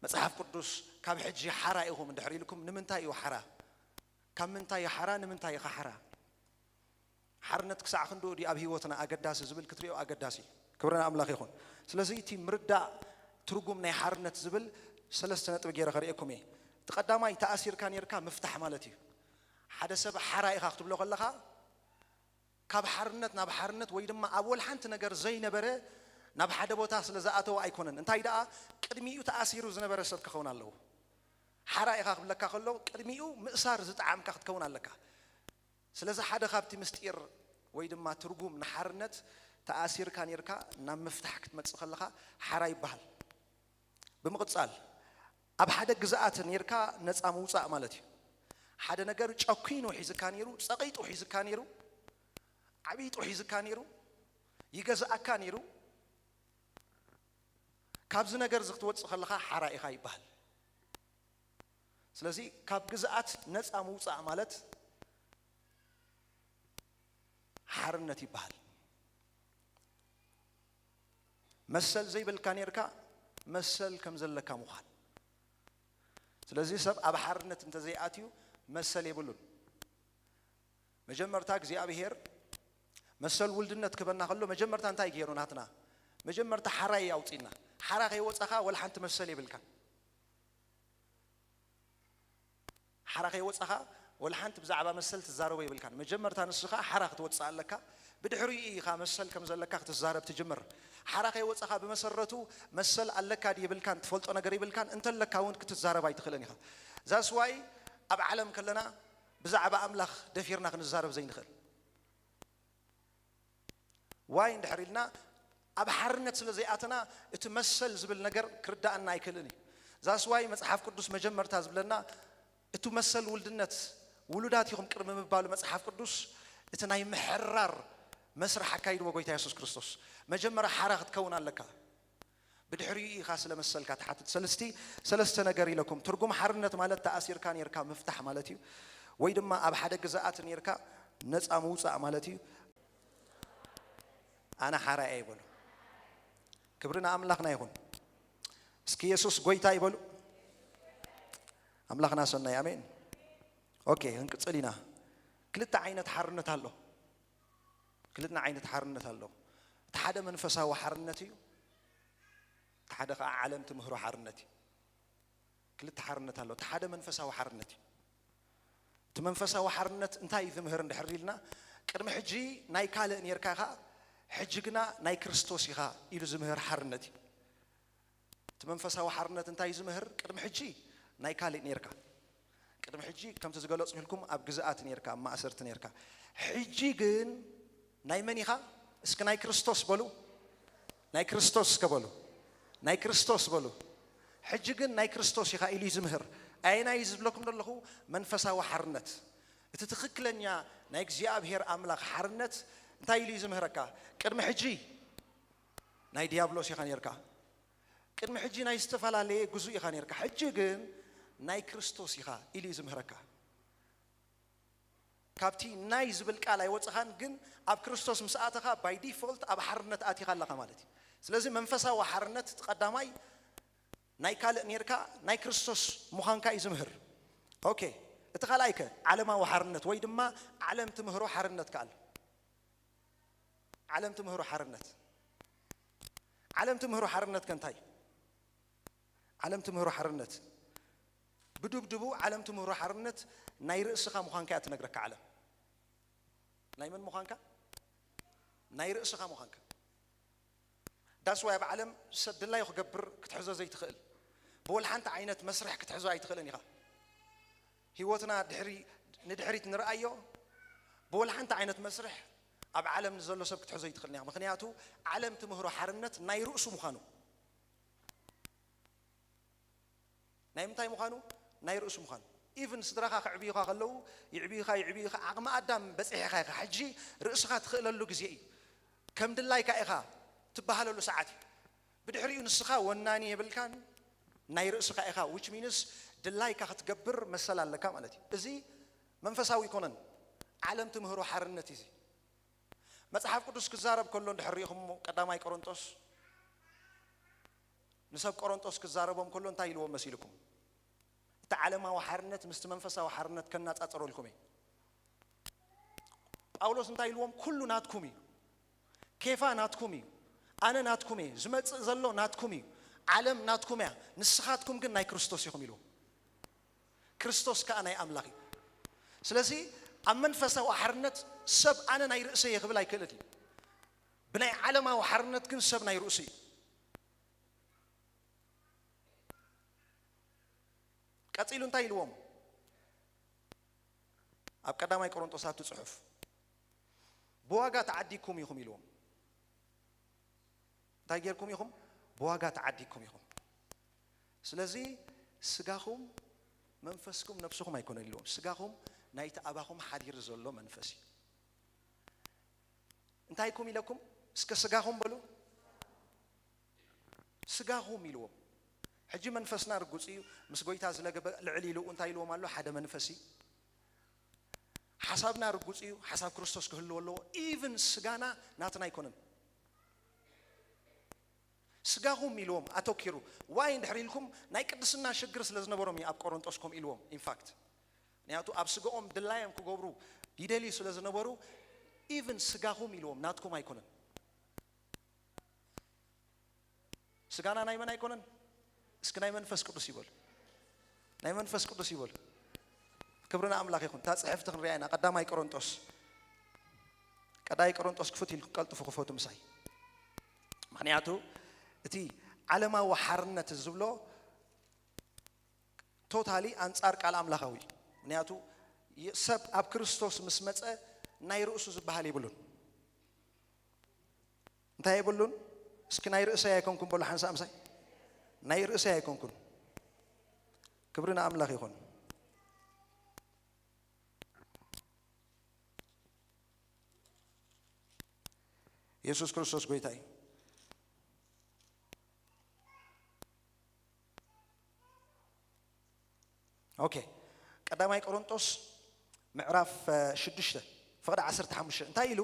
መጽሓፍ ቅዱስ ካብ ሕጂ ሓራ ኢኹም እንድሕር ኢልኩም፣ ንምንታይ እዩ ሓራ? ካብ ምንታይ እዩ ሓራ? ንምንታይ ኢኻ ሓራ? ሓርነት ክሳዕ ክንድኡ ድዩ ኣብ ህይወትና ኣገዳሲ ዝብል ክትሪኦ ኣገዳሲ እዩ። ክብሪ ንኣምላኽ ይኹን። ስለዚ እቲ ምርዳእ ትርጉም ናይ ሓርነት ዝብል ሰለስተ ነጥቢ ገይረ ከርእየኩም እየ። እቲ ቀዳማይ፣ ተኣሲርካ ኔርካ ምፍታሕ ማለት እዩ። ሓደ ሰብ ሓራ ኢኻ ክትብሎ ከለኻ፣ ካብ ሓርነት ናብ ሓርነት ወይ ድማ ኣብ ወላ ሓንቲ ነገር ዘይነበረ ናብ ሓደ ቦታ ስለ ዝኣተወ ኣይኮነን። እንታይ ደኣ፣ ቅድሚኡ ተኣሲሩ ዝነበረ ሰብ ክኸውን ኣለዎ። ሓራ ኢኻ ክብለካ ከሎ፣ ቅድሚኡ ምእሳር ዝጠዓምካ ክትከውን ኣለካ። ስለዚ ሓደ ካብቲ ምስጢር ወይ ድማ ትርጉም ንሓርነት፣ ተኣሲርካ ኔርካ ናብ ምፍታሕ ክትመጽእ ከለኻ ሓራ ይበሃል። ብምቕጻል፣ ኣብ ሓደ ግዝኣት ኔርካ ነጻ ምውጻእ ማለት እዩ። ሓደ ነገር ጨኲኑ ሒዝካ ኔሩ፣ ጸቒጡ ሒዝካ ኔሩ፣ ዓቢጡ ሒዝካ ኔሩ፣ ይገዝኣካ ኔሩ፣ ካብዚ ነገር እዚ ክትወጽእ ከለኻ ሓራ ኢኻ ይበሃል። ስለዚ ካብ ግዝኣት ነፃ ምውፃእ ማለት ሓርነት ይበሃል። መሰል ዘይብልካ ኔርካ መሰል ከም ዘለካ ምዃን። ስለዚ ሰብ ኣብ ሓርነት እንተዘይኣትዩ መሰል የብሉን። መጀመርታ እግዚኣብሔር መሰል ውልድነት ክበና ከሎ መጀመርታ እንታይ ገይሩ ናትና? መጀመርታ ሓራይ ኣውፂና። ሓራ ከይወፃኻ ወላ ሓንቲ መሰል የብልካን። ሓራ ከይወፃኻ ወላ ሓንቲ ብዛዕባ መሰል ትዛረቦ የብልካን። መጀመርታ ንስኻ ሓራ ክትወፅእ ኣለካ። ብድሕሪኡ ኢኻ መሰል ከም ዘለካ ክትዛረብ ትጅምር። ሓራ ከይወፃኻ ብመሰረቱ መሰል ኣለካ ድዩ የብልካን፣ ትፈልጦ ነገር የብልካን። እንተለካ እውን ክትዛረብ ኣይትኽእልን ኢኻ። ዛስዋይ ኣብ ዓለም ከለና ብዛዕባ ኣምላኽ ደፊርና ክንዛረብ ዘይንኽእል። ዋይ እንድሕር ኢልና ኣብ ሓርነት ስለ ዘይኣተና እቲ መሰል ዝብል ነገር ክርዳኣና ኣይክእልን እዩ። ዛስዋይ መፅሓፍ ቅዱስ መጀመርታ ዝብለና እቲ መሰል ውልድነት ውሉዳት ኢኹም ቅድሚ ምባሉ መፅሓፍ ቅዱስ እቲ ናይ ምሕራር መስርሕ ኣካይድዎ ጎይታ የሱስ ክርስቶስ። መጀመርያ ሓራ ክትከውን ኣለካ። ብድሕሪኡ ኢኻ ስለ መሰልካ ትሓትት። ሰለስቲ ሰለስተ ነገር ኢለኩም። ትርጉም ሓርነት ማለት ተኣሲርካ ኔርካ ምፍታሕ ማለት እዩ፣ ወይ ድማ ኣብ ሓደ ግዝኣት ኔርካ ነፃ ምውፃእ ማለት እዩ። ኣነ ሓራ እየ ይበሉ። ክብሪ ንኣምላኽና ይኹን። እስኪ የሱስ ጎይታ ይበሉ። ኣምላኽና ሰናይ። ኣሜን። ኦኬ፣ ክንቅፅል ኢና። ክልተ ዓይነት ሓርነት ኣሎ። ክልተ ዓይነት ሓርነት ኣሎ። እቲ ሓደ መንፈሳዊ ሓርነት እዩ። እቲ ሓደ ከዓ ዓለም ትምህሮ ሓርነት እዩ። ክልተ ሓርነት ኣሎ። እቲ ሓደ መንፈሳዊ ሓርነት እዩ። እቲ መንፈሳዊ ሓርነት እንታይ እዩ ዝምህር እንድሕር ኢልና፣ ቅድሚ ሕጂ ናይ ካልእ ኔርካ ኢኻ፣ ሕጂ ግና ናይ ክርስቶስ ኢኻ ኢሉ ዝምህር ሓርነት እዩ። እቲ መንፈሳዊ ሓርነት እንታይ እዩ ዝምህር? ቅድሚ ሕጂ ናይ ካልእ ኔርካ። ቅድሚ ሕጂ ከምቲ ዝገለጽኩልኩም ኣብ ግዝኣት ኔርካ፣ ኣብ ማእሰርቲ ኔርካ። ሕጂ ግን ናይ መን ኢኻ? እስኪ ናይ ክርስቶስ በሉ። ናይ ክርስቶስ እስከ በሉ። ናይ ክርስቶስ በሉ። ሕጂ ግን ናይ ክርስቶስ ኢኻ ኢሉ እዩ ዝምህር። ኣየናይ እዩ ዝብለኩም ዘለኹ? መንፈሳዊ ሓርነት። እቲ ትኽክለኛ ናይ እግዚኣብሔር ኣምላኽ ሓርነት እንታይ ኢሉ እዩ ዝምህረካ? ቅድሚ ሕጂ ናይ ዲያብሎስ ኢኻ ኔርካ። ቅድሚ ሕጂ ናይ ዝተፈላለየ ግዙእ ኢኻ ኔርካ። ሕጂ ግን ናይ ክርስቶስ ኢኻ ኢሉ እዩ ዝምህረካ። ካብቲ ናይ ዝብል ቃል ኣይወፅኻን፣ ግን ኣብ ክርስቶስ ምስ ኣተኻ ባይ ዲፎልት ኣብ ሓርነት ኣቲኻ ኣለኻ ማለት እዩ። ስለዚ መንፈሳዊ ሓርነት እቲ ቀዳማይ ናይ ካልእ ኔርካ ናይ ክርስቶስ ምዃንካ እዩ ዝምህር። ኦኬ፣ እቲ ካልኣይ ከ ዓለማዊ ሓርነት ወይ ድማ ዓለም ትምህሮ ሓርነት ከ ኣሎ። ዓለም ትምህሮ ሓርነት። ዓለም ትምህሮ ሓርነት ከ እንታይ? ዓለም ትምህሮ ሓርነት ብዱብድቡ ዓለም ትምህሮ ሓርነት ናይ ርእስኻ ምዃንካ እያ ትነግረካ ዓለም። ናይ መን ምዃንካ? ናይ ርእስኻ ምዃንካ። ዳስዋይ ኣብ ዓለም ሰብ ድላዩ ክገብር ክትሕዞ ዘይትኽእል፣ ብወላ ሓንቲ ዓይነት መስርሕ ክትሕዞ ኣይትኽእልን ኢኻ። ህይወትና ድሕሪ ንድሕሪት ንርኣዮ፣ ብወላ ሓንቲ ዓይነት መስርሕ ኣብ ዓለም ንዘሎ ሰብ ክትሕዞ ኣይትኽእልን ኢኻ። ምኽንያቱ ዓለም ትምህሮ ሓርነት ናይ ርእሱ ምዃኑ። ናይ ምንታይ ምዃኑ? ናይ ርእሱ ምዃኑ። ኢቭን ስድራኻ ክዕብዩኻ ከለዉ ይዕብዩኻ ይዕብዩኻ፣ ዓቕሚ ኣዳም በፂሕኻ ኢኻ። ሕጂ ርእስኻ ትኽእለሉ ግዜ እዩ። ከም ድላይካ ኢኻ ትበሃለሉ ሰዓት እዩ። ብድሕሪኡ ንስኻ ወናኒ የብልካን፣ ናይ ርእስኻ ኢኻ። ዊች ሚንስ ድላይካ ክትገብር መሰል ኣለካ ማለት እዩ። እዚ መንፈሳዊ ኣይኮነን፣ ዓለም ትምህሮ ሓርነት እዩ። እዚ መፅሓፍ ቅዱስ ክዛረብ ከሎ እንድሕር ርኢኹም ቀዳማይ ቆሮንጦስ ንሰብ ቆሮንጦስ ክዛረቦም ከሎ እንታይ ኢልዎም መሲልኩም? እቲ ዓለማዊ ሓርነት ምስቲ መንፈሳዊ ሓርነት ከናጻጽረልኩም እየ። ጳውሎስ እንታይ ኢልዎም? ኩሉ ናትኩም እዩ። ኬፋ ናትኩም እዩ። ኣነ ናትኩም እየ። ዝመጽእ ዘሎ ናትኩም እዩ። ዓለም ናትኩም እያ። ንስኻትኩም ግን ናይ ክርስቶስ ኢኹም ኢልዎም። ክርስቶስ ከኣ ናይ ኣምላኽ እዩ። ስለዚ ኣብ መንፈሳዊ ሓርነት ሰብ ኣነ ናይ ርእሰይ እየ ክብል ኣይክእልን እዩ። ብናይ ዓለማዊ ሓርነት ግን ሰብ ናይ ርእሱ እዩ። ቀጺሉ እንታይ ኢልዎም? ኣብ ቀዳማይ ቆሮንጦስ ኣብቲ ጽሑፍ ብዋጋ ተዓዲግኩም ኢኹም ኢልዎም። እንታይ ጌርኩም ኢኹም? ብዋጋ ተዓዲግኩም ኢኹም። ስለዚ ስጋኹም መንፈስኩም ነብስኹም ኣይኮነን ኢልዎም። ስጋኹም ናይቲ ኣባኹም ሓዲሩ ዘሎ መንፈስ እዩ። እንታይ ኢኩም ኢለኩም? እስከ ስጋኹም በሉ። ስጋኹም ኢልዎም። ሕጂ መንፈስና ርጉጽ እዩ። ምስ ጎይታ ዝለገበ ልዕል ኢሉ እንታይ ኢልዎም ኣሎ? ሓደ መንፈስ እዩ። ሓሳብና ርጉጽ እዩ። ሓሳብ ክርስቶስ ክህልዎ ኣለዎ። ኢቭን ስጋና ናትና ኣይኮነን። ስጋኹም ኢልዎም ኣተኪሩ። ዋይ እንድሕር ኢልኩም ናይ ቅድስና ሽግር ስለ ዝነበሮም እዩ ኣብ ቆሮንጦስ ከምኡ ኢልዎም። ኢንፋክት ምክንያቱ ኣብ ስጋኦም ድላዮም ክገብሩ ይደልዩ ስለ ዝነበሩ ኢቭን ስጋኹም ኢልዎም ናትኩም ኣይኮነን። ስጋና ናይ መን ኣይኮነን? እስኪ ናይ መንፈስ ቅዱስ ይበሉ። ናይ መንፈስ ቅዱስ ይበሉ። ክብርና ኣምላኽ ይኹን። እታ ጽሕፍቲ ክንሪኣ ኢና። ቀዳማይ ቆሮንጦስ፣ ቀዳማይ ቆሮንጦስ ክፉት ኢልኩም ቀልጥፉ ክፈቱ ምሳይ። ምክንያቱ እቲ ዓለማዊ ሓርነት ዝብሎ ቶታሊ ኣንጻር ቃል ኣምላኻዊ እዩ። ምክንያቱ የ- ሰብ ኣብ ክርስቶስ ምስ መጸ ናይ ርእሱ ዝበሃል የብሉን። እንታይ የብሉን? እስኪ ናይ ርእሰይ ኣይኮንኩን በሉ ሓንሳእ ምሳይ። ናይ ርእሰይ ኣይኮንኩን። ክብሪ ንኣምላኽ ይኹን። የሱስ ክርስቶስ ጎይታ እዩ። ኦኬ፣ ቀዳማይ ቆሮንጦስ ምዕራፍ እ፣ ሽዱሽተ ፍቕዲ ዓሰርተ ሓሙሽተ እንታይ ኢሉ?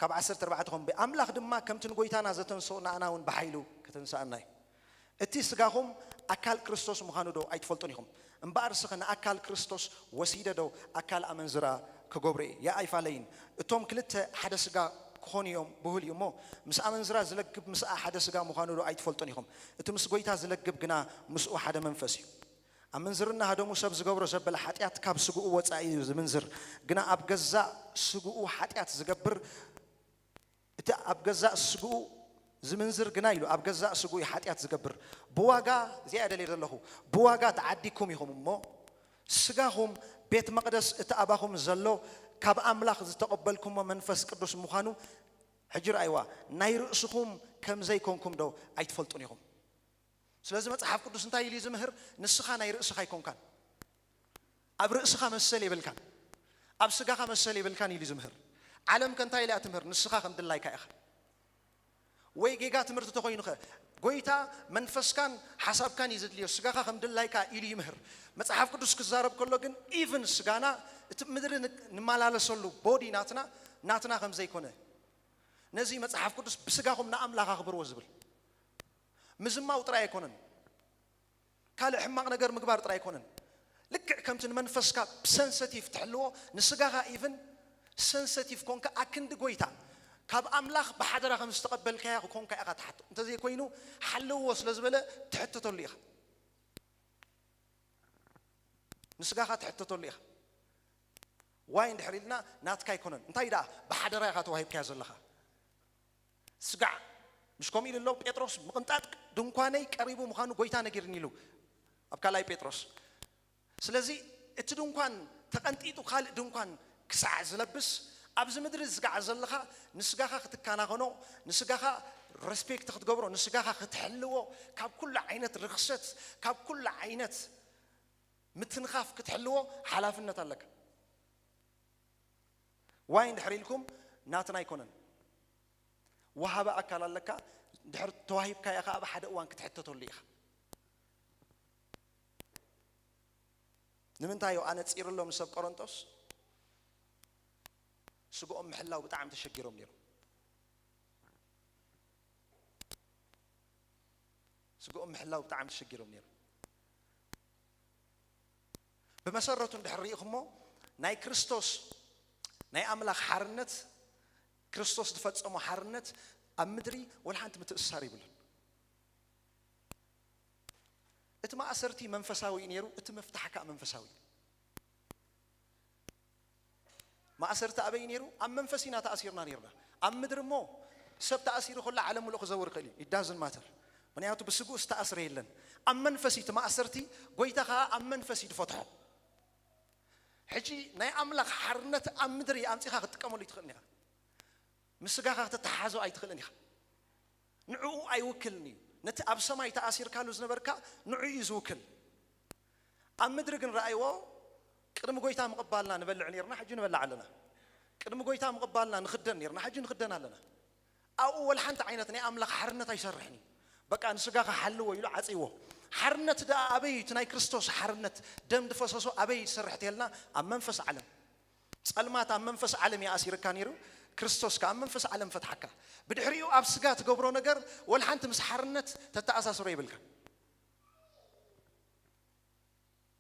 ካብ ዓሰርተ ኣርባዕተ ከም ኣምላኽ ድማ ከምቲ ንጎይታና ዘተንስኦ ንኣና እውን ብሓይሉ ከተንስኣና እዩ። እቲ ስጋኹም ኣካል ክርስቶስ ምዃኑ ዶ ኣይትፈልጡን ኢኹም? እምበኣር ስኸ ንኣካል ክርስቶስ ወሲደ ዶ ኣካል ኣመንዝራ ክገብሮ እየ? ያ ኣይፋለይን። እቶም ክልተ ሓደ ስጋ ክኾኑ እዮም ብሁል እዩ እሞ፣ ምስ ኣመንዝራ ዝለግብ ምስኣ ሓደ ስጋ ምዃኑ ዶ ኣይትፈልጡን ኢኹም? እቲ ምስ ጎይታ ዝለግብ ግና ምስኡ ሓደ መንፈስ እዩ። ኣመንዝርና ሃደሙ ሰብ ዝገብሮ ዘበለ ሓጢኣት ካብ ስግኡ ወጻኢ እዩ ዝምንዝር። ግና ኣብ ገዛእ ስግኡ ሓጢኣት ዝገብር፣ እቲ ኣብ ገዛእ ስግኡ ዝምንዝር ግና ኢሉ ኣብ ገዛእ ስግኡ እዩ ሓጢኣት ዝገብር። ብዋጋ፣ እዚኣ እየ ደልየ ዘለኹ፣ ብዋጋ ተዓዲግኩም ኢኹም እሞ፣ ስጋኹም ቤት መቕደስ እቲ ኣባኹም ዘሎ ካብ ኣምላኽ ዝተቐበልኩሞ መንፈስ ቅዱስ ምዃኑ ሕጂ ረኣይዋ። ናይ ርእስኹም ከም ዘይኮንኩም ዶ ኣይትፈልጡን ኢኹም? ስለዚ መጽሓፍ ቅዱስ እንታይ ኢሉ እዩ ዝምህር? ንስኻ ናይ ርእስኻ ኣይኮንካን። ኣብ ርእስኻ መሰል የብልካን። ኣብ ስጋኻ መሰል የብልካን ኢሉ እዩ ዝምህር። ዓለም ከ እንታይ ኢላ እያ ትምህር? ንስኻ ከም ድላይካ ኢኻ። ወይ ጌጋ ትምህርቲ ተኾይኑ ኸ? ጎይታ መንፈስካን ሓሳብካን እዩ ዘድልዮ፣ ስጋኻ ከም ድላይካ ኢሉ ይምህር። መጽሓፍ ቅዱስ ክዛረብ ከሎ ግን ኢቭን ስጋና እቲ ምድሪ ን- ንመላለሰሉ ቦዲ ናትና ናትና ከም ዘይኮነ ነዚ መጽሓፍ ቅዱስ ብስጋኹም ንኣምላኽ ኣኽብርዎ ዝብል ምዝማው ጥራይ ኣይኮነን። ካልእ ሕማቕ ነገር ምግባር ጥራይ ኣይኮነን። ልክዕ ከምቲ ንመንፈስካ ብሰንሰቲቭ ትሕልዎ ንስጋኻ ኢቭን ሰንሰቲቭ ኮንካ ኣክንዲ ጎይታ ካብ ኣምላኽ ብሓደራ ከም ዝተቐበልካያ ኮንካ ኢኻ ትሓቶ። እንተዘይኮይኑ ሓልዎ ስለ ዝበለ ትሕተተሉ ኢኻ። ንስጋኻ ትሕተተሉ ኢኻ። ዋይ እንድሕር ኢልና ናትካ ኣይኮነን። እንታይ ደኣ ብሓደራ ኢኻ ተዋሂብካያ ዘለኻ። ስጋዕ ምሽ ከምኡ ኢሉ ኣሎ ጴጥሮስ፣ ምቕንጣጥ ድንኳነይ ቀሪቡ ምዃኑ ጎይታ ነጊርኒ ኢሉ ኣብ ካልኣይ ጴጥሮስ። ስለዚ እቲ ድንኳን ተቐንጢጡ ካልእ ድንኳን ክሳዕ ዝለብስ ኣብዚ ምድሪ ዝጋዕ ዘለኻ ንስጋኻ ክትከናኸኖ፣ ንስጋኻ ሬስፔክት ክትገብሮ፣ ንስጋኻ ክትሕልዎ፣ ካብ ኩሉ ዓይነት ርኽሰት፣ ካብ ኩሉ ዓይነት ምትንኻፍ ክትሕልዎ ሓላፍነት ኣለካ። ዋይ እንድሕር ኢልኩም ናትና ኣይኮነን። ወሃቢ ኣካል ኣለካ። ድሕር ተዋሂብካዮ ከኣ ኣብ ሓደ እዋን ክትሕተተሉ ኢኻ። ንምንታይ እዩ ኣነጺርሎም ንሰብ ቆሮንጦስ? ስግኦም ምሕላው ብጣዕሚ ተሸጊሮም ነይሮም። ስግኦም ምሕላው ብጣዕሚ ተሸጊሮም ነይሮም። ብመሰረቱ እንድሕር ርኢኹሞ ናይ ክርስቶስ ናይ ኣምላኽ ሓርነት ክርስቶስ ዝፈጸሞ ሓርነት ኣብ ምድሪ ወላ ሓንቲ ምትእስሳር ይብሉን። እቲ ማእሰርቲ መንፈሳዊ እዩ ነይሩ፣ እቲ መፍታሕ ከኣ መንፈሳዊ እዩ። ማእሰርቲ ኣበይ ነይሩ? ኣብ መንፈስ ኢና ተኣሲርና ነይርና። ኣብ ምድሪ እሞ ሰብ ተኣሲሩ ከሎ ዓለም ምሉእ ክዘውር ይኽእል እዩ። ኢዳዝን ማተር ምክንያቱ ብስግኡ ዝተኣስረ የለን። ኣብ መንፈስ እዩ እቲ ማእሰርቲ፣ ጎይታ ከኣ ኣብ መንፈስ እዩ ዝፈትሖ። ሕጂ ናይ ኣምላኽ ሓርነት ኣብ ምድሪ ኣምጺኻ ክትጥቀመሉ ይትኽእል ኢኻ። ምስ ስጋኻ ክትተሓሓዞ ኣይትኽእልን ኢኻ። ንዕኡ ኣይውክልን እዩ። ነቲ ኣብ ሰማይ ተኣሲርካሉ ዝነበርካ ንዕኡ እዩ ዝውክል። ኣብ ምድሪ ግን ረኣይዎ፣ ቅድሚ ጎይታ ምቕባልና ንበልዕ ነርና፣ ሕጂ ንበልዕ ኣለና። ቅድሚ ጎይታ ምቕባልና ንኽደን ነርና፣ ሕጂ ንኽደን ኣለና። ኣብኡ ወላ ሓንቲ ዓይነት ናይ ኣምላኽ ሓርነት ኣይሰርሕን እዩ። በቃ ንስጋኻ ሓልዎ ኢሉ ዓጽይዎ። ሓርነት ደኣ ኣበይ እዩ? እቲ ናይ ክርስቶስ ሓርነት፣ ደም ዝፈሰሶ ኣበይ እዩ ዝሰርሕ ተልና? ኣብ መንፈስ ዓለም። ጸልማት ኣብ መንፈስ ዓለም ይኣሲርካ ነይሩ፣ ክርስቶስ ከኣ ኣብ መንፈስ ዓለም ፈትሓካ። ብድሕሪኡ ኣብ ስጋ ትገብሮ ነገር ወላ ሓንቲ ምስ ሓርነት ተተኣሳስሮ የብልካ።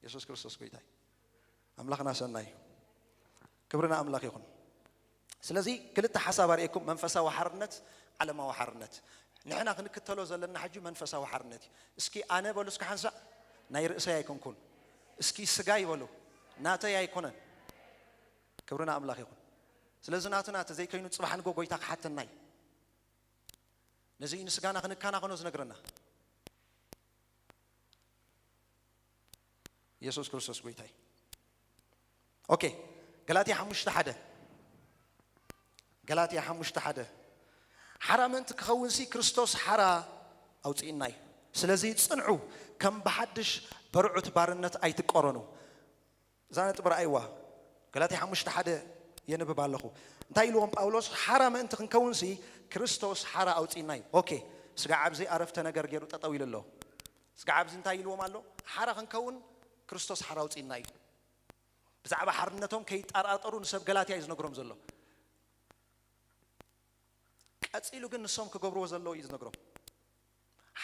የሱስ ክርስቶስ ጎይታ እዩ። ኣምላኽና ሰናይ እዩ። ክብሪ ንኣምላኽ ይኹን። ስለዚ ክልተ ሓሳብ ኣርእየኩም፣ መንፈሳዊ ሓርነት፣ ዓለማዊ ሓርነት። ንሕና ክንክተሎ ዘለና ሕጂ መንፈሳዊ ሓርነት እዩ። እስኪ ኣነ በሉ እስኪ ሓንሳእ፣ ናይ ርእሰይ ኣይኮንኩን። እስኪ ስጋይ በሉ፣ ናተይ ኣይኮነን። ክብሪ ንኣምላኽ ይኹን። ስለዚ ናቱ ናተ ዘይከይኑ ጽባሕ ንጎ ጎይታ ክሓተና እዩ። ነዚ እዩ ንስጋና ክንከናኸኖ ዝነግረና። የሱስ ክርስቶስ ጎይታ እዩ። ኦኬ፣ ገላትያ ሓሙሽተ ሓደ። ገላትያ ሓሙሽተ ሓደ። ሓራ ምእንቲ ክኸውንሲ ክርስቶስ ሓራ ኣውጺእና እዩ። ስለዚ ጽንዑ፣ ከም ብሓድሽ በርዑት ባርነት ኣይትቆረኑ። እዛ ነጥቢ ረኣይዋ። ገላትያ ሓሙሽተ ሓደ የንብብ ኣለኹ። እንታይ ኢልዎም ጳውሎስ? ሓራ ምእንቲ ክንከውንሲ ክርስቶስ ሓራ ኣውጺእና እዩ። ኦኬ፣ ስጋዕ ኣብዚ ኣረፍተ ነገር ገይሩ ጠጠው ኢሉ ኣሎ። ስጋዕ ኣብዚ እንታይ ኢልዎም ኣሎ? ሓራ ክንከውን ክርስቶስ ሓራ ኣውጺእና እዩ። ብዛዕባ ሓርነቶም ከይጠራጠሩ ንሰብ ገላትያ እዩ ዝነግሮም ዘሎ። ቀጺሉ ግን ንሶም ክገብርዎ ዘለዎ እዩ ዝነግሮም።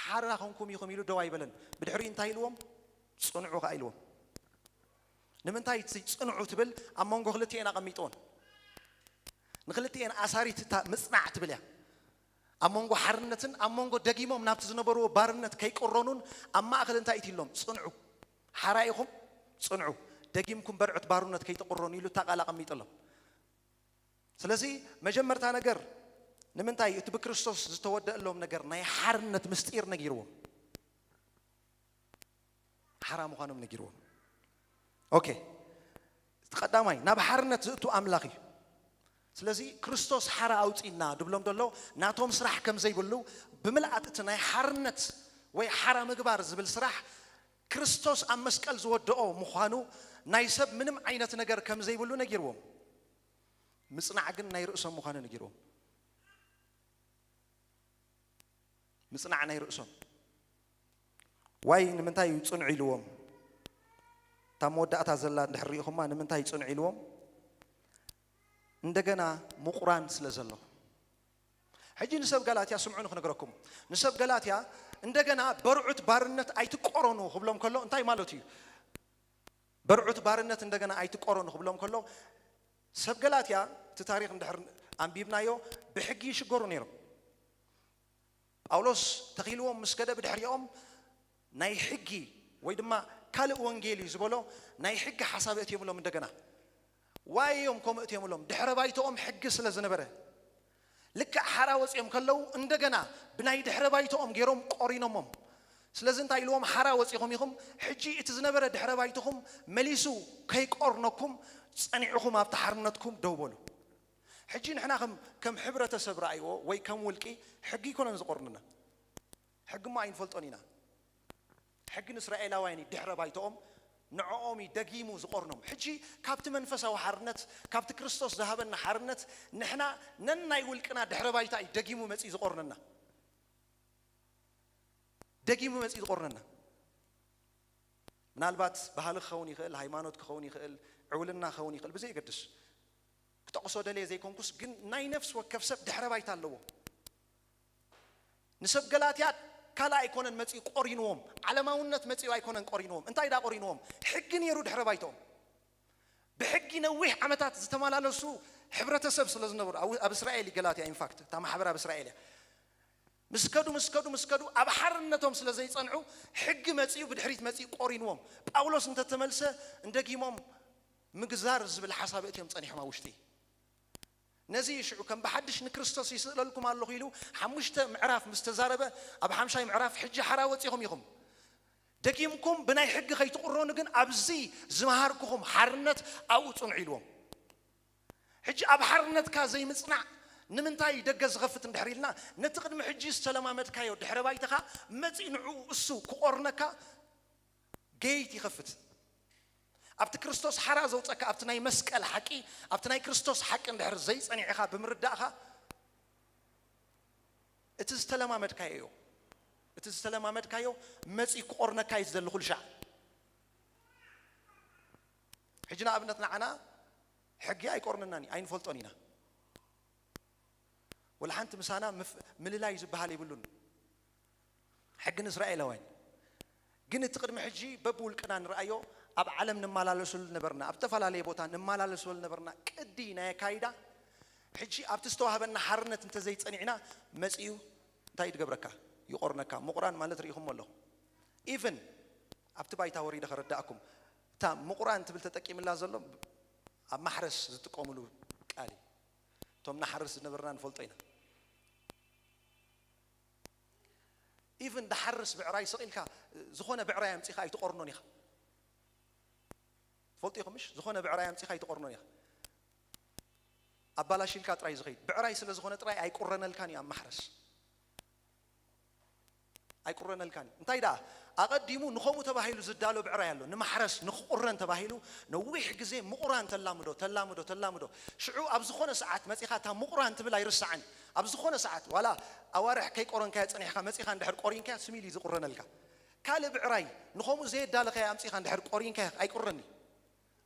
ሓራ ኾንኩም ኢኹም ኢሉ ደው ኣይበለን። ብድሕሪኡ እንታይ ኢልዎም? ጽንዑ ኸኣ ኢልዎም። ንምንታይ እቲ ጽንዑ ትብል? ኣብ መንጎ ክልቲኤን ኣቐሚጥዎን። ንክልቲኤን ኣሳሪት እታ ምጽናዕ ትብል እያ። ኣብ መንጎ ሓርነትን ኣብ መንጎ ደጊሞም ናብቲ ዝነበርዎ ባርነት ከይቅረኑን ኣብ ማእከል እንታይ ኢትሎም? ጽንዑ። ሓራ ኢኹም፣ ጽንዑ። ደጊምኩም በርዕት ባርነት ከይትቅረኑ ኢሉ እታ ቃል ኣቐሚጥሎም። ስለዚ መጀመርታ ነገር ንምንታይ እቲ ብክርስቶስ ዝተወደአሎም ነገር ናይ ሓርነት ምስጢር ነጊርዎም? ሓራ ምዃኖም ነጊርዎም። ኦኬ፣ እቲ ቀዳማይ ናብ ሓርነት ዝእቱ ኣምላኽ እዩ። ስለዚ ክርስቶስ ሓራ ኣውጺእና ድብሎም ዘሎ ናቶም ስራሕ ከም ዘይብሉ ብምልኣት እቲ ናይ ሓርነት ወይ ሓራ ምግባር ዝብል ስራሕ ክርስቶስ ኣብ መስቀል ዝወደኦ ምዃኑ ናይ ሰብ ምንም ዓይነት ነገር ከም ዘይብሉ ነጊርዎም። ምጽናዕ ግን ናይ ርእሶም ምዃኑ ነጊርዎም። ምጽናዕ ናይ ርእሶም። ዋይ ንምንታይ እዩ ጽንዑ ኢልዎም? እታ መወዳእታ ዘላ እንድሕር ሪኢኹማ ንምንታይ እዩ ጽንዑ ኢልዎም? እንደገና ምቑራን ስለ ዘሎ። ሕጂ ንሰብ ጋላትያ ስምዑ ንክነግረኩም። ንሰብ ጋላትያ እንደገና በርዑት ባርነት ኣይትቆረኑ ክብሎም ከሎ እንታይ ማለቱ እዩ? በርዑት ባርነት እንደገና ኣይትቆረኑ ክብሎም ከሎ ሰብ ጋላትያ እቲ ታሪኽ እንድሕር ኣንቢብናዮ ብሕጊ ይሽገሩ ነይሮም። ጳውሎስ ተኺልዎም ምስ ከደ ብድሕሪኦም ናይ ሕጊ ወይ ድማ ካልእ ወንጌል እዩ ዝበሎ ናይ ሕጊ ሓሳብ እትዮምሎም እንደገና። ዋይ እዮም ከምኡ እትዮምሎም? ድሕረ ባይቶኦም ሕጊ ስለ ዝነበረ። ልክዕ ሓራ ወፂኦም ከለዉ እንደገና ብናይ ድሕረ ባይቶኦም ገይሮም ቆሪኖሞም። ስለዚ እንታይ ኢልዎም? ሓራ ወፂኹም ኢኹም፣ ሕጂ እቲ ዝነበረ ድሕረ ባይቶኹም መሊሱ ከይቆርነኩም ፀኒዕኹም ኣብቲ ሓርነትኩም ደው በሉ። ሕጂ ንሕና ከም ከም ሕብረተሰብ ረኣይዎ ወይ ከም ውልቂ ሕጊ ኣይኮነን ዝቆርንና። ሕጊ እሞ ኣይንፈልጦን ኢና። ሕጊ ንእስራኤላውያን እዩ ድሕረ ባይቶኦም፣ ንዕኦም እዩ ደጊሙ ዝቆርኖም። ሕጂ ካብቲ መንፈሳዊ ሓርነት፣ ካብቲ ክርስቶስ ዝሃበና ሓርነት ንሕና ነናይ ውልቅና ድሕረ ባይታ እዩ ደጊሙ መጺኡ ዝቆርነና። ደጊሙ መጺኡ ዝቆርነና። ምናልባት ባህሊ ክኸውን ይኽእል፣ ሃይማኖት ክኸውን ይኽእል፣ ዕውልና ክኸውን ይኽእል፣ ብዘየገድስ። ክጠቕሶ ደልየ ዘይኮንኩስ ግን ናይ ነፍሲ ወከፍ ሰብ ድሕረ ባይታ ኣለዎ። ንሰብ ገላትያ ካልእ ኣይኮነን መጺኡ ቆሪንዎም፣ ዓለማውነት መጺኡ ኣይኮነን ቆሪንዎም። እንታይ ደኣ ቆሪንዎም? ሕጊ ነይሩ ድሕረ ባይትኦም። ብሕጊ ነዊሕ ዓመታት ዝተመላለሱ ሕብረተሰብ ስለ ዝነበሩ፣ ኣብ ኣብ እስራኤል እዩ ገላትያ፣ ኢንፋክት እታ ማሕበር ኣብ እስራኤል እያ። ምስ ከዱ ምስ ከዱ ምስ ከዱ ኣብ ሓርነቶም ስለ ዘይጸንዑ ሕጊ መጺኡ ብድሕሪት መጺኡ ቆሪንዎም። ጳውሎስ እንተተመልሰ እንደጊሞም ምግዛር ዝብል ሓሳብ እትዮም ጸኒሖም ኣብ ውሽጢ። ነዚ እዩ ሽዑ ከም ብሓድሽ ንክርስቶስ ይስእለልኩም ኣለኹ ኢሉ ሓሙሽተ ምዕራፍ ምስ ተዛረበ፣ ኣብ ሓምሻይ ምዕራፍ ሕጂ ሓራ ወጺኹም ኢኹም። ደጊምኩም ብናይ ሕጊ ከይትቑረኑ ግን ኣብዚ ዝመሃርኩኹም ሓርነት ኣብኡ ጽንዑ ኢልዎም። ሕጂ ኣብ ሓርነትካ ዘይምጽናዕ ንምንታይ ደገ ዝኸፍት እንድሕር ኢልና፣ ነቲ ቅድሚ ሕጂ ዝተለማመድካዮ ድሕረ ባይታኻ መጺኡ ንዕኡ እሱ ክቖርነካ ገይት ይኸፍት። ኣብቲ ክርስቶስ ሓራ ዘውጸካ ኣብቲ ናይ መስቀል ሓቂ፣ ኣብቲ ናይ ክርስቶስ ሓቂ እንድሕር ዘይጸኒዕኻ ብምርዳእኻ፣ እቲ ዝተለማመድካዮ እዩ። እቲ ዝተለማመድካዮ መጺኡ ክቆርነካ እዩ ዝደሊ ኩሉ ሻዕ። ሕጂ ንኣብነት ንዓና ሕጊ ኣይቆርነናን እዩ፣ ኣይንፈልጦን ኢና። ወላ ሓንቲ ምሳና ምፍ-፣ ምልላይ ዝበሃል የብሉን። ሕጊ ንእስራኤላውያን ግን እቲ ቅድሚ ሕጂ በብውልቅና ንርኣዮ፣ ኣብ ዓለም ንመላለሰሉ ነበርና፣ ኣብ ዝተፈላለየ ቦታ ንመላለሰሉ ነበርና። ቅዲ ናይ ኣካይዳ ሕጂ ኣብቲ ዝተዋህበና ሓርነት እንተዘይጸኒዕና መጺኡ እንታይ ይድገብረካ? ይቆርነካ። ምቑራን ማለት ርኢኹሞ ኣለኹም። ኢቭን ኣብቲ ባይታ ወሪደ ከረዳእኩም፣ እታ ምቑራን ትብል ተጠቂምላ ዘሎ ኣብ ማሕረስ ዝጥቀምሉ ቃል እዩ። እቶም ንሓርስ ዝነበርና ንፈልጦ ኢና። ኢቭን ድሓርስ ብዕራይ ስቕ ኢልካ ዝኾነ ብዕራይ ኣምጺኻ ኣይትቆርኖን ኢኻ። ትፈልጡ ኢኹም ምሽ? ዝኾነ ብዕራይ ኣምጺኻ ኣይትቆርኖን ኢኻ። ኣባላሺልካ ጥራይ ዝኸይድ ብዕራይ ስለ ዝኾነ ጥራይ ኣይቁረነልካን እዩ ኣብ ማሕረስ። ኣይቁረነልካን እዩ። እንታይ ደኣ? ኣቐዲሙ ንኸምኡ ተባሂሉ ዝዳሎ ብዕራይ ኣሎ። ንማሕረስ፣ ንክቁረን ተባሂሉ ነዊሕ ግዜ ምቑራን ተላምዶ፣ ተላምዶ፣ ተላምዶ። ሽዑ ኣብ ዝኾነ ሰዓት መጺኻ እታ ምቑራን ትብል ኣይርሳዕን። ኣብ ዝኾነ ሰዓት፣ ዋላ ኣዋርሕ ከይቆረንካዮ ጸኒሕካ መጺኻ እንድሕር ቆሪንካዮ፣ ስሚል እዩ ዝቁረነልካ። ካልእ ብዕራይ ንኸምኡ ዘየዳለኻዮ ኣምጺኻ እንድሕር ቆሪንካዮ ኣይቁረን እዩ።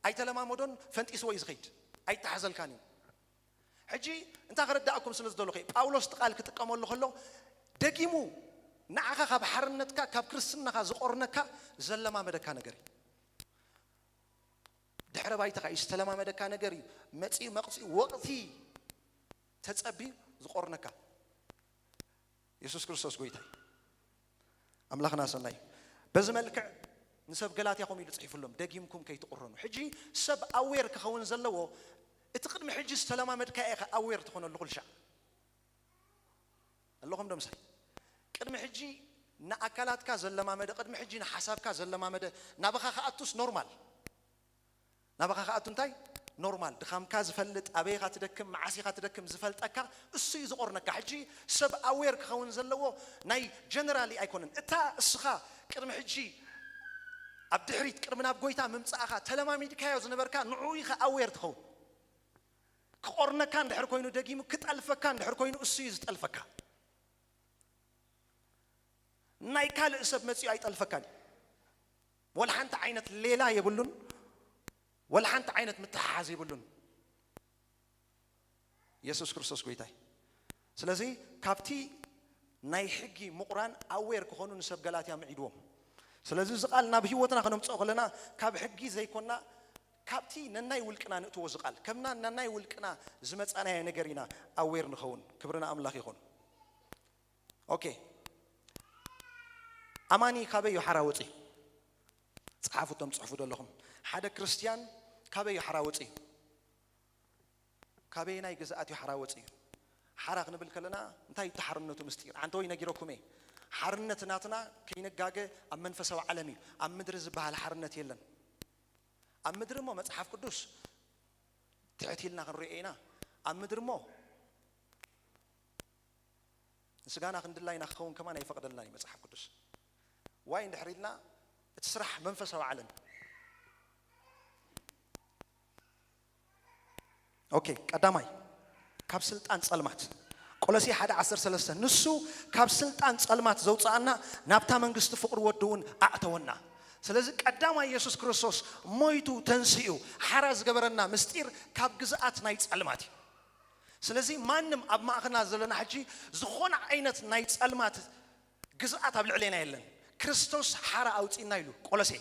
ኣይተለማመዶን፣ ፈንጢስዎ እዩ ዝኸይድ። ኣይተሓዘልካን እዩ። ሕጂ እንታይ ክረዳእኩም ስለ ዝደለኹ እየ፣ ጳውሎስ እቲ ቃል ክጥቀመሉ ከሎ ደጊሙ ንዓኻ ካብ ሓርነትካ ካብ ክርስትናኻ ዝቆርነካ ዘለማመደካ ነገር እዩ። ድሕረ ባይታኻ እዩ ዝተለማመደካ ነገር እዩ መጺኡ መቕጺኡ ወቕቲ ተጸቢዩ ዝቆርነካ። የሱስ ክርስቶስ ጎይታ እዩ። ኣምላኽና ሰናይ እዩ። በዚ መልክዕ ንሰብ ገላትያ ከምኡ ኢሉ ጽሒፉሎም፣ ደጊምኩም ከይትቑረኑ። ሕጂ ሰብ ኣዌር ክኸውን ዘለዎ፣ እቲ ቅድሚ ሕጂ ዝተለማመድካዮ ኢኻ ኣዌር ትኾነሉ ኩሉ ሻዕ። ኣለኹም ዶ ምሳይ? ቅድሚ ሕጂ ንኣካላትካ ዘለማመደ፣ ቅድሚ ሕጂ ንሓሳብካ ዘለማመደ፣ ናባኻ ክኣቱስ ኖርማል። ናባኻ ክኣቱ እንታይ? ኖርማል። ድኻምካ ዝፈልጥ፣ ኣበይ ኢኻ ትደክም፣ መዓስ ኢኻ ትደክም ዝፈልጠካ፣ እሱ እዩ ዝቆርነካ። ሕጂ ሰብ ኣዌር ክኸውን ዘለዎ ናይ ጀነራሊ ኣይኮነን። እታ እስኻ ቅድሚ ሕጂ ኣብ ድሕሪት፣ ቅድሚ ናብ ጎይታ ምምጻእኻ ተለማሚድካዮ ዝነበርካ፣ ንዕኡ ኢኻ ኣዌር ትኸውን። ክቆርነካ እንድሕር ኮይኑ፣ ደጊሙ ክጠልፈካ እንድሕር ኮይኑ፣ እሱ እዩ ዝጠልፈካ። ናይ ካልእ ሰብ መጺኡ ኣይጠልፈካን እዩ። ወላ ሓንቲ ዓይነት ሌላ የብሉን፣ ወላ ሓንቲ ዓይነት ምትሓሓዝ የብሉን። የሱስ ክርስቶስ ጎይታይ። ስለዚ ካብቲ ናይ ሕጊ ምቑራን ኣዌር ክኾኑ ንሰብ ገላትያ ምዒድዎም። ስለዚ እዚ ቃል ናብ ህይወትና ከነምጽኦ ከለና ካብ ሕጊ ዘይኮና ካብቲ ነናይ ውልቅና ንእትዎ እዚ ቃል ከምና ነናይ ውልቅና ዝመጻናዮ ነገር ኢና ኣዌር ንኸውን። ክብሪ ንኣምላኽ ይኹን። ኦኬ። ኣማኒ ካበይ እዩ ሓራ ወፂ? ፀሓፉ እቶም ፅሕፉ ዘለኹም። ሓደ ክርስትያን ካበይ እዩ ሓራ ወፂ? ካበየናይ ግዝኣት እዩ ሓራ ወፂ እዩ? ሓራ ክንብል ከለና እንታይ እዩ እቲ ሓርነቱ ምስጢር? ሓንቲ ወይ ነጊረኩም እየ። ሓርነት ናትና ከይንጋገ ኣብ መንፈሳዊ ዓለም እዩ። ኣብ ምድሪ ዝበሃል ሓርነት የለን። ኣብ ምድሪ እሞ መፅሓፍ ቅዱስ ትሕት ኢልና ክንሪኦ ኢና። ኣብ ምድሪ እሞ ንስጋና ክንድላይና ክኸውን ከማን ኣይፈቕደልናን እዩ መጽሓፍ ቅዱስ። ዋይ እንድሕር ኢልና እቲ ስራሕ መንፈሳዊ ዓለም። ኦኬ፣ ቀዳማይ ካብ ስልጣን ጸልማት። ቆሎሴ ሓደ ዓሰርተ ሰለስተ ንሱ ካብ ስልጣን ጸልማት ዘውጽኣና ናብታ መንግስቲ ፍቕሪ ወዱ እውን ኣእተወና። ስለዚ ቀዳማይ የሱስ ክርስቶስ ሞይቱ ተንሲኡ ሓራ ዝገበረና ምስጢር ካብ ግዝኣት ናይ ጸልማት እዩ። ስለዚ ማንም ኣብ ማእኸልና ዘለና ሕጂ ዝኾነ ዓይነት ናይ ጸልማት ግዝኣት ኣብ ልዕሌና የለን። ክርስቶስ ሓራ ኣውጺእና ኢሉ ቆሎሴ።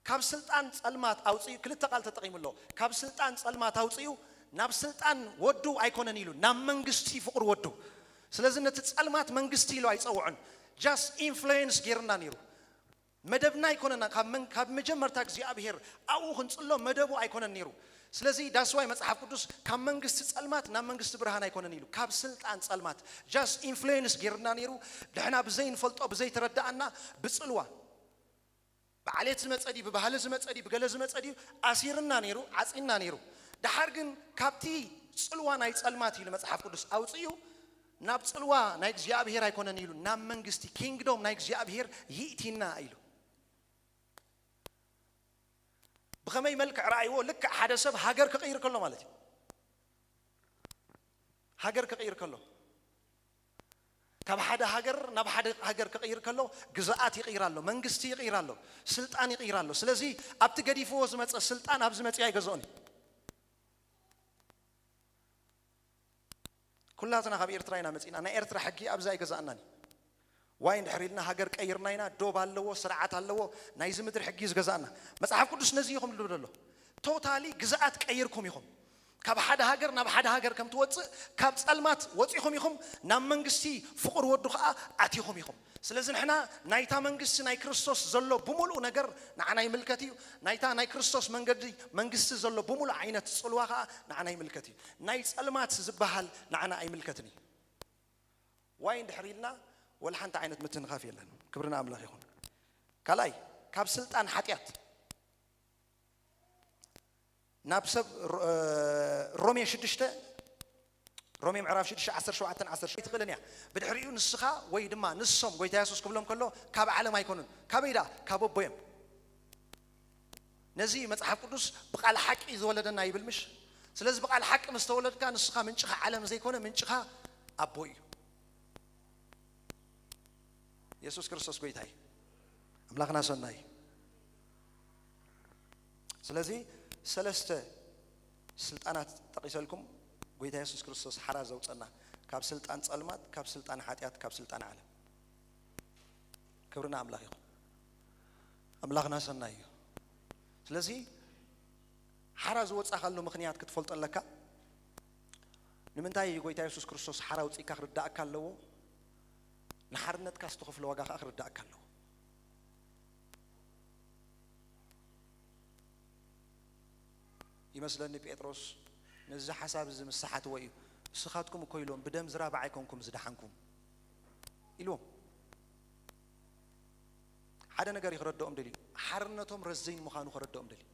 ካብ ስልጣን ጸልማት ኣውጺኡ ክልተ ቃል ተጠቒሙ ኣሎ። ካብ ስልጣን ጸልማት ኣውጺኡ ናብ ስልጣን ወዱ ኣይኮነን ኢሉ ናብ መንግስቲ ፍቕሪ ወዱ። ስለዚ ነቲ ጸልማት መንግስቲ ኢሉ ኣይጸውዖን። ጃስት ኢንፍሉዌንስ ጌርና ነይሩ። መደብና ኣይኮነና። ካብ መን-፣ ካብ መጀመርታ እግዚኣብሔር ኣብኡ ክንጽሎ መደቡ ኣይኮነን ነይሩ። ስለዚ ዳስዋይ መጽሓፍ ቅዱስ ካብ መንግስቲ ጸልማት ናብ መንግስቲ ብርሃን ኣይኮነን ኢሉ። ካብ ስልጣን ጸልማት ጃስት ኢንፍሉዌንስ ጌርና ነይሩ። ድሕና ብዘይንፈልጦ ብዘይተረዳኣና ብጽልዋ ብዓሌት ዝመጸ ድዩ፣ ብባህሊ ዝመጸ ድዩ፣ ብገለ ዝመጸ ድዩ፣ ኣሲርና ነይሩ፣ ዓጺና ነይሩ። ደሓር ግን ካብቲ ጽልዋ ናይ ጸልማት ኢሉ መጽሓፍ ቅዱስ ኣውጺኡ ናብ ጽልዋ ናይ እግዚኣብሔር ኣይኮነን ኢሉ ናብ መንግስቲ ኪንግዶም ናይ እግዚኣብሔር ይእቲና ኢሉ። ብኸመይ መልክዕ ረኣይዎ? ልክዕ ሓደ ሰብ ሃገር ክቕይር ከሎ ማለት እዩ። ሃገር ክቕይር ከሎ ካብ ሓደ ሃገር ናብ ሓደ ሃገር ክቕይር ከሎ ግዝኣት ይቕይር ኣሎ፣ መንግስቲ ይቕይር ኣሎ፣ ስልጣን ይቕይር ኣሎ። ስለዚ ኣብቲ ገዲፍዎ ዝመጸ ስልጣን ኣብዚ መጺኡ ኣይገዝኦን እዩ። ኩላትና ካብ ኤርትራ ኢና መጺና። ናይ ኤርትራ ሕጊ ኣብዚ ኣይገዛእናን እዩ። ዋይ እንድሕር ኢልና ሃገር ቀይርና ኢና፣ ዶብ ኣለዎ፣ ስርዓት ኣለዎ፣ ናይዚ ምድሪ ሕጊ እዩ ዝገዛእና። መጽሓፍ ቅዱስ ነዚ ኢኹም ዝብሎ ዘሎ። ቶታሊ ግዝኣት ቀይርኩም ኢኹም። ካብ ሓደ ሃገር ናብ ሓደ ሃገር ከም ትወጽእ፣ ካብ ጸልማት ወጺኹም ኢኹም ናብ መንግስቲ ፍቑር ወዱ ኸኣ ኣቲኹም ኢኹም። ስለዚ ንሕና ናይታ መንግስቲ ናይ ክርስቶስ ዘሎ ብምሉእ ነገር ንዓና ይምልከት እዩ። ናይታ ናይ ክርስቶስ መንገዲ መንግስቲ ዘሎ ብምሉእ ዓይነት ጽልዋ ኸኣ ንዓና ይምልከት እዩ። ናይ ጸልማት ዝበሃል ንዓና ኣይምልከትን እዩ። ዋይ እንድሕር ኢልና ወላ ሓንቲ ዓይነት ምትንኻፍ የለን። ክብሪ ንኣምላኽ ይኹን። ካልኣይ፣ ካብ ስልጣን ሓጢኣት ናብ ሰብ ሮ-፣ ሮሜ ሽዱሽተ፣ ሮሜ ምዕራፍ ሽዱሽተ ዓሰርተ ሸውዓተን ዓሰርተ ሸውዓተን ትኽእልን እያ። ብድሕሪኡ ንስኻ ወይ ድማ ንሶም፣ ጎይታ የሱስ ክብሎም ከሎ፣ ካብ ዓለም ኣይኮኑን። ካበይ ደኣ? ካብ ኣቦ እዮም። ነዚ መጽሓፍ ቅዱስ ብቓል ሓቂ ዝወለደና ይብል ምሽ? ስለዚ ብቓል ሓቂ ምስ ተወለድካ ንስኻ ምንጭኻ ዓለም ዘይኮነ ምንጭኻ ኣቦ እዩ። የሱስ ክርስቶስ ጎይታ እዩ። ኣምላኽና ሰናይ እዩ። ስለዚ ሰለስተ ስልጣናት ጠቒሰልኩም፣ ጎይታ የሱስ ክርስቶስ ሓራ ዘውጸና ካብ ስልጣን ጸልማት፣ ካብ ስልጣን ሓጢኣት፣ ካብ ስልጣን ዓለም። ክብሪ ንኣምላኽ ይኹን። ኣምላኽና ሰናይ እዩ። ስለዚ ሓራ ዝወጻኻሉ ምኽንያት ክትፈልጦ ኣለካ። ንምንታይ እዩ ጎይታ የሱስ ክርስቶስ ሓራ ውጽኢካ ክርዳእካ ኣለዎ? ንሓርነትካ ዝተኸፍለ ዋጋ ከኣ ክርዳእካ ኣለዎ። ይመስለኒ ጴጥሮስ ነዚ ሓሳብ እዚ ምስ ሰሓትዎ እዩ፣ "ንስኻትኩም እኮ" ኢሎም፣ "ብደም ዝራብዓ ኣይኮንኩም ዝደሓንኩም" ኢልዎም። ሓደ ነገር እዩ ክረድኦም ደልዩ። ሓርነቶም ረዘይን ምዃኑ ክረድኦም ደልዩ።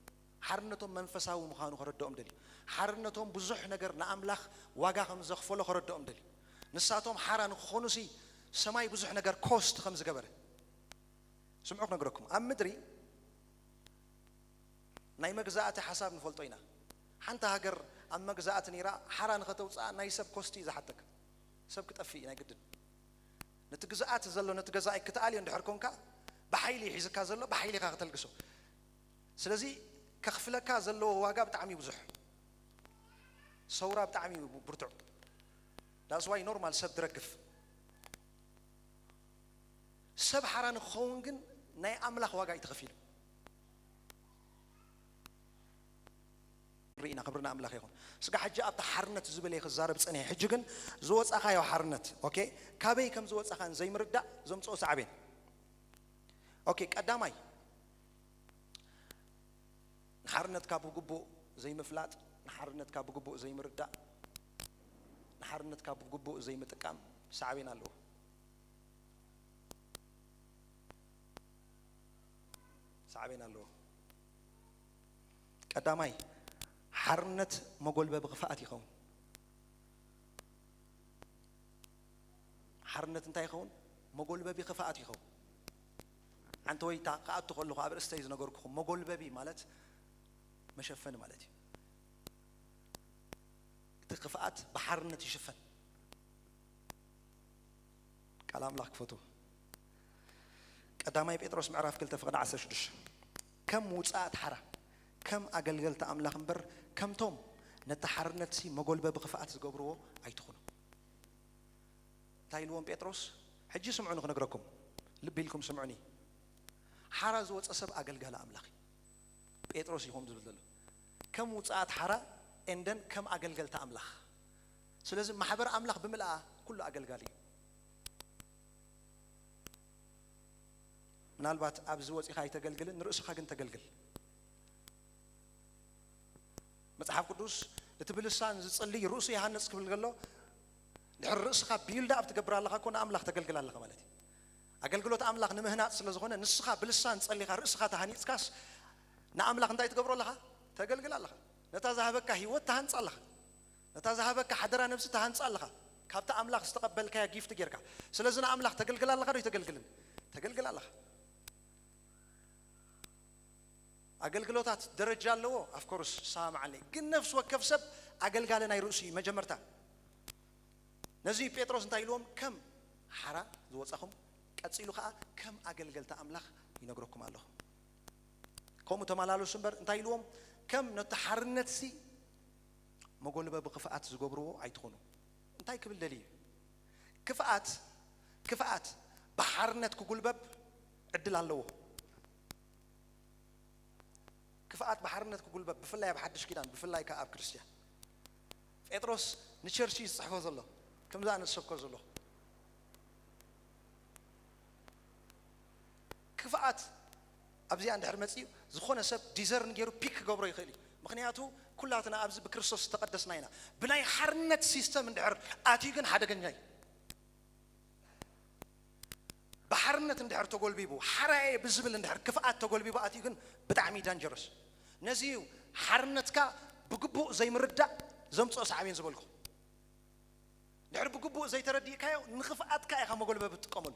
ሓርነቶም መንፈሳዊ ምዃኑ ክረድኦም ደልዩ። ሓርነቶም ብዙሕ ነገር ንኣምላኽ ዋጋ ከም ዘኽፈሎ ክረድኦም ደልዩ። ንሳቶም ሓራ ንክኾኑሲ ሰማይ ብዙሕ ነገር ኮስት ከም ዝገበረ። ስምዑ ክነግረኩም። ኣብ ምድሪ ናይ መግዛእቲ ሓሳብ ንፈልጦ ኢና። ሓንቲ ሃገር ኣብ መግዛእቲ ነይራ ሓራ ንኸተውፅኣ ናይ ሰብ ኮስት እዩ ዝሓተካ። ሰብ ክጠፍእ እዩ ናይ ግድን። ነቲ ግዝኣት ዘሎ፣ ነቲ ገዛኢ ክትኣልዮ እንድሕር ኮንካ፣ ብሓይሊ እዩ ሒዝካ ዘሎ፣ ብሓይሊ ኢኻ ከተልግሶ። ስለዚ ከኽፍለካ ዘለዎ ዋጋ ብጣዕሚ ብዙሕ። ሰውራ ብጣዕሚ እዩ ብርቱዕ። That's why ኖርማል ሰብ ድረግፍ። ሰብ ሓራ ንክኸውን ግን ናይ ኣምላኽ ዋጋ እዩ ተኸፊሉ። ርኢና ክብርና ኣምላኽ ይኹን። ስጋ ሕጂ ኣብቲ ሓርነት ዝብል እየ ክዛረብ ጸኒሐ። ሕጂ ግን ዝወጻኻዮ ሓርነት፣ ኦኬ፣ ካበይ ከም ዝወጻኻን ዘይምርዳእ ዘምጽኦ ሳዕቤን። ኦኬ፣ ቀዳማይ ንሓርነትካ ብግቡእ ዘይምፍላጥ፣ ንሓርነትካ ብግቡእ ዘይምርዳእ፣ ንሓርነትካ ብግቡእ ዘይምጥቃም ሳዕቤን ኣለዎ። ሳዕቤን ኣለዎ። ቀዳማይ፣ ሓርነት መጎልበቢ ክፍኣት ይኸውን። ሓርነት እንታይ ይኸውን? መጎልበቢ ክፍኣት ይኸውን። ዓንተ ወይ ታ-፣ ክኣቱ ከለኹ ኣብ ርእስተይ ዝነገርኩኹም፣ መጎልበቢ ማለት መሸፈኒ ማለት እዩ። እቲ ክፍኣት ብሓርነት ይሽፈን። ቃል ኣምላኽ ክፈቱ። ቀዳማይ ጴጥሮስ ምዕራፍ ክልተ ፍቕዲ ዓሰርተ ሽዱሽተ፣ ከም ውጻኣት ሓራ፣ ከም ኣገልገልቲ ኣምላኽ እምበር፣ ከምቶም ነቲ ሓርነትሲ መጎልበቢ ክፍኣት ዝገብርዎ ኣይትኹኑ። እንታይ ኢልዎም ጴጥሮስ? ሕጂ ስምዑኒ ክነግረኩም፣ ልቢ ኢልኩም ስምዑኒ። ሓራ ዝወጸ ሰብ ኣገልጋሊ ኣምላኽ እዩ። ጴጥሮስ እዩ ከምኡ ዝብል ዘሎ። ከም ውጻኣት ሓራ and then ከም ኣገልገልቲ ኣምላኽ። ስለዚ ማሕበር ኣምላኽ ብምልኣ ኩሉ ኣገልጋሊ እዩ። ምናልባት ኣብዚ ወጺኻ ኣይተገልግልን፣ ንርእስኻ ግን ተገልግል። መጽሓፍ ቅዱስ እቲ ብልሳን ዝጽልይ ርእሱ ይሃንጽ ክብል ከሎ፣ ድሕሪ ርእስኻ ቢልድ ኣፕ ትገብር ኣለኻ እኮ፣ ንኣምላኽ ተገልግል ኣለኻ ማለት እዩ። ኣገልግሎት ኣምላኽ ንምህናጽ ስለ ዝኾነ፣ ንስኻ ብልሳን ጸሊኻ ርእስኻ ተሃኒጽካስ፣ ንኣምላኽ እንታይ ትገብሮ ኣለኻ? ተገልግል ኣለኻ። ነታ ዝሃበካ ህይወት ትሃንጻ ኣለኻ። ነታ ዝሃበካ ሓደራ ነብሲ ትሃንጻ ኣለኻ። ካብቲ ኣምላኽ ዝተቐበልካያ ጊፍት ጌርካ። ስለዚ ንኣምላኽ ተገልግል ኣለኻ ዶ ኣይተገልግልን? ተገልግል ኣለኻ። ኣገልግሎታት ደረጃ ኣለዎ። ኣፍኮርስ፣ ሰማማዓለይ። ግን ነፍሲ ወከፍ ሰብ ኣገልጋሊ ናይ ርእሱ እዩ መጀመርታ። ነዚ ጴጥሮስ እንታይ ኢልዎም? ከም ሓራ ዝወጻኹም፣ ቀጺሉ ከኣ ከም ኣገልገልቲ ኣምላኽ ይነግረኩም ኣለኹ። ከምኡ ተመላለሱ እምበር፣ እንታይ ኢልዎም? ከም ነቲ ሓርነትሲ መጎልበቢ ክፍኣት ዝገብርዎ ኣይትኹኑ። እንታይ ክብል ደልዩ? ክፍኣት፣ ክፍኣት ብሓርነት ክጉልበብ ዕድል ኣለዎ። ክፍኣት ብሓርነት ክጉልበብ፣ ብፍላይ ኣብ ሓድሽ ኪዳን፣ ብፍላይ ከኣ ኣብ ክርስትያን። ጴጥሮስ ንቸርች እዩ ዝጽሕፎ ዘሎ፣ ከምዚ ኣነ ዝሰብኮ ዘለኹ። ክፍኣት ኣብዚኣ እንድሕር መጺኡ፣ ዝኾነ ሰብ ዲዘርን ገይሩ ፒክ ክገብሮ ይኽእል እዩ። ምኽንያቱ ኩላትና ኣብዚ ብክርስቶስ ዝተቐደስና ኢና። ብናይ ሓርነት ሲስተም እንድሕር ኣትዩ ግን ሓደገኛ እዩ። ብሓርነት እንድሕር ተጎልቢቡ፣ ሓራየ ብዝብል እንድሕር ክፍኣት ተጎልቢቡ ኣትዩ ግን ብጣዕሚ ዳንጀረስ። ነዚ እዩ ሓርነትካ ብግቡእ ዘይምርዳእ ዘምጽኦ ሳዕቤን ዝበልኩ። እንድሕር ብግቡእ ዘይተረዲእካዮ ንኽፍኣትካ ኢኻ መጎልበቢ ትጥቀመሉ።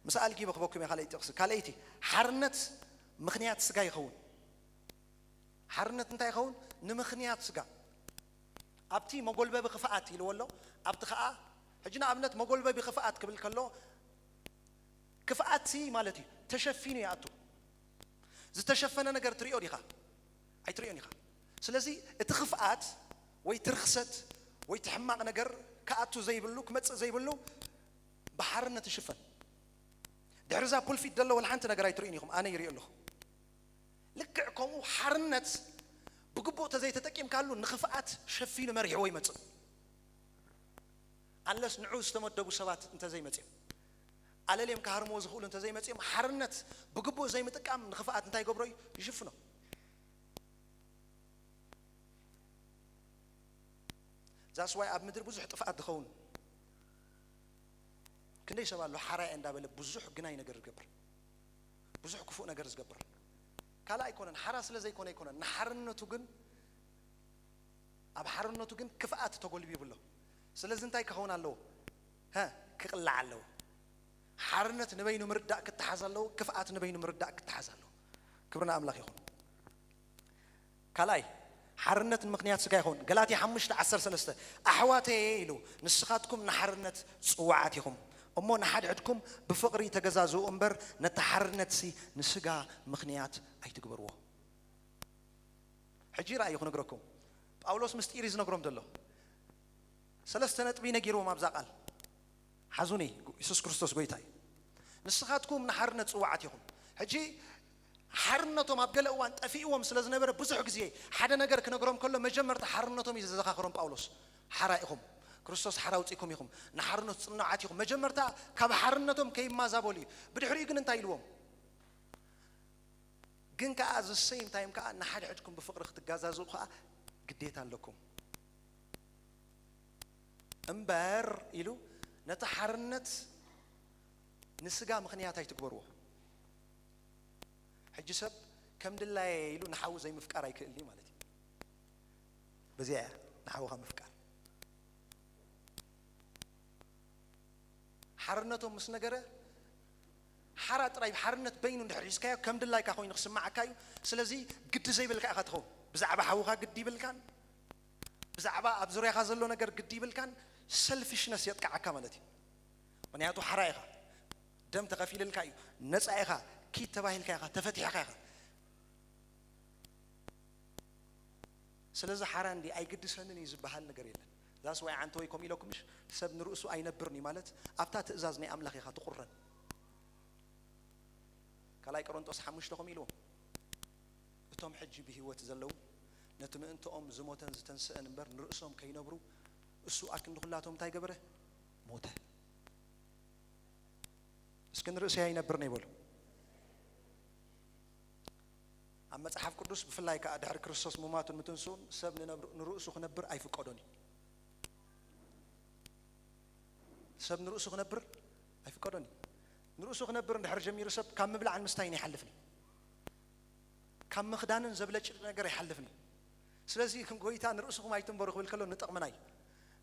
ምስ ኣልጊ በክበኩም እየ ካልኣይቲ ጥቕሲ። ካልኣይቲ፣ ሓርነት ምኽንያት ስጋ ይኸውን። ሓርነት እንታይ ይኸውን? ንምኽንያት ስጋ። ኣብቲ መጎልበቢ ክፍኣት ኢልዎ ኣሎ። ኣብቲ ኸኣ፣ ሕጂ ንኣብነት መጎልበቢ ክፍኣት ክብል ከሎ፣ ክፍኣትሲ ማለት እዩ፣ ተሸፊኑ ይኣቱ። ዝተሸፈነ ነገር ትሪኦ ዲኻ? ኣይትሪኦን ኢኻ። ስለዚ እቲ ክፍኣት ወይ እቲ ርኽሰት ወይ እቲ ሕማቕ ነገር ክኣቱ ዘይብሉ፣ ክመጽእ ዘይብሉ ብሓርነት ይሽፈን። ድሕሪ እዛ ፑልፊት ዘሎ ወላ ሓንቲ ነገር ኣይትርእዩን ኢኹም፣ ኣነ ይሪኦ ኣለኹ። ልክዕ ከምኡ ሓርነት ብግቡእ ተዘይተጠቂምካሉ ንኽፍኣት ሸፊኑ መሪሕዎ ይመጽእ። ኣንለስ ንዑ ዝተመደቡ ሰባት እንተዘይመጽዮም፣ ኣለልዮም ክሃርምዎ ዝኽእሉ እንተዘይመጽዮም፣ ሓርነት ብግቡእ ዘይምጥቃም ንኽፍኣት እንታይ ይገብሮ እዩ? ይሽፍኖ። ዛስ ዋይ ኣብ ምድሪ ብዙሕ ጥፍኣት ዝኸውን። ክንደይ ሰብ ኣሎ ሓራይ እንዳበለ ብዙሕ ግናይ ነገር ዝገብር፣ ብዙሕ ክፉእ ነገር ዝገብር። ካልእ ኣይኮነን፣ ሓራ ስለ ዘይኮነ ኣይኮነን። ንሓርነቱ ግን፣ ኣብ ሓርነቱ ግን ክፍኣት ተጎልቢቡ ኣሎ። ስለዚ እንታይ ክኸውን ኣለዎ? ሀ፣ ክቕላዕ ኣለዎ። ሓርነት ንበይኑ ምርዳእ ክተሓዝ ኣለዎ፣ ክፍኣት ንበይኑ ምርዳእ ክተሓዝ ኣለዎ። ክብሪ ንኣምላኽ ይኹን። ካልኣይ፣ ሓርነት ንምኽንያት ስጋ ይኸውን። ገላትያ ሓሙሽተ ዓሰርተ ሰለስተ፣ ኣሕዋተየ ኢሉ፣ ንስኻትኩም ንሓርነት ጽዋዓት ኢኹም። እሞ ንሓድሕድኩም ብፍቕሪ ተገዛዝኡ እምበር፣ ነቲ ሓርነትሲ ንስጋ ምኽንያት ኣይትግበርዎ። ሕጂ ራእዩ ክነግረኩም። ጳውሎስ ምስጢር እዩ ዝነግሮም ዘሎ። ሰለስተ ነጥቢ ነጊርዎም ኣብዛ ቃል። ሓዙኒ፣ የሱስ ክርስቶስ ጎይታ እዩ። ንስኻትኩም ንሓርነት ጽዋዓት ኢኹም። ሕጂ ሓርነቶም ኣብ ገለ እዋን ጠፊእዎም ስለ ዝነበረ፣ ብዙሕ ግዜ ሓደ ነገር ክነግሮም ከሎ፣ መጀመርታ ሓርነቶም እዩ ዘዘኻኽሮም ጳውሎስ። ሓራ ኢኹም፣ ክርስቶስ ሓራ ኣውጺእኩም ኢኹም፣ ንሓርነት ጽኑዓት ኢኹም። መጀመርታ ካብ ሓርነቶም ከይማዛበሉ እዩ። ብድሕሪኡ ግን እንታይ ኢልዎም? ግን ከኣ the same time ከኣ ንሓድሕድኩም ብፍቕሪ ክትጋዛዝኡ ከኣ ግዴታ ኣለኩም። እምበር ኢሉ ነቲ ሓርነት ንስጋ ምኽንያት ኣይትግበርዎ። ሕጂ ሰብ ከም ድላየ ኢሉ ንሓዉ ዘይምፍቃር ኣይክእልን እዩ ማለት እዩ። በዚኣ እያ ንሓውኻ ምፍቃር። ሓርነቶም ምስ ነገረ፣ ሓራ ጥራይ ሓርነት በይኑ እንድሕር ሒዝካዮ፣ ከም ድላይካ ኮይኑ ክስምዓካ እዩ። ስለዚ ግዲ ዘይብልካ ኢኻ ትኸውን። ብዛዕባ ሓውኻ ግዲ ይብልካን፣ ብዛዕባ ኣብ ዙርያኻ ዘሎ ነገር ግዲ ይብልካን፣ ሰልፊሽነስ የጥቅዓካ ማለት እዩ። ምኽንያቱ ሓራ ኢኻ፣ ደም ተኸፊልልካ እዩ፣ ነጻ ኢኻ፣ ኪድ ተባሂልካ ኢኻ፣ ተፈቲሕካ ኢኻ። ስለዚ ሓራ እንዲ ኣይግድሰንን እዩ ዝበሃል ነገር የለን። ዛስ ዋይ ዓንተ ወይ ከምኡ ኢለኩም ምሽ፣ ሰብ ንርእሱ ኣይነብርን እዩ ማለት ኣብታ ትእዛዝ ናይ ኣምላኽ ኢኻ ትቑረን። ካልኣይ ቆሮንጦስ ሓሙሽተ ከምኡ ኢልዎም፣ እቶም ሕጂ ብህይወት ዘለዉ ነቲ ምእንትኦም ዝሞተን ዝተንስአን እምበር ንርእሶም ከይነብሩ እሱ ኣክንዲ ኩላቶም እንታይ ገበረ? ሞተ። እስኪ ንርእሰይ ኣይነብርን እዩ በሉ። ኣብ መጽሓፍ ቅዱስ ብፍላይ ከኣ ድሕሪ ክርስቶስ ምማቱን ምትንስኡን ሰብ ንነብር-፣ ንርእሱ ክነብር ኣይፍቀዶን እዩ። ሰብ ንርእሱ ክነብር ኣይፍቀዶን እዩ። ንርእሱ ክነብር እንድሕር ጀሚሩ ሰብ ካብ ምብላዕን ምስታይን ኣይሓልፍን እዩ። ካብ ምኽዳንን ዘብለጭልጭ ነገር ኣይሓልፍን እዩ። ስለዚ ጎይታ ንርእስኹም ኣይትንበሩ ክብል ከሎ ንጥቕምና እዩ።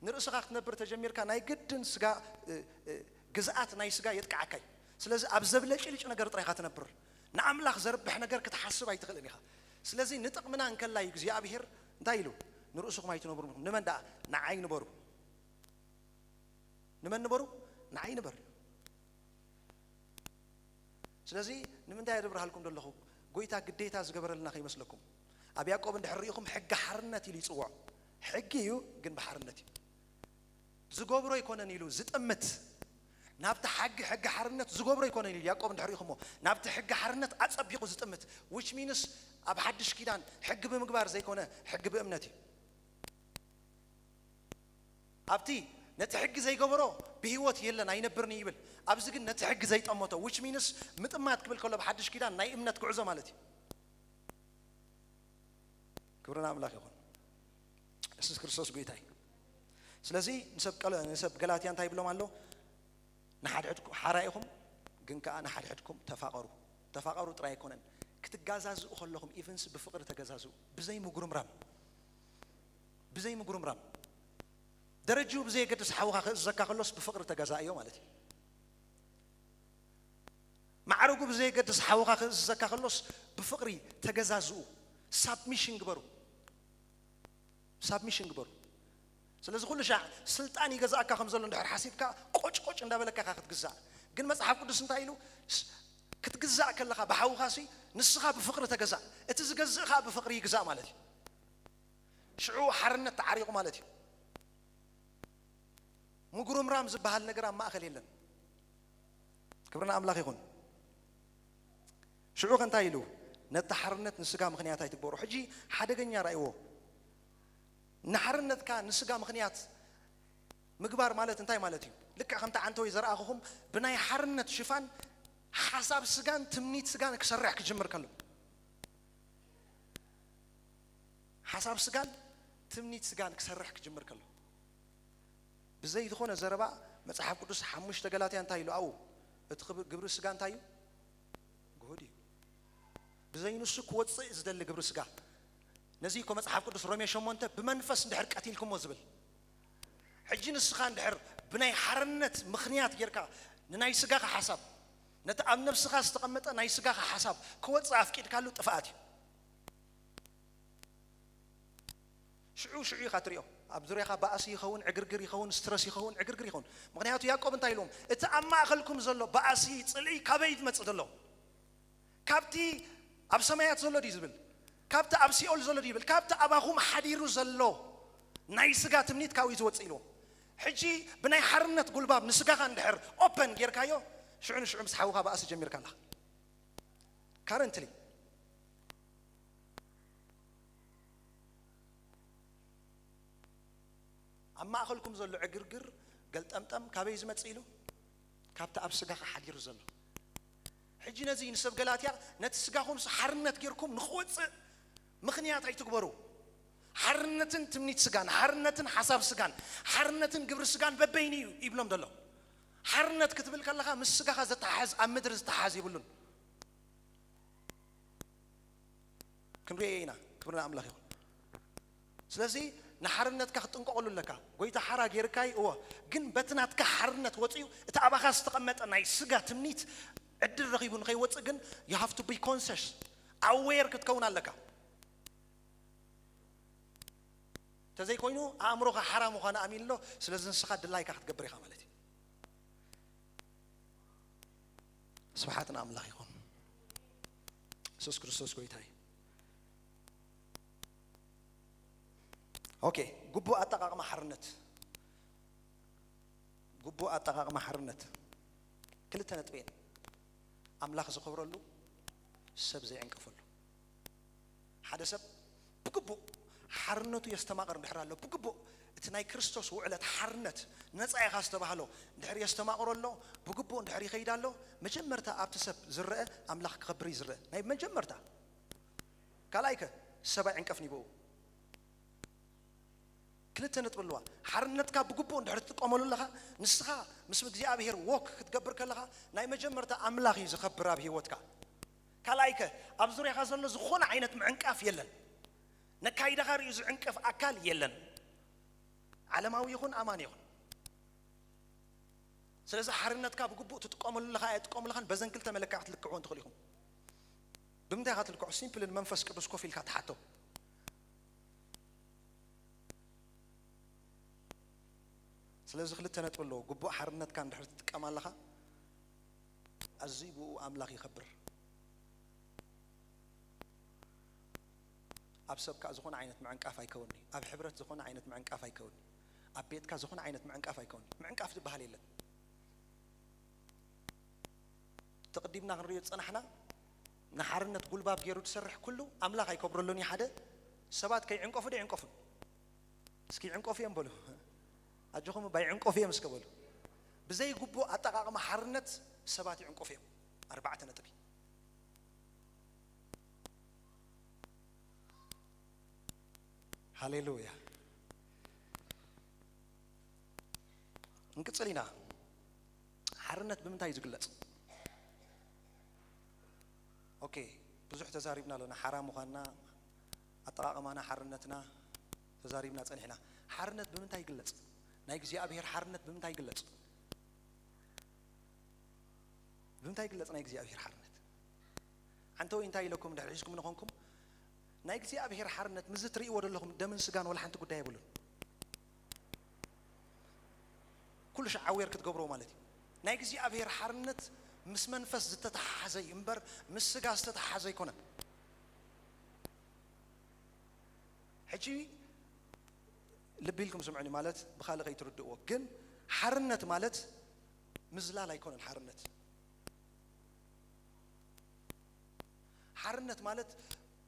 ንርእስኻ ክትነብር ተጀሚርካ ናይ ግድን ስጋ፣ እ፣ እ፣ ግዝኣት ናይ ስጋ የጥቅዓካ እዩ። ስለዚ ኣብ ዘብለጭልጭ ነገር ጥራይ ኢኻ ትነብር። ንኣምላኽ ዘርብሕ ነገር ክትሓስብ ኣይትኽእልን ኢኻ። ስለዚ ንጥቕምና እንከላ እዩ እግዚኣብሄር እንታይ ኢሉ? ንርእስኹም ኣይትነብሩን ኢኹም። ንመን ደኣ? ንዓይ ንበሩ። ንመን ንበሩ? ንዓይ ንበር። ስለዚ ንምንታይ የብርሃልኩም ዘለኹ? ጎይታ ግዴታ ዝገበረልና ከይመስለኩም። ኣብ ያዕቆብ እንድሕር ርኢኹም ሕጊ ሓርነት ኢሉ ይጽውዖ። ሕጊ እዩ፣ ግን ብሓርነት እዩ። ዝገብሮ ኣይኮነን ኢሉ ዝጥምት። ናብቲ ሓጊ፣ ሕጊ ሓርነት ዝገብሮ ኣይኮነን ኢሉ ያዕቆብ እንድሕር ርኢኹሞ። ናብቲ ሕጊ ሓርነት ኣጸቢቑ ዝጥምት። Which means ኣብ ሓድሽ ኪዳን ሕጊ ብምግባር ዘይኮነ፣ ሕጊ ብእምነት እዩ። ኣብቲ ነቲ ሕጊ ዘይገበሮ ብህይወት የለን ኣይነብርን እዩ ይብል። ኣብዚ ግን ነቲ ሕጊ ዘይጠመቶ፣ which means ምጥማት ክብል ከሎ ብሓድሽ ኪዳን ናይ እምነት ጉዕዞ ማለት እዩ። ክብሪ ንኣምላኽ ይኹን። የሱስ ክርስቶስ ጎይታ እዩ። ስለዚ ንሰብ ቀለ-፣ ንሰብ ገላትያ እንታይ ይብሎም ኣሎ? ንሓድሕድኩ-፣ ሓራ ኢኹም፣ ግን ከኣ ንሓድሕድኩም ተፋቐሩ። ተፋቐሩ ጥራይ ኣይኮነን፣ ክትጋዛዝኡ ከለኹም ኢቨንስ ብፍቕሪ ተገዛዝኡ፣ ብዘይ ምጉርምራም፣ ብዘይ ምጉርምራም። ደረጅኡ ብዘየገድስ ሓውኻ ክእዝዘካ ከሎስ ብፍቕሪ ተገዛእዮ ማለት እዩ። ማዕረጉ ብዘየገድስ ሓውኻ ክእዝዘካ ከሎስ ብፍቕሪ ተገዛዝኡ። ሳብሚሽን ግበሩ። ሳብሚሽን ግበሩ። ስለዚ ኩሉ ሻዕ ስልጣን ይገዛእካ ከም ዘሎ እንድሕር ሓሲብካ፣ ቆጭ ቆጭ እንዳበለካ ኢኻ ክትግዛእ። ግን መጽሓፍ ቅዱስ እንታይ ኢሉ? ስ-፣ ክትግዛእ ከለኻ ብሓውኻሲ ንስኻ ብፍቕሪ ተገዛእ፣ እቲ ዝገዝእ ኸኣ ብፍቕሪ ይግዛእ ማለት እዩ። ሽዑ ሓርነት ተዓሪቑ ማለት እዩ። ምጉርምራም ዝበሃል ነገር ኣብ ማእከል የለን። ክብሪ ንኣምላኽ ይኹን። ሽዑ ከ እንታይ ኢሉ? ነቲ ሓርነት ንስጋ ምኽንያት ኣይትግበሮ። ሕጂ ሓደገኛ ራእይዎ። ንሓርነትካ ንስጋ ምኽንያት ምግባር ማለት እንታይ ማለት እዩ? ልክዕ ከምቲ ዓንተወይ ዘርኣኹኹም፣ ብናይ ሓርነት ሽፋን ሓሳብ ስጋን ትምኒት ስጋን ክሰርሕ ክጅምር ከሎ፣ ሓሳብ ስጋን ትምኒት ስጋን ክሰርሕ ክጅምር ከሎ፣ ብዘይ ዝኾነ ዘረባ መጽሓፍ ቅዱስ ሓሙሽተ ገላትያ እንታይ ኢሉ ኣብኡ? እቲ ክብ-፣ ግብሪ ስጋ እንታይ እዩ? ግሁድ እዩ። ብዘይ ንሱ ክወጽእ ዝደሊ ግብሪ ስጋ። ነዚ እኮ መጽሓፍ ቅዱስ ሮሜ ሸሞንተ ብመንፈስ እንድሕር ቀቲልኩሞ ዝብል። ሕጂ ንስኻ እንድሕር ብናይ ሓርነት ምኽንያት ጌርካ ንናይ ስጋኻ ሓሳብ፣ ነቲ ኣብ ነብስኻ ዝተቐመጠ ናይ ስጋኻ ሓሳብ ክወጽእ ኣፍቂድካሉ ጥፍኣት እዩ። ሽዑ ሽዑ ኢኻ ትሪኦ። ኣብ ዙርያኻ ባእሲ ይኸውን፣ ዕግርግር ይኸውን፣ ስትረስ ይኸውን፣ ዕግርግር ይኸውን። ምኽንያቱ ያዕቆብ እንታይ ኢልዎም? እቲ ኣብ ማእከልኩም ዘሎ ባእሲ፣ ጽልኢ ካበይ ዝመጽእ ዘሎ? ካብቲ ኣብ ሰማያት ዘሎ ድዩ ዝብል? ካብቲ ኣብ ሲኦል ዘሎ ድዩ ይብል? ካብቲ ኣባኹም ሓዲሩ ዘሎ ናይ ስጋ ትምኒት ካብኡ እዩ ዝወጽእ ኢልዎም። ሕጂ ብናይ ሓርነት ጉልባብ ንስጋኻ እንድሕር ኦፐን ጌርካዮ፣ ሽዑ ንሽዑ ምስ ሓውኻ ባእሲ ጀሚርካ ኣለኻ። ካረንትሊ ኣብ ማእከልኩም ዘሎ ዕግርግር ገልጠምጠም ካበይ ዝመጽእ ኢሉ? ካብቲ ኣብ ስጋኻ ሓዲሩ ዘሎ። ሕጂ ነዚ ንሰብ ገላትያ ነቲ ስጋኹም ሓርነት ጌርኩም ንኽወጽእ ምኽንያት ኣይትግበሩ። ሓርነትን ትምኒት ስጋን፣ ሓርነትን ሓሳብ ስጋን፣ ሓርነትን ግብሪ ስጋን በበይኑ እዩ ይብሎም ዘሎ። ሓርነት ክትብል ከለኻ ምስ ስጋኻ ዘተሓሕዝ፣ ኣብ ምድሪ ዝተሓሓዝ የብሉን። ክንሪኦ ኢና። ክብሪ ንኣምላኽ ይኹን። ስለዚ ንሓርነትካ ክትጥንቀቐሉ ኣለካ። ጎይታ ሓራ ጌርካይ፣ እወ፣ ግን በቲ ናትካ ሓርነት ወፂኡ እቲ ኣባኻ ዝተቐመጠ ናይ ስጋ ትምኒት ዕድል ረኺቡ ንኸይወፅእ ግን you have to be conscious፣ aware ክትከውን ኣለካ። ተዘይኮይኑ ኣእምሮኻ ሓራ ምዃኑ ኣሚንሎ። ስለዚ ንስኻ ድላይካ ክትገብር ኢኻ ማለት እዩ። ስብሓት ንኣምላኽ ይኹን። የሱስ ክርስቶስ ጎይታ እዩ። ኦኬ፣ ግቡእ ኣጠቓቕማ ሓርነት። ግቡእ ኣጠቓቕማ ሓርነት ክልተ ነጥቢ እየን። ኣምላኽ ዝኸብረሉ፣ ሰብ ዘይዕንቀፈሉ። ሓደ ሰብ ብግቡእ ሓርነቱ የስተማቕር እንድሕር ኣሎ፣ ብግቡእ እቲ ናይ ክርስቶስ ውዕለት ሓርነት ነጻ ኢኻ ዝተባህሎ እንድሕር የስተማቕሮ ኣሎ፣ ብግቡእ እንድሕር ይኸይድ ኣሎ፣ መጀመርታ ኣብቲ ሰብ ዝረአ ኣምላኽ ክኸብር እዩ ዝረአ። ናይ መጀመርታ። ካልኣይ ከ ሰብ ኣይዕንቀፍን እዩ ብኡ። ክልተ ነጥቢ ኣለዋ። ሓርነትካ ብግቡእ እንድሕር ትጥቀመሉ ኣለኻ፣ ንስኻ ምስ እግዚኣብሄር ዎክ ክትገብር ከለኻ ናይ መጀመርታ ኣምላኽ እዩ ዝኸብር ኣብ ህይወትካ። ካልኣይ ከ ኣብ ዙርያኻ ዘሎ ዝኾነ ዓይነት ምዕንቃፍ የለን። ነካይዳኻ ርእዩ ዝዕንቀፍ ኣካል የለን። ዓለማዊ ይኹን ኣማኒ ይኹን። ስለዚ ሓርነትካ ብግቡእ ትጥቀመሉ ኣለኻ ኣይትጥቀመሉ ኣለኻን በዘን ክልተ መለክዒ ክትልክዕዎ እንትኽእሉ ኢኹም። ብምንታይ ኢኻ ትልክዖ? ሲምፕሊ ንመንፈስ ቅዱስ ኮፍ ኢልካ ትሓቶ። ስለዚ ክልተ ነጥቢ ኣለዎ። ግቡእ ሓርነትካ እንድሕር ትጥቀም ኣለኻ፣ ኣዝዩ ብኡ ኣምላኽ ይኸብር። ኣብ ሰብ ከኣ ዝኾነ ዓይነት ምዕንቃፍ ኣይከውን'ዩ። ኣብ ሕብረት ዝኾነ ዓይነት ምዕንቃፍ ኣይከውን'ዩ። ኣብ ቤትካ ዝኾነ ዓይነት ምዕንቃፍ ኣይከውን'ዩ። ምዕንቃፍ ዝበሃል የለን። ተቕዲምና ክንሪኦ ዝጸናሕና፣ ንሓርነት ጉልባብ ገይሩ ዝሰርሕ ኩሉ ኣምላኽ ኣይከብረሉን እዩ። ሓደ ሰባት ከይዕንቀፉ ዶ ይዕንቀፉን? እስኪ ይዕንቀፉ እዮም በሉ። ኣጆኹም እባ ይዕንቀፉ እዮም እስከ በሉ። ብዘይ ግቡእ ኣጠቓቕማ ሓርነት ሰባት ይዕንቀፉ እዮም። ኣርባዕተ ነጥቢ። ሃሌሉያ። እንቅጽል ኢና። ሓርነት ብምንታይ እዩ ዝግለጽ? ኦኬ፣ ብዙሕ ተዛሪብና ኣለና። ሓራ ምዃንና፣ ኣጠቓቕማና፣ ሓርነትና ተዛሪብና ጸኒሕና። ሓርነት ብምንታይ ይግለጽ? ናይ እግዚኣብሔር ሓርነት ብምንታይ ይግለጽ? ብምንታይ ይግለጽ ናይ እግዚኣብሔር ሓርነት? ሓንቲ ወይ እንታይ ኢለኩም እንድሕር ሒዝኩም ንኾንኩም፣ ናይ እግዚኣብሔር ሓርነት ምስዚ ትርእይዎ ዘለኹም ደምን ስጋን ወላ ሓንቲ ጉዳይ የብሉን። ኩሉ ሻዕ ኣዌር ክትገብርዎ ማለት እዩ። ናይ እግዚኣብሔር ሓርነት ምስ መንፈስ ዝተተሓሓዘ እዩ እምበር ምስ ስጋ ዝተተሓሓዘ ኣይኮነን። ሕጂ ልቢ ኢልኩም ስምዑኒ፣ ማለት ብኻልእ ከይትርድእዎ። ግን ሓርነት ማለት ምዝላል ኣይኮነን። ሓርነት፣ ሓርነት ማለት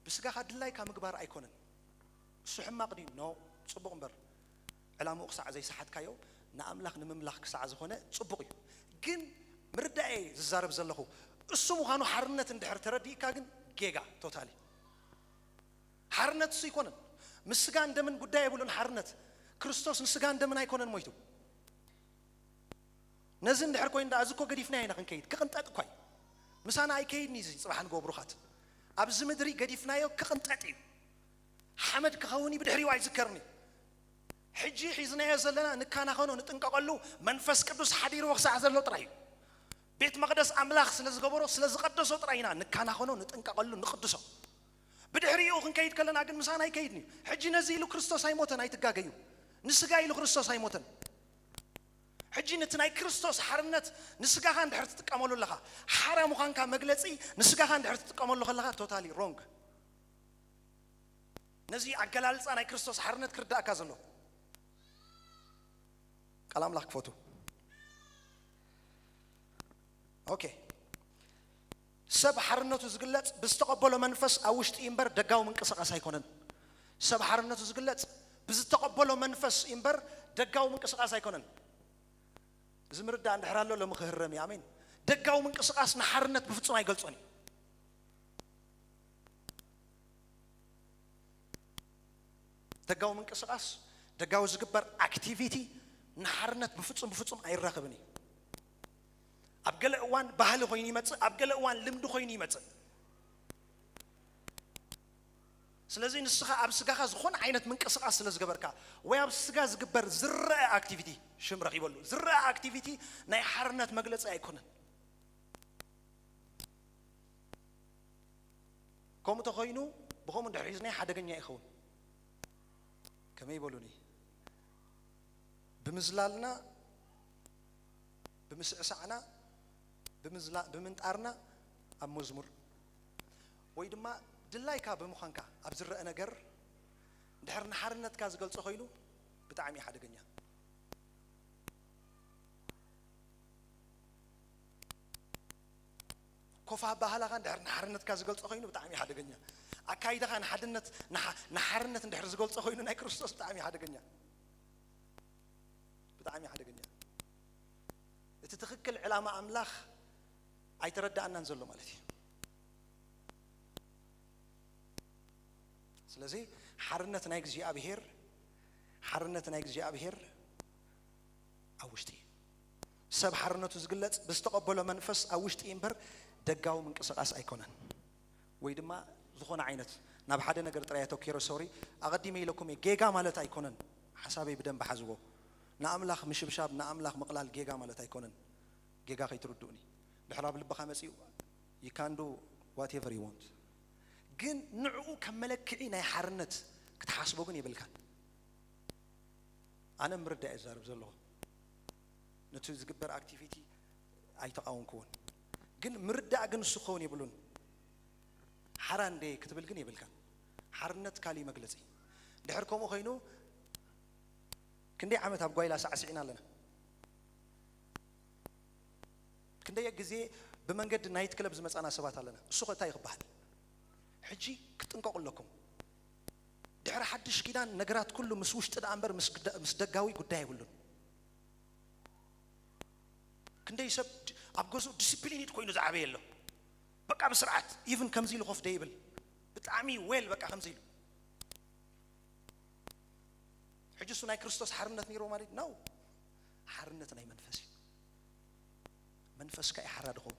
ብስጋኻ ድላይካ ምግባር ኣይኮነን። እሱ ሕማቕ ድዩ? ኖ፣ ጽቡቕ እምበር። ዕላምኡ ክሳዕ ዘይሰሓትካዮ ንኣምላኽ ንምምላኽ ክሳዕ ዝኾነ ጽቡቕ እዩ። ግን ምርዳኤ ዝዛረብ ዘለኹ እሱ ምዃኑ ሓርነት እንድሕር ተረዲእካ ግን ጌጋ ቶታሊ። ሓርነት እሱ ኣይኮነን። ምስ ስጋን ደምን ጉዳይ የብሉን ሓርነት። ክርስቶስ ንስጋን ደምን ኣይኮነን ሞይቱ። ነዚ እንድሕር ኮይኑ ደኣ፣ እዚ እኮ ገዲፍናዮ ኢና ክንከይድ። ክቕንጠጥ እኳ እዩ። ምሳና ኣይከይድን እዩ እዚ ጽባሕ ንግሆ ብሩኻት። ኣብዚ ምድሪ ገዲፍናዮ ክቕንጠጥ እዩ። ሓመድ ክኸውን እዩ፣ ብድሕሪኡ ኣይዝከርን እዩ። ሕጂ ሒዝናዮ ዘለና ንከናኸኖ፣ ንጥንቀቐሉ፣ መንፈስ ቅዱስ ሓዲርዎ ክሳዕ ዘሎ ጥራይ እዩ። ቤት መቕደስ ኣምላኽ ስለ ዝገበሮ፣ ስለ ዝቐደሶ ጥራይ ኢና ንከናኸኖ፣ ንጥንቀቐሉ፣ ንቕድሶ። ብድሕሪኡ ክንከይድ ከለና ግን ምሳና ኣይከይድን እዩ። ሕጂ ነዚ ኢሉ ክርስቶስ ኣይሞተን፣ ኣይትጋገዩ። ንስጋ ኢሉ ክርስቶስ ኣይሞተን። ሕጂ ነቲ ናይ ክርስቶስ ሓርነት ንስጋኻ እንድሕር ትጥቀመሉ ኣለኻ፣ ሓራ ምዃንካ መግለጺ ንስጋኻ እንድሕር ትጥቀመሉ ከለኻ ቶታሊ ሮንግ። ነዚ ኣገላልጻ ናይ ክርስቶስ ሓርነት ክርዳእካ ዘሎ ቃል ኣምላኽ ክፈቱ። ኦኬ። ሰብ ሓርነቱ ዝግለጽ ብዝተቐበሎ መንፈስ ኣብ ውሽጢ እምበር ደጋዊ ምንቅስቓስ ኣይኮነን። ሰብ ሓርነቱ ዝግለጽ ብዝተቐበሎ መንፈስ እምበር ደጋዊ ምንቅስቓስ ኣይኮነን። እዚ ምርዳእ እንድሕር ኣሎ ሎሚ ክህረም እዩ። ኣሜን። ደጋዊ ምንቅስቓስ ንሓርነት ብፍጹም ኣይገልጾን እዩ። ደጋዊ ምንቅስቓስ፣ ደጋዊ ዝግበር ኣክቲቪቲ ንሓርነት ብፍጹም ብፍጹም ኣይራኸብን እዩ። ኣብ ገለ እዋን ባህሊ ኮይኑ ይመጽእ፣ ኣብ ገለ እዋን ልምዲ ኮይኑ ይመጽእ። ስለዚ ንስኻ ኣብ ስጋኻ ዝኾነ ዓይነት ምንቅስቓስ ስለ ዝገበርካ ወይ ኣብ ስጋ ዝግበር ዝረአ ኣክቲቪቲ ሽም ረኺበሉ። ዝረአ ኣክቲቪቲ ናይ ሓርነት መግለጺ ኣይኮነን። ከምኡ ተኾይኑ ብኸምኡ እንድሕር ሒዝናዮ ሓደገኛ ይኸውን። ከመይ ይበሉኒ? ብምዝላልና፣ ብምስዕሳዕና፣ ብምዝላ-፣ ብምንጣርና ኣብ መዝሙር ወይ ድማ ድላይካ ብምዃንካ ኣብ ዝረአ ነገር እንድሕር ንሓርነትካ ዝገልጾ ኮይኑ ብጣዕሚ ሓደገኛ። ኮፍ ኣባህላኻ እንድሕር ንሓርነትካ ዝገልጾ ኮይኑ ብጣዕሚ ሓደገኛ። ኣካይዳኻ ንሓድነት፣ ንሓ-፣ ንሓርነት እንድሕር ዝገልጾ ኮይኑ ናይ ክርስቶስ ብጣዕሚ ሓደገኛ። ብጣዕሚ ሓደገኛ። እቲ ትኽክል ዕላማ ኣምላኽ ኣይተረዳእናን ዘሎ ማለት እዩ። ስለዚ ሓርነት ናይ እግዚኣብሔር፣ ሓርነት ናይ እግዚኣብሔር ኣብ ውሽጢ እዩ። ሰብ ሓርነቱ ዝግለጽ ብዝተቐበሎ መንፈስ ኣብ ውሽጢ እምበር ደጋዊ ምንቅስቓስ ኣይኮነን። ወይ ድማ ዝኾነ ዓይነት ናብ ሓደ ነገር ጥራይ ኣተኪረ፣ ሶሪ፣ ኣቐዲመ ኢለኩም እየ። ጌጋ ማለት ኣይኮነን። ሓሳበይ ብደንብ ሓዝዎ። ንኣምላኽ ምሽብሻብ፣ ንኣምላኽ ምቕላል ጌጋ ማለት ኣይኮነን። ጌጋ ከይትርድኡኒ። ድሕር ኣብ ልብኻ መጺኡ፣ you can do whatever you want። ግን ንዕኡ ከም መለክዒ ናይ ሓርነት ክትሓስቦ ግን የብልካን። ኣነ ምርዳእ እየ ዝዛረብ ዘለኹ። ነቲ ዝግበር ኣክቲቪቲ ኣይተቃወምክዎን። ግን ምርዳእ ግን እሱ ክኸውን የብሉን። ሓራ እንደ ክትብል ግን የብልካን። ሓርነት ካሊእ መግለጺ። ድሕር ከምኡ ኮይኑ ክንደይ ዓመት ኣብ ጓይላ ሳዕስዒና ኣለና። ክንደይ ግዜ ብመንገዲ ናይት ክለብ ዝመጻና ሰባት ኣለና። እሱ ኸ እንታይ ክበሃል? ሕጂ ክትጥንቀቁ ኣለኩም። ድሕሪ ሓድሽ ኪዳን ነገራት ኩሉ ምስ ውሽጢ ደኣ እምበር ምስ ግዳ-፣ ምስ ደጋዊ ጉዳይ የብሉን። ክንደይ ሰብ ድ-፣ ኣብ ገዝኡ ዲስፕሊኒድ ኮይኑ ዝዓበየ ኣሎ። በቃ ብስርዓት ኢቭን ከምዚ ኢሉ ኮፍ ደይብል። ብጣዕሚ ዌል በቃ ከምዚ ኢሉ። ሕጂ እሱ ናይ ክርስቶስ ሓርነት ነይርዎ ማለት ነው። ሓርነት ናይ መንፈስ እዩ። መንፈስካ እዩ ሓራ ድኸውን።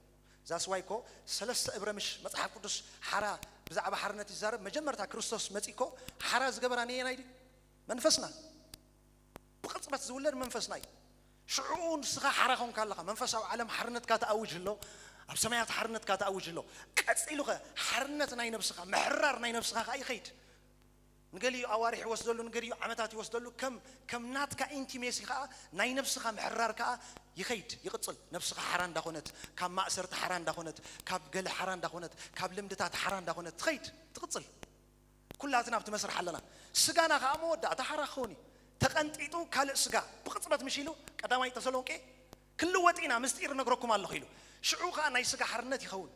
ዛስ ዋይ እኮ ሰለስተ እብረ ምሽ መጽሓፍ ቅዱስ ሓራ ብዛዕባ ሓርነት ይዛረብ። መጀመርታ ክርስቶስ መጺ እኮ ሓራ ዝገበራ ነየናይ ድዩ? መንፈስና። ብቕጽበት ዝውለድ መንፈስና እዩ። ሽዑ ንስኻ ሓራ ኾንካ ኣለኻ። መንፈሳዊ ዓለም ሓርነትካ ተኣውጅ ኣሎ። ኣብ ሰማያት ሓርነትካ ተኣውጅ ኣሎ። ቀጺሉኸ ሓርነት ናይ ነብስኻ፣ ምሕራር ናይ ነብስኻ ከኣ ይኸይድ። ንገሊኡ ኣዋርሕ ይወስደሉ፣ ንገሊኡ ዓመታት ይወስደሉ። ከም፣ ከም ናትካ ኢንቲሜሲ ከኣ ናይ ነብስኻ ምሕራር ከኣ ይኸይድ፣ ይቕጽል። ነብስኻ ሓራ እንዳኾነት፣ ካብ ማእሰርቲ ሓራ እንዳኾነት፣ ካብ ገለ ሓራ እንዳኾነት፣ ካብ ልምድታት ሓራ እንዳኾነት ትኸይድ፣ ትቕጽል። ኩላትና ኣብቲ መስርሕ ኣለና። ስጋና ከኣ መወዳእታ ሓራ ክኸውን እዩ። ተቐንጢጡ ካልእ ስጋ ብቕጽበት ምሽ ኢሉ ቀዳማይ ተሰሎንቄ ክንልወጥ ኢና፣ ምስጢር ነግረኩም ኣለኹ ኢሉ። ሽዑ ከኣ ናይ ስጋ ሓርነት ይኸውን።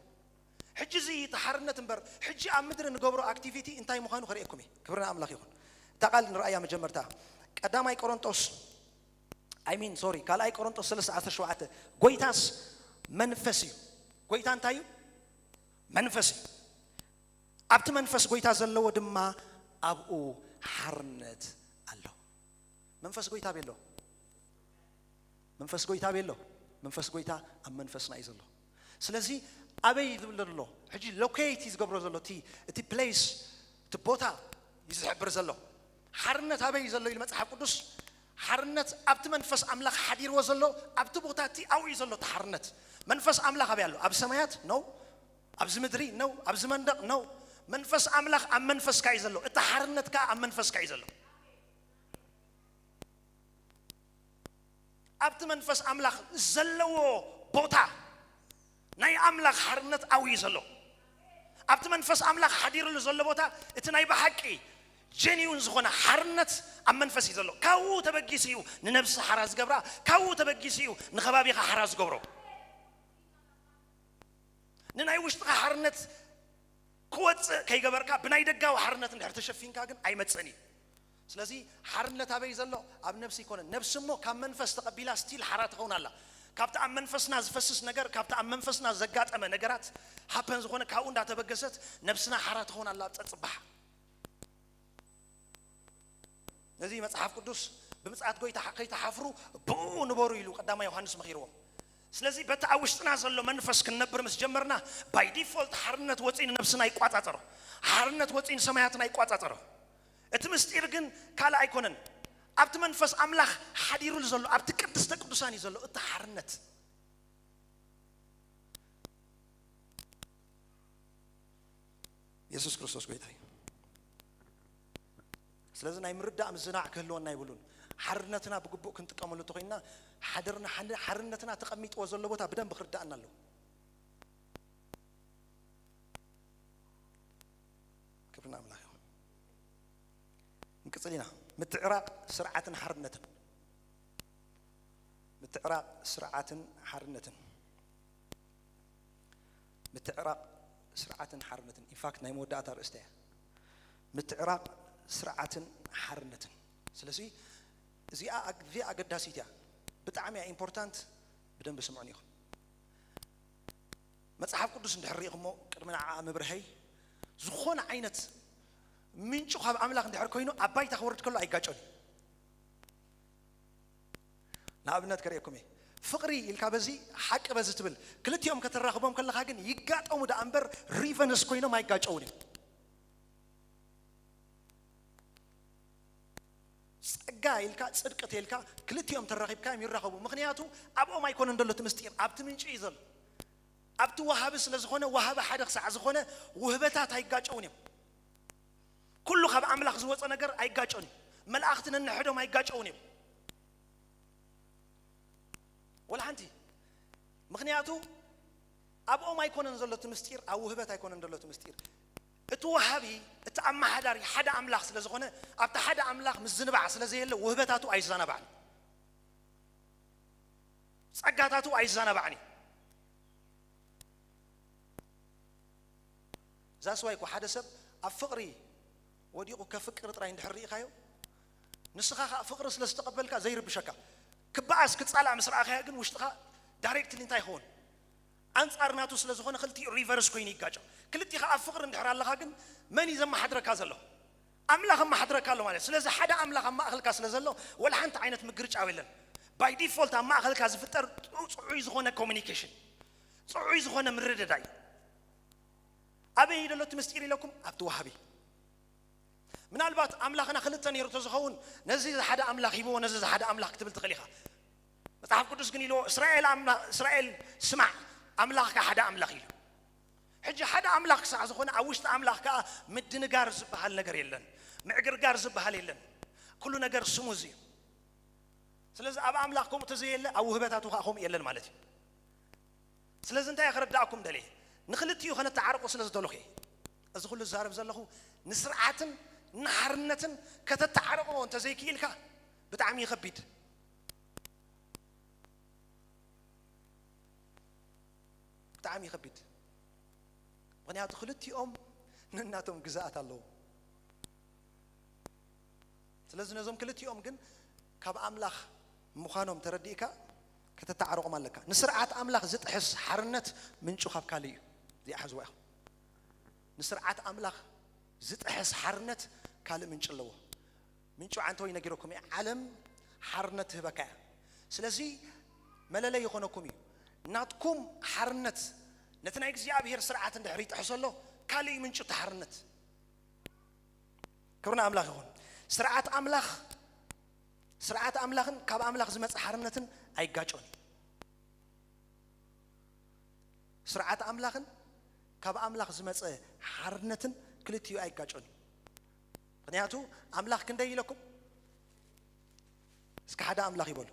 ሕጂ እዚ እቲ ሓርነት እምበር፣ ሕጂ ኣብ ምድሪ ንገብሮ ኣክቲቪቲ እንታይ ምዃኑ ከርእየኩም እየ። ክብሪ ንኣምላኽ ይኹን። እታ ቃል ንርኣያ መጀመርታ። ቀዳማይ ቆሮንጦስ፣ I mean፣ ሶሪ፣ ካልኣይ ቆሮንጦስ ሰለስተ ዓሰርተ ሸውዓተ፣ ጎይታስ መንፈስ እዩ። ጎይታ እንታይ እዩ? መንፈስ እዩ። ኣብቲ መንፈስ ጎይታ ዘለዎ ድማ ኣብኡ ሓርነት ኣሎ። መንፈስ ጎይታ ኣበይ ኣሎ? መንፈስ ጎይታ ኣበይ ኣሎ? መንፈስ ጎይታ ኣብ መንፈስና እዩ ዘሎ። ስለዚ ኣበይ ዝብል ዘሎ? ሕጂ ሎኬት እዩ ዝገብሮ ዘሎ፣ እቲ፣ እቲ ፕሌስ፣ እቲ ቦታ እዩ ዝሕብር ዘሎ። ሓርነት ኣበይ እዩ ዘሎ ኢሉ መጽሓፍ ቅዱስ? ሓርነት ኣብቲ መንፈስ ኣምላኽ ሓዲርዎ ዘሎ፣ ኣብቲ ቦታ እቲ ኣብኡ እዩ ዘሎ እቲ ሓርነት። መንፈስ ኣምላኽ ኣበይ ኣሎ? ኣብ ሰማያት ነው? ኣብዚ ምድሪ ነው? ኣብዚ መንደቕ ነው? መንፈስ ኣምላኽ ኣብ መንፈስካ እዩ ዘሎ። እቲ ሓርነት ከኣ ኣብ መንፈስካ እዩ ዘሎ። ኣብቲ መንፈስ ኣምላኽ ዘለዎ ቦታ ናይ ኣምላኽ ሓርነት ኣብኡ እዩ ዘሎ። ኣብቲ መንፈስ ኣምላኽ ሓዲርሉ ዘሎ ቦታ እቲ ናይ ብሓቂ ጀኒውን ዝኾነ ሓርነት ኣብ መንፈስ እዩ ዘሎ። ካብኡ ተበጊሱ እዩ ንነብሲ ሓራ ዝገብራ፣ ካብኡ ተበጊሱ እዩ ንኸባቢኻ ሓራ ዝገብሮ። ንናይ ውሽጥኻ ሓርነት ክወጽእ ከይገበርካ ብናይ ደጋዊ ሓርነት እንድሕር ተሸፊንካ ግን ኣይመጽእን እዩ። ስለዚ ሓርነት ኣበይ ዘሎ? ኣብ ነብሲ ኣይኮነን። ነብሲ እሞ ካብ መንፈስ ተቐቢላ ስቲል ሓራ ትኸውን ኣላ። ካብቲ ኣብ መንፈስና ዝፈስስ ነገር፣ ካብቲ ኣብ መንፈስና ዘጋጠመ ነገራት ሃፐን ዝኾነ ካብኡ እንዳተበገሰት ነብስና ሓራ ትኸውን ኣላ ኣብ ጸጽባሕ። ነዚ መጽሓፍ ቅዱስ ብምጽኣት ጎይታ ከይትሓፍሩ ብኡ ንበሩ ኢሉ ቀዳማይ ዮሃንስ መኺርዎም። ስለዚ በቲ ኣብ ውሽጥና ዘሎ መንፈስ ክንነብር ምስ ጀመርና ባይ ዲፎልት ሓርነት ወጺኡ ንነብስና ይቋጻጸሮ። ሓርነት ወጺኡ ንሰማያትና ይቋጻጸሮ። እቲ ምስጢር ግን ካልእ ኣይኮነን። ኣብቲ መንፈስ ኣምላኽ ሓዲሩሉ ዘሎ ኣብቲ ቅድስተ ቅዱሳን እዩ ዘሎ እቲ ሓርነት። የሱስ ክርስቶስ ጎይታ እዩ። ስለዚ ናይ ምርዳእ ምዝናዕ ክህልወና ይብሉን። ሓርነትና ብግቡእ ክንጥቀመሉ እንተኮይንና ሓድርና-፣ ሓን-፣ ሓርነትና ተቐሚጥዎ ዘሎ ቦታ ብደንብ ክርዳእና ኣለዎ። ክብሪ ንኣምላኽ ይኹን። ንቅጽል ኢና። ምትዕራቕ ስርዓትን ሓርነትን። ምትዕራቕ ስርዓትን ሓርነትን። ምትዕራቕ ስርዓትን ሓርነትን። ኢንፋክት ናይ መወዳእታ ርእስታ እያ። ምትዕራቕ ስርዓትን ሓርነትን። ስለዚ እዚኣ ኣግ-፣ እዚኣ ኣገዳሲት እያ። ብጣዕሚ እያ ኢምፖርታንት። ብደንብ ስምዑን ኢኹም። መጽሓፍ ቅዱስ እንድሕር ርኢኹሞ ቅድሚ ንዓ ምብርሀይ ዝኾነ ዓይነት ምንጩ ካብ ኣምላኽ እንድሕር ኮይኑ ኣብ ባይታ ክወርድ ከሎ ኣይጋጮን እዩ። ንኣብነት ከርእየኩም እየ። ፍቕሪ ኢልካ በዚ ሓቂ በዚ ትብል ክልቲኦም ከተራኽቦም ከለኻ ግን ይጋጠሙ ደኣ እምበር ሪቨንስ ኮይኖም ኣይጋጨውን እዮም። ጸጋ ኢልካ ጽድቂ ተልካ ክልቲኦም ተራኺብካዮም ይራኸቡ። ምኽንያቱ ኣብኦም ኣይኮነን ዘሎ እቲ ምስጢር፣ ኣብቲ ምንጪ እዩ ዘሎ። ኣብቲ ወሃቢ ስለ ዝኾነ ወሃቢ ሓደ ክሳዕ ዝኾነ ውህበታት ኣይጋጨውን እዮም። ኩሉ ካብ ኣምላኽ ዝወጸ ነገር ኣይጋጨውን እዩ። መላእኽቲ ነንሕዶም ኣይጋጨውን እዮም። ወላ ሓንቲ። ምኽንያቱ ኣብኦም ኣይኮነን ዘሎ እቲ ምስጢር፣ ኣብ ውህበት ኣይኮነን ዘሎ እቲ ምስጢር። እቲ ወሃቢ፣ እቲ ኣመሓዳሪ ሓደ ኣምላኽ ስለ ዝኾነ፣ ኣብቲ ሓደ ኣምላኽ ምዝንባዕ ስለ ዘየለ ውህበታቱ ኣይዛናባዕን፣ ጸጋታቱ ኣይዛናባዕን እዩ። እዛ ስዋይ እኮ ሓደ ሰብ ኣብ ፍቕሪ ወዲቑ ከፍቅር ጥራይ እንድሕር ርኢኻዮ፣ ንስኻ ኸኣ ፍቕሪ ስለ ዝተቐበልካ ዘይርብሸካ፣ ክበኣስ ክጻላእ ምስ ረኣኻዮ ግን ውሽጥኻ ዳይሬክትሊ እንታይ ይኸውን? ኣንጻር ናቱ ስለ ዝኾነ ክልቲኡ ሪቨርስ ኮይኑ ይጋጨ። ክልቲኻ ኣብ ፍቕሪ እንድሕር ኣለኻ ግን መን እዩ ዘመሓድረካ ዘሎ? ኣምላኽ ኣመሓድረካ ኣሎ ማለት። ስለዚ ሓደ ኣምላኽ ኣብ ማእኸልካ ስለ ዘሎ ወላ ሓንቲ ዓይነት ምግርጫው የለን። ባይ ዲፎልት ኣብ ማእኸልካ ዝፍጠር ጽዑይ ዝኾነ ኮሚኒኬሽን፣ ጽዑይ ዝኾነ ምርድዳእ እዩ። ኣበይ እዩ ዘሎ እቲ ምስጢር ኢለኩም? ኣብቲ ወሃቢ። ምናልባት ኣምላኽና ክልተ ነይሩ ተዝኸውን ነዚ ሓደ ኣምላኽ ሂብዎ፣ ነዚ ሓደ ኣምላኽ ክትብል ትኽእል ኢኻ። መጽሓፍ ቅዱስ ግን ኢልዎ፣ "እስራኤል ኣምላ-፣ እስራኤል ስማዕ፣ ኣምላኽካ ሓደ ኣምላኽ" ኢሉ። ሕጂ ሓደ ኣምላኽ ክሳዕ ዝኾነ ኣብ ውሽጢ ኣምላኽ ከኣ ምድንጋር ዝበሃል ነገር የለን፣ ምዕግርጋር ዝበሃል የለን። ኩሉ ነገር ስሙዝ እዩ። ስለዚ ኣብ ኣምላኽ ከምኡ ተዘየለ ኣብ ውህበታቱ ከኣ ከምኡ የለን ማለት እዩ። ስለዚ እንታይ ክረዳእኩም ደልየ፣ ንኽልቲኡ ከነተዓርቆ ስለ ዝደለኹ እየ እዚ ኩሉ ዝዛረብ ዘለኹ። ንስርዓትን ንሓርነትን ከተተዓርቆ እንተዘይክኢልካ ብጣዕሚ እዩ ከቢድ፣ ብጣዕሚ እዩ ከቢድ። ምኽንያቱ ክልቲኦም ነናቶም ግዛኣት ኣለዎም። ስለዚ ነዞም ክልቲኦም ግን ካብ ኣምላኽ ምዃኖም ተረዲእካ ከተተዓርቖም ኣለካ። ንስርዓት ኣምላኽ ዝጥሕስ ሓርነት ምንጩ ካብ ካልእ እዩ። እዚኣ ሓዝዋ ኢኹም። ንስርዓት ኣምላኽ ዝጥሕስ ሓርነት ካልእ ምንጪ ኣለዎ። ምንጩ ዓንተወይ ነጊረኩም እየ። ዓለም ሓርነት ትህበካ እያ። ስለዚ መለለይ ይኾነኩም እዩ። ናትኩም ሓርነት ነቲ ናይ እግዚኣብሔር ስርዓት እንድሕር ይጥሕሶ ኣሎ፣ ካልእ እዩ ምንጩ እቲ ሓርነት። ክብሪ ንኣምላኽ ይኹን። ስርዓት ኣምላኽ፣ ስርዓት ኣምላኽን ካብ ኣምላኽ ዝመጽእ ሓርነትን ኣይጋጮን እዩ። ስርዓት ኣምላኽን ካብ ኣምላኽ ዝመጸ ሓርነትን ክልቲኡ ኣይጋጮን እዩ። ምኽንያቱ ኣምላኽ ክንደይ ኢለኩም? እስከ ሓደ ኣምላኽ ይበሉ።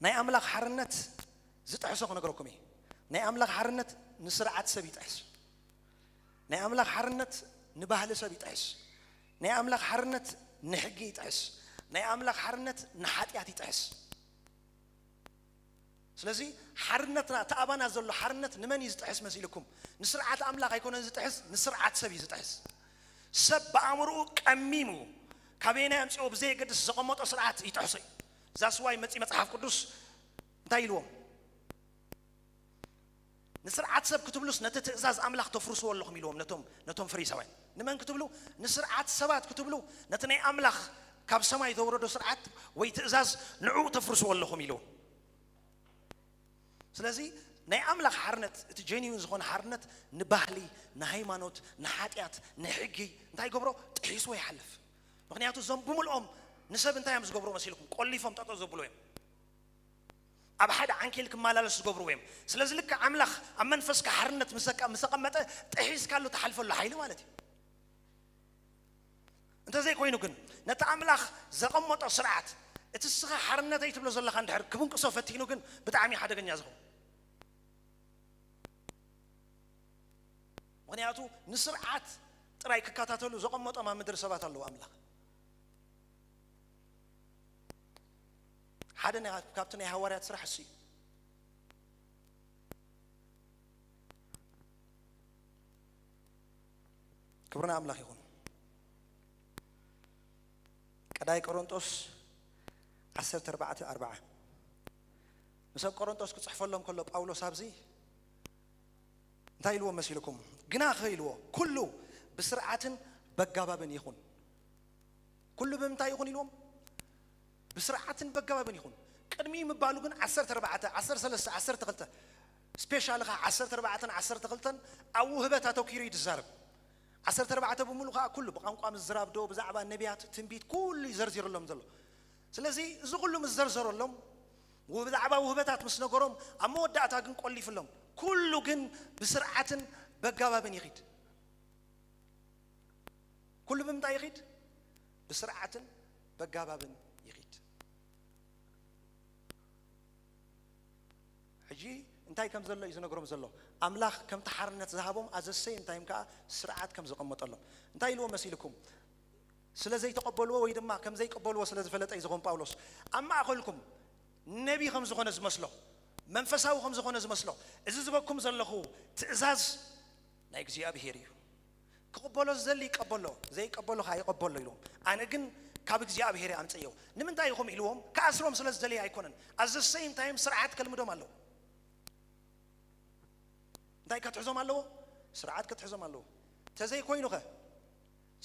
ናይ ኣምላኽ ሓርነት ዝጥሕሶ ክነግረኩም እየ። ናይ ኣምላኽ ሓርነት ንስርዓት ሰብ ይጥሕስ። ናይ ኣምላኽ ሓርነት ንባህሊ ሰብ ይጥሕስ። ናይ ኣምላኽ ሓርነት ንሕጊ ይጥሕስ። ናይ ኣምላኽ ሓርነት ንሓጢኣት ይጥሕስ። ስለዚ ሓርነትና፣ እቲ ኣባና ዘሎ ሓርነት ንመን እዩ ዝጥሕስ መሲልኩም? ንስርዓት ኣምላኽ ኣይኮነን ዝጥሕስ፣ ንስርዓት ሰብ እዩ ዝጥሕስ። ሰብ ብኣእምሮኡ ቀሚሙ ካበየናይ ኣምጽኦ ብዘየገድስ ዘቐመጦ ስርዓት ይጥሕሶ እዩ። እዛ ስዋይ መጺ መጽሓፍ ቅዱስ እንታይ ኢልዎም? ንስርዓት ሰብ ክትብሉስ ነቲ ትእዛዝ ኣምላኽ ተፍርስዎ ኣለኹም ኢልዎም ነቶም፣ ነቶም ፈሪሳውያን። ንመን ክትብሉ? ንስርዓት ሰባት ክትብሉ፣ ነቲ ናይ ኣምላኽ ካብ ሰማይ ዘውረዶ ስርዓት ወይ ትእዛዝ ንዕኡ ተፍርስዎ ኣለኹም ኢልዎም። ስለዚ ናይ ኣምላኽ ሓርነት፣ እቲ ጀኒውን ዝኾነ ሓርነት ንባህሊ፣ ንሃይማኖት፣ ንሓጢኣት፣ ንሕጊ እንታይ ይገብሮ? ጥሒስዎ ይሓልፍ። ምኽንያቱ እዞም ብምልኦም ንሰብ እንታይ እዮም ዝገብርዎ መሲልኩም? ቆሊፎም ጠጠው ዘብሉ እዮም። ኣብ ሓደ ዓንኬል ክመላለስ ዝገብርዎ እዮም። ስለዚ ልክዕ ኣምላኽ ኣብ መንፈስካ ሓርነት ምስ ኣቀ-፣ ምስ ኣቐመጠ ጥሒስካሉ ትሓልፈሉ ሓይሊ ማለት እዩ። እንተዘይኮይኑ ግን ነቲ ኣምላኽ ዘቐመጦ ስርዓት እቲ እስኻ ሓርነተይ ትብሎ ዘለኻ እንድሕር ክብንቅሶ ፈቲኑ ግን ብጣዕሚ ሓደገኛ ዝኸውን። ምኽንያቱ ንስርዓት ጥራይ ክከታተሉ ዘቐመጦም ኣብ ምድሪ ሰባት ኣለዉ ኣምላኽ። ሓደ ናይ፣ ካብቲ ናይ ሃዋርያት ስራሕ እሱ እዩ። ክብሪ ንኣምላኽ ይኹን። ቀዳይ ቆሮንጦስ ዓሰርተ ኣርባዕተ ኣርባዓ። ምስ ኣብ ቆሮንጦስ ክጽሕፈሎም ከሎ ጳውሎስ ኣብዚ እንታይ ኢልዎም መሲልኩም? ግናኸ ኢልዎ፣ ኩሉ ብስርዓትን በጋባብን ይኹን። ኩሉ ብምንታይ ይኹን ኢልዎም? ብስርዓትን በጋባብን ይኹን። ቅድሚ ምባሉ ግን ዓሰርተ ኣርባዕተ፣ ዓሰርተ ሰለስተ፣ ዓሰርተ ክልተ፣ ስፔሻሊ ኸዓ ዓሰርተ ኣርባዕተን ዓሰርተ ክልተን ኣብ ውህበት ኣተኲሩ እዩ ዝዛረብ። ዓሰርተ ኣርባዕተ ብምሉእ ኸዓ ኩሉ ብቋንቋ ምዝራብ ዶ፣ ብዛዕባ ነቢያት፣ ትንቢት፣ ኩሉ እዩ ዘርዚርሎም ዘሎ። ስለዚ እዚ ኩሉ ምስ ዘርዘረሎም፣ ብዛዕባ ውህበታት ምስ ነገሮም፣ ኣብ መወዳእታ ግን ቆሊፍሎም። ኩሉ ግን ብስርዓትን በጋባብን ይኺድ። ኩሉ ብምንታይ ይኺድ? ብስርዓትን በጋባብን ይኺድ። ሕጂ እንታይ ከም ዘሎ እዩ ዝነግሮም ዘሎ። ኣምላኽ ከምቲ ሓርነት ዝሃቦም፣ at the same time ከዓ ስርዓት ከም ዘቐመጠሎም። እንታይ ኢልዎ መሲልኩም? ስለ ዘይተቐበልዎ ወይ ድማ ከም ዘይቀበልዎ ስለ ዝፈለጠ እዩ ዝኸውን ጳውሎስ። ኣብ ማእኸልኩም ነቢ ከም ዝኾነ ዝመስሎ፣ መንፈሳዊ ከም ዝኾነ ዝመስሎ፣ እዚ ዝበኩም ዘለኹ ትእዛዝ ናይ እግዚኣብሔር እዩ። ክቕበሎ ዝደሊ ይቀበሎ፣ ዘይቀበሎ ከዓ ይቐበሎ ኢልዎም። ኣነ ግን ካብ እግዚኣብሔር ኣምፅእዮ። ንምንታይ ኢኹም ኢልዎም? ክኣስሮም ስለ ዝደለየ ኣይኮነን። At the same time ስርዓት ከልምዶም ኣለዎ። እንታይ ከትሕዞም ኣለዎ? ስርዓት ከትሕዞም ኣለዎ። ተዘይኮይኑ ኸ?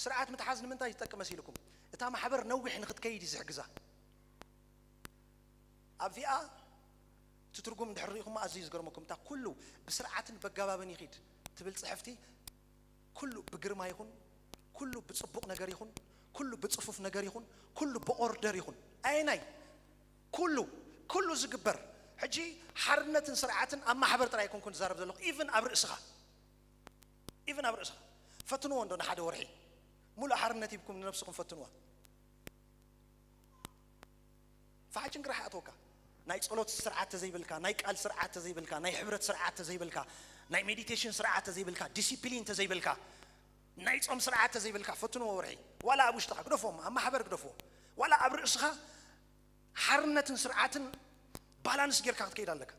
ስርዓት ምትሓዝ ንምንታይ ዝጠቅም መሲልኩም? እታ ማሕበር ነዊሕ ንክትከይድ እዩ ዝሕግዛ። ኣብዚኣ እቲ ትርጉም እንድሕር ርኢኹሞ ኣዝዩ ዝገርመኩም። እታ ኩሉ ብስርዓትን በጋባብን ይኺድ ትብል ጽሕፍቲ፣ ኩሉ ብግርማ ይኹን፣ ኩሉ ብጽቡቕ ነገር ይኹን፣ ኩሉ ብጽፉፍ ነገር ይኹን፣ ኩሉ ብኦርደር ይኹን፣ ኣየናይ? ኩሉ፣ ኩሉ ዝግበር። ሕጂ ሓርነትን ስርዓትን ኣብ ማሕበር ጥራይ ኣይኮንኩን ዝዛረብ ዘለኹ፣ ኢቭን ኣብ ርእስኻ፣ ኢቭን ኣብ ርእስኻ። ፈትንዎ እንዶ ንሓደ ወርሒ ሙሉእ ሓርነት ሂብኩም ንነብስኹም ፈትንዋ። ፋሕ ጭንቅራሕ ኣትወካ። ናይ ጸሎት ስርዓት ተዘይብልካ፣ ናይ ቃል ስርዓት ተዘይብልካ፣ ናይ ሕብረት ስርዓት ተዘይብልካ፣ ናይ ሜዲቴሽን ስርዓት ተዘይብልካ፣ ዲሲፕሊን ተዘይብልካ፣ ናይ ጾም ስርዓት ተዘይብልካ፣ ፈትንዎ ወርሒ። ዋላ ኣብ ውሽጥኻ ግደፎም፣ ኣብ ማሕበር ግደፎም። ዋላ ኣብ ርእስኻ ሓርነትን ስርዓትን ባላንስ ጌርካ ክትከይድ ኣለካ።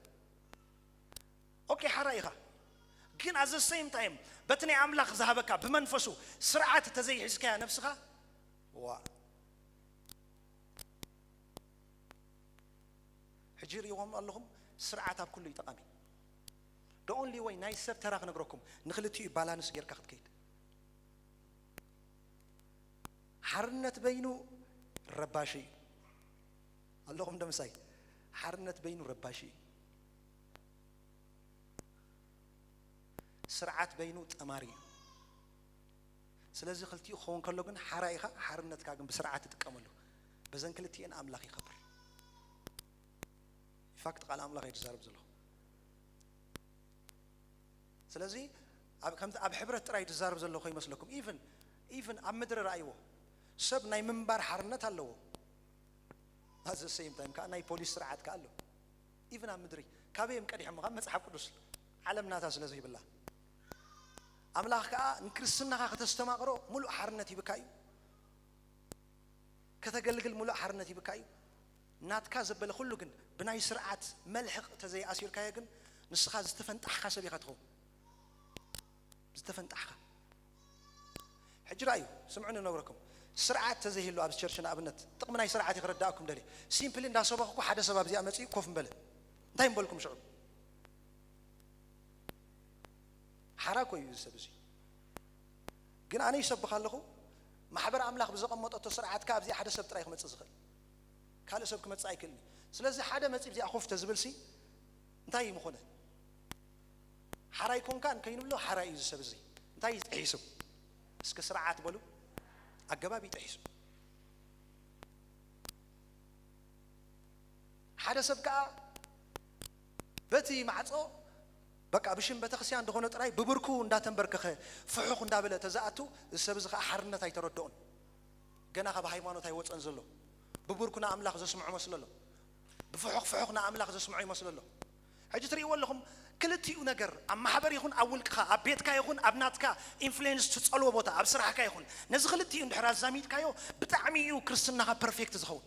ኦኬ፣ ሓራ ኢኻ፣ ግን at the same time በቲ ናይ ኣምላኽ ዝሃበካ ብመንፈሱ ስርዓት ተዘይሒዝካያ ነብስኻ፣ ዋ። ሕጂ ርእይዎም ኣለኹም፣ ስርዓት ኣብ ኩሉ እዩ ጠቓሚ። The only way፣ ናይ ሰብ ተራ ክነግረኩም፣ ንክልቲኡ ባላንስ ጌርካ ክትከይድ። ሓርነት በይኑ ረባሺ እዩ። ኣለኹም ዶ ምሳይ? ሓርነት በይኑ ረባሺ እዩ። ስርዓት በይኑ ጠማሪ እዩ። ስለዚ ክልቲኡ ክኸውን ከሎ ግን ሓራ ኢኻ፣ ሓርነትካ ግን ብስርዓት ትጥቀመሉ። በዘን ክልቲኤን ኣምላኽ ይኸብር። ኢንፋክት ቃል ኣምላኽ እዩ ዝዛረብ ዘለኹ። ስለዚ ኣብ፣ ከምዚ ኣብ ሕብረት ጥራይ ዝዛረብ ዘለኹ ይመስለኩም። ኢቭን፣ ኢቭን ኣብ ምድሪ ረኣይዎ፣ ሰብ ናይ ምንባር ሓርነት ኣለዎ። At the same time ከዓ ናይ ፖሊስ ስርዓት ከዓ ኣሎ። ኢቭን ኣብ ምድሪ ካበይ እዮም ቀዲሖም? ካብ መጽሓፍ ቅዱስ። ዓለም ናታ ስለ ዘይብላ። ኣምላኽ ከዓ ንክርስትናኻ ከተስተማቕሮ ሙሉእ ሓርነት ሂብካ እዩ። ከተገልግል ሙሉእ ሓርነት ሂብካ እዩ። ናትካ ዘበለ ኩሉ ግን ብናይ ስርዓት መልሕቕ ተዘይኣሲርካዮ ግን ንስኻ ዝተፈንጣሕካ ሰብ ኢኻ ትኸውን። ዝተፈንጣሕካ። ሕጂ ረኣዩ፣ ስምዑኒ ነብረኩም። ስርዓት ተዘይህሉ ኣብዚ ቸርች ንኣብነት፣ ጥቕሚ ናይ ስርዓት እዩ ክረዳእኩም ደልየ። ሲምፕሊ እንዳሰበኽኩ ሓደ ሰብ ኣብዚኣ መጺኡ ኮፍ ምበለ። እንታይ ምበልኩም ሽዑ? ሓራ እኮ እዩ እዚ ሰብ እዚ። ግን ኣነ ይሰብኽ ኣለኹ፣ ማሕበር ኣምላኽ ብዘቐመጠቶ ስርዓት ከኣ ኣብዚኣ ሓደ ሰብ ጥራይ ክመጽእ ዝኽእል። ካልእ ሰብ ክመጽእ ኣይክእልን እዩ። ስለዚ ሓደ መጺእ ኣብዚኣ ኮፍ ተዝብልሲ እንታይ እዩ ምኾነ? ሓራይ ኮንካ እንከይንብሎ ሓራይ እዩ እዚ ሰብ እዚ። እንታይ እዩ ጥሒሱ? እስከ ስርዓት በሉ። ኣገባብ እዩ ጥሒሱ። ሓደ ሰብ ከኣ በቲ ማዕጾ በቃ ብሽም ቤተክርስትያን እንደኾነ ጥራይ ብብርኩ እንዳተንበርከኸ ፍሑኽ እንዳበለ ተዝኣቱ፣ እዚ ሰብ እዚ ከኣ ሓርነት ኣይተረድኦን። ገና ካብ ሃይማኖት ኣይወጸን ዘሎ። ብብርኩ ንኣምላኽ ዘስምዖ መስሎ ኣሎ። ብፍሑኽ ፍሑኽ ንኣምላኽ ዘስምዖ ይመስሎ ኣሎ። ሕጂ ትርእይዎ ኣለኹም፣ ክልቲኡ ነገር ኣብ ማሕበር ይኹን ኣብ ውልቅኻ፣ ኣብ ቤትካ ይኹን ኣብ ናትካ ኢንፍሉዌንስ ትጸልዎ ቦታ፣ ኣብ ስራሕካ ይኹን፣ ነዚ ክልቲኡ እንድሕር ኣዛሚድካዮ ብጣዕሚ እዩ ክርስትናኻ ፐርፌክት ዝኸውን።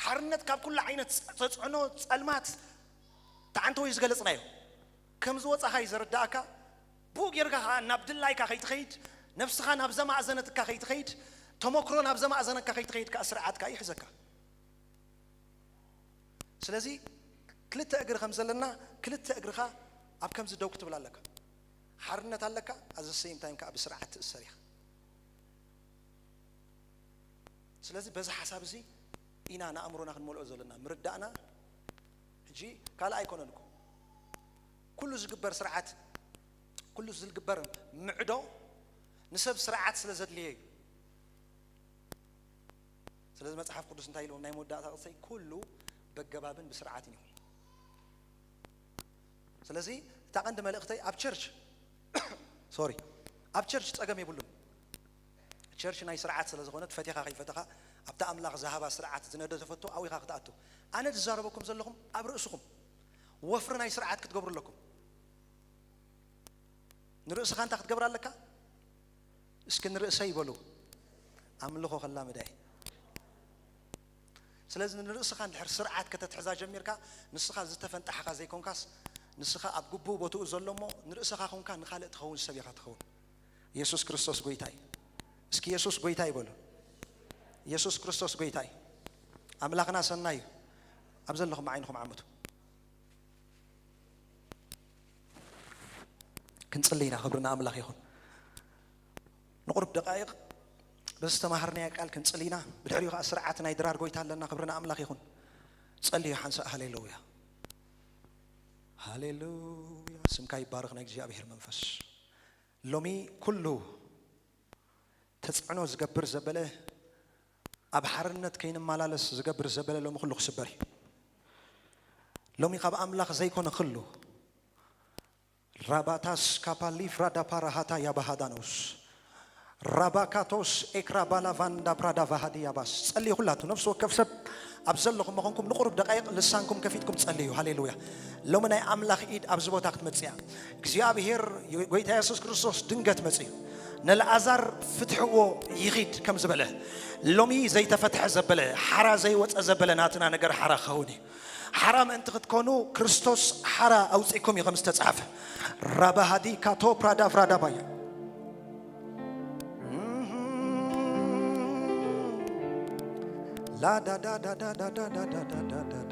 ሓርነት ካብ ኩሉ ዓይነት ተጽዕኖ፣ ጸልማት፣ ተዓንተወይ ዝገለጽናዮ ከም ዝወጻኻ እዩ ዘረዳእካ። ብኡ ጌርካ ኸኣ ናብ ድላይካ ከይትኸይድ፣ ነብስኻ ናብ ዘማእዘነትካ ከይትኸይድ፣ ተመክሮ ናብ ዘማእዘነካ ከይትኸይድ ከኣ ስርዓትካ ይሕዘካ። ስለዚ ክልተ እግሪ ከም ዘለና፣ ክልተ እግርኻ ኣብ ከምዚ ደው ክትብል ኣለካ። ሓርነት ኣለካ፣ at the same time ከኣ ብስርዓት ትእሰር ኢኻ። ስለዚ በዚ ሓሳብ እዚ ኢና ንኣእምሮና ክንመልኦ ዘለና። ምርዳእና ሕጂ ካልእ ኣይኮነን እኮ። ኩሉ ዝግበር ስርዓት፣ ኩሉ ዝግበር ምዕዶ ንሰብ ስርዓት ስለ ዘድልዮ እዩ። ስለዚ መጽሓፍ ቅዱስ እንታይ ኢልዎም? ናይ መወዳእታ ቅሰይ፣ "ኩሉ በገባብን ብስርዓትን ይኹን።" ስለዚ እታ ቀንዲ መልእኽተይ ኣብ ቸርች፣ ሶሪ፣ ኣብ ቸርች ጸገም የብሉን። ቸርች ናይ ስርዓት ስለ ዝኾነት፣ ፈቲኻ ከይፈተኻ ኣብታ ኣምላኽ ዝሃባ ስርዓት ዝነደፈቶ ኣዊኻ ክትኣቱ። ኣነ ዝዛረበኩም ዘለኹም ኣብ ርእስኹም። ወፍሪ ናይ ስርዓት ክትገብሩ ኣለኩም። ንርእስኻ እንታይ ክትገብር ኣለካ? እስኪ ንርእሰይ ይበሉ። ኣምልኾ ከላምዳ እየ። ስለዚ ንርእስኻ እንድሕር ስርዓት ከተትሕዛ ጀሚርካ፣ ንስኻ ዝተፈንጣሕኻ ዘይኮንካስ፣ ንስኻ ኣብ ግቡእ ቦትኡ ዘሎ እሞ፣ ንርእስኻ ኮንካ ንኻልእ ትኸውን ሰብ ኢኻ ትኸውን። ኢየሱስ ክርስቶስ ጎይታ እዩ። እስኪ ኢየሱስ ጎይታ ይበሉ። ኢየሱስ ክርስቶስ ጎይታ እዩ። ኣምላኽና ሰናይ እዩ። ኣብ ዘለኹም ዓይንኹም ዓምቱ። ክንጽሊ ኢና። ክብሪ ንኣምላኽ ይኹን። ንቑሩብ ደቃይቕ በዚ ዝተማሃርናዮ ቃል ክንጽሊ ኢና። ብድሕሪኡ ኸዓ ስርዓት ናይ ድራር ጎይታ ኣለና። ክብሪ ንኣምላኽ ይኹን። ጸልዩ ሓንሳእ። ሃሌሉያ፣ ሃሌሉያ፣ ስምካ ይባረኽ ናይ እግዚኣብሔር መንፈስ። ሎሚ ኩሉ ተጽዕኖ ዝገብር ዘበለ፣ ኣብ ሓርነት ከይንመላለስ ዝገብር ዘበለ ሎሚ ኩሉ ክስበር እዩ። ሎሚ ካብ ኣምላኽ ዘይኮነ ኩሉ። ራባታስ ካፓ ሊፍራ ዳፓራሃታ ያባሃዳኖስ ራባካቶስ ኤክራ ባላቫንዳ ፕራዳ ቫሃዲ ያባስ። ጸልዩ ኩላቱ ነፍሲ ወከፍ ሰብ ኣብ ዘለኹም መኾንኩም ንቑሩብ ደቃይቕ ልሳንኩም ከፊትኩም ጸልዩ። ሃሌሉያ። ሎሚ ናይ ኣምላኽ ኢድ ኣብዚ ቦታ ክትመጽእ እያ። እግዚኣብሔር ጎይታ የሱስ ክርስቶስ ድንገት መጽዩ ነልኣዛር ፍትሕዎ ይኺድ ከም ዝበለ፣ ሎሚ ዘይተፈትሐ ዘበለ፣ ሓራ ዘይወጸ ዘበለ ናትና ነገር ሓራ ክኸውን እዩ። ሓራ ምእንቲ ክትኮኑ ክርስቶስ ሓራ ኣውጺእኩም እዩ ከም ዝተጻሕፈ። ራባሃዲ ካቶ ፕራዳ ፍራዳ ባያ ላዳዳዳዳዳዳዳዳዳዳዳ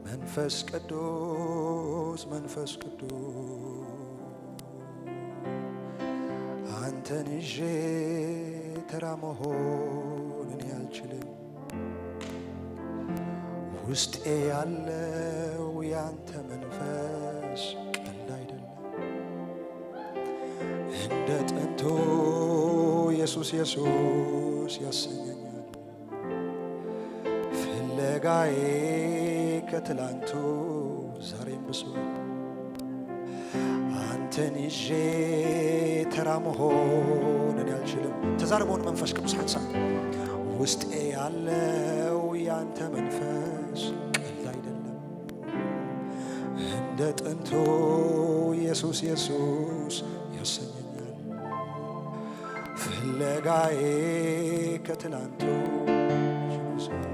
መንፈስ ቅዱስ፣ መንፈስ ቅዱስ፣ አንተን ይዤ ተራ መሆን እኔ አልችልም። ውስጤ ያለው ያንተ መንፈስ ቀልድ አይደለም። እንደ ጥንቱ ኢየሱስ ኢየሱስ ያሰኘኛል። ፍለጋዬ ከትላንቱ ዛሬም ብሷል። አንተን ይዤ ተራ መሆን እኔ አልችልም። ተዛረበውን መንፈስ ቅዱስ ሓንሳብ። ውስጤ ያለው ያንተ መንፈስ ቀልድ አይደለም። እንደ ጥንቱ ኢየሱስ ኢየሱስ ያሰኘኛል። ፍለጋዬ ከትላንቱ ይብሳል።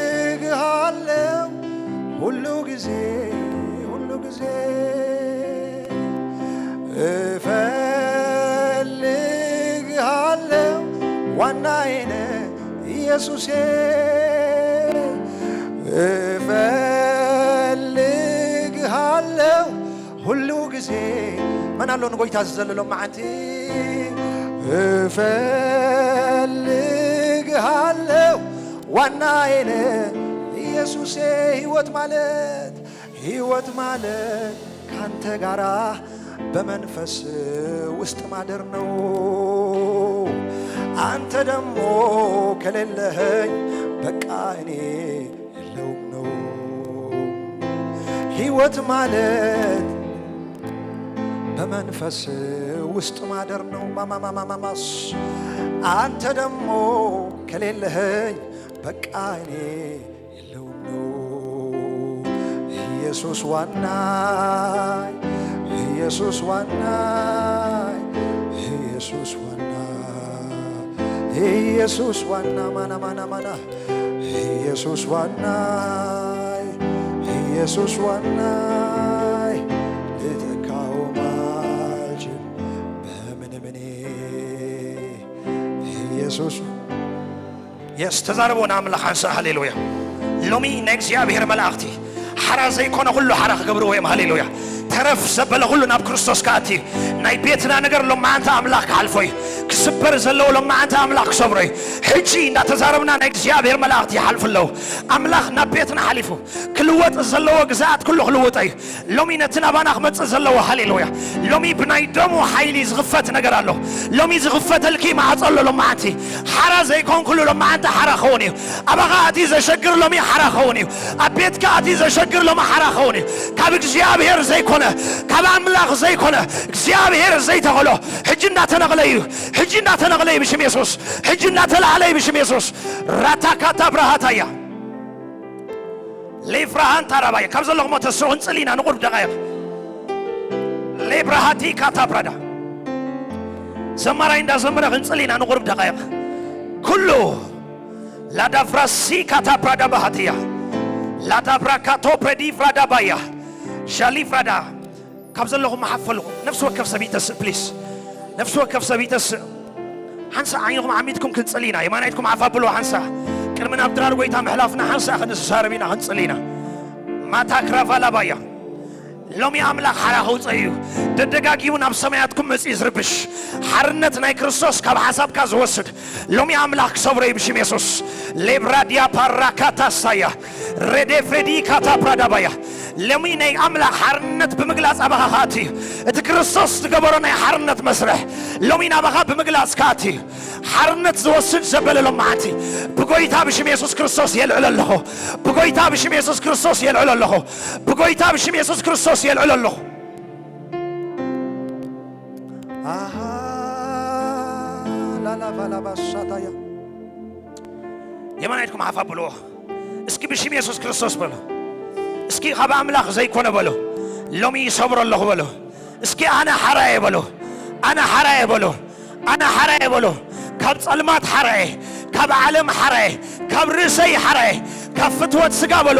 እፈልግሃለው ሁሉ ጊዜ፣ ሁሉ ጊዜ እፈልግሃለው ዋናዬ ነህ ኢየሱሴ። እፈልግሃለው ሁሉ ጊዜ። መን ኣሎ ንጎይታ ዝዘልሎ መዓንቲ? እፈልግሃለው ዋናዬ ነህ ኢየሱሴ። ህይወት ማለት፣ ህይወት ማለት ካንተ ጋራ በመንፈስ ውስጥ ማደር ነው። አንተ ደግሞ ከሌለኸኝ በቃ እኔ የለውም ነው። ህይወት ማለት በመንፈስ ውስጥ ማደር ነው። ማማማማማስ አንተ ደግሞ ከሌለኸኝ በቃ እኔ የለውም ነው። ኢየሱስ ዋናይ፣ ኢየሱስ ዋናይ፣ ኢየሱስ ዋና፣ ኢየሱስ ዋና፣ ማና፣ ማና፣ ማና፣ ኢየሱስ ዋናይ፣ ኢየሱስ ዋናይ፣ ልተካው ማልችል በምንም እኔ ኢየሱስ የስ ተዛረቦ ንኣምላኽ ሓንሳእ። ሃሌሉያ። ሎሚ ናይ እግዚኣብሔር መላእኽቲ ሓራ ዘይኮነ ኩሉ ሓራ ክገብርዎ እዮም። ሃሌሉያ። ተረፍ ዘበለ ኩሉ ናብ ክርስቶስ ክኣቲ እዩ። ናይ ቤትና ነገር ሎማዓንቲ ኣምላኽ ክሓልፎ እዩ። ክስበር ዘለዎ ሎማዓንቲ ኣምላኽ ክሰብሮ እዩ። ሕጂ እንዳተዛረብና ናይ እግዚኣብሔር መላእኽቲ ይሓልፉ ኣለዉ። ኣምላኽ ናብ ቤትና ሓሊፉ ክልወጥ ዘለዎ ግዛኣት ኩሉ ክልውጦ እዩ። ሎሚ ነቲ ናባና ክመጽእ ዘለዎ፣ ሃሌሉያ፣ ሎሚ ብናይ ደሙ ሓይሊ ዝኽፈት ነገር ኣሎ። ሎሚ ዝኽፈተልኪ ማዕጾ ኣሎ። ሎማዓንቲ ሓራ ዘይኮንኩሉ ሎማዓንቲ ሓራ ክኸውን እዩ። ኣባኻ ኣቲ ዘሸግር ሎሚ ሓራ ክኸውን እዩ። ኣብ ቤትካ ኣቲ ዘሸግር ሎሚ ሓራ ክኸውን እዩ። ካብ እግዚኣብሔር ዘይኮነ፣ ካብ ኣምላኽ ዘይኮነ፣ እግዚኣብሔር ዘይተኸሎ ሕጂ እንዳተነቕለ እዩ። ሕጂ እንዳተነቕለ እዩ ብሽም የሱስ። ሕጂ እንዳተላዕለ እዩ ብሽም የሱስ። ራታካታ ብራሃታያ ሌፍራሃን ታራባያ ካብ ዘለኹም ተስዑ ክንጽሊ ኢና ንቑርብ ደቓይቕ። ሌብራሃቲ ካታ ብራዳ ዘማራይ እንዳዘመረ ክንጽሊ ኢና ንቑርብ ደቓይቕ። ኩሉ ላዳፍራሲ ካታ ብራዳ ባሃትያ ላዳብራ ካቶ ፕሬዲ ፍራዳ ባያ ሻሊ ፍራዳ ካብ ዘለኹም መሓፈ ኣለኹም። ነፍሲ ወከፍ ሰብ ይተስእ ፕሊስ። ነፍሲ ወከፍ ሰብ ይተስእ። ሓንሳ ዓይንኹም ዓሚትኩም ክንጽሊ ኢና። የማናይትኩም ዓፍ ኣብልዎ ሓንሳ። ቅድሚ ናብ ድራር ጎይታ ምሕላፍና ሓንሳ ክንዛረብ ኢና፣ ክንጽሊ ኢና። ማታ ክራቫላባያ ሎሚ ኣምላኽ ሓራ ከውፅእ እዩ። ደደጋጊሙ ናብ ሰማያትኩም መፂኡ ዝርብሽ ሓርነት ናይ ክርስቶስ ካብ ሓሳብካ ዝወስድ ሎሚ ኣምላኽ ክሰብሮ እዩ ብሽም የሱስ። ሌብራድያ ፓራካታሳያ ሬዴ ፍሬዲ ካታ ፕራዳባያ ሎሚ ናይ ኣምላኽ ሓርነት ብምግላጽ ኣባኻ ክኣቲ እዩ። እቲ ክርስቶስ ዝገበሮ ናይ ሓርነት መስርሕ ሎሚ ናባኻ ብምግላጽ ክኣቲ እዩ። ሓርነት ዝወስድ ዘበለ ሎማዓንቲ ብጎይታ ብሽም የሱስ ክርስቶስ የልዕሎ ኣለኹ። ብጎይታ ብሽም የሱስ ክርስቶስ የልዕሎ ኣለኹ። ብጎይታ ብሽም የሱስ ክርስቶስ የልዕሎ ኣለኹ። ኣሃ ላላቫላባሻታያ የማናይትኩም ሓፍ ኣብልዎ። እስኪ ብሽም የሱስ ክርስቶስ በሉ። እስኪ ካብ ኣምላኽ ዘይኮነ በሉ። ሎሚ ይሰብሮ ኣለኹ በሉ። እስኪ ኣነ ሓራየ በሉ። ኣነ ሓራየ በሉ። ኣነ ሓራየ በሉ። ካብ ጸልማት ሓራየ፣ ካብ ዓለም ሓራየ፣ ካብ ርእሰይ ሓራየ፣ ካብ ፍትወት ስጋ በሉ።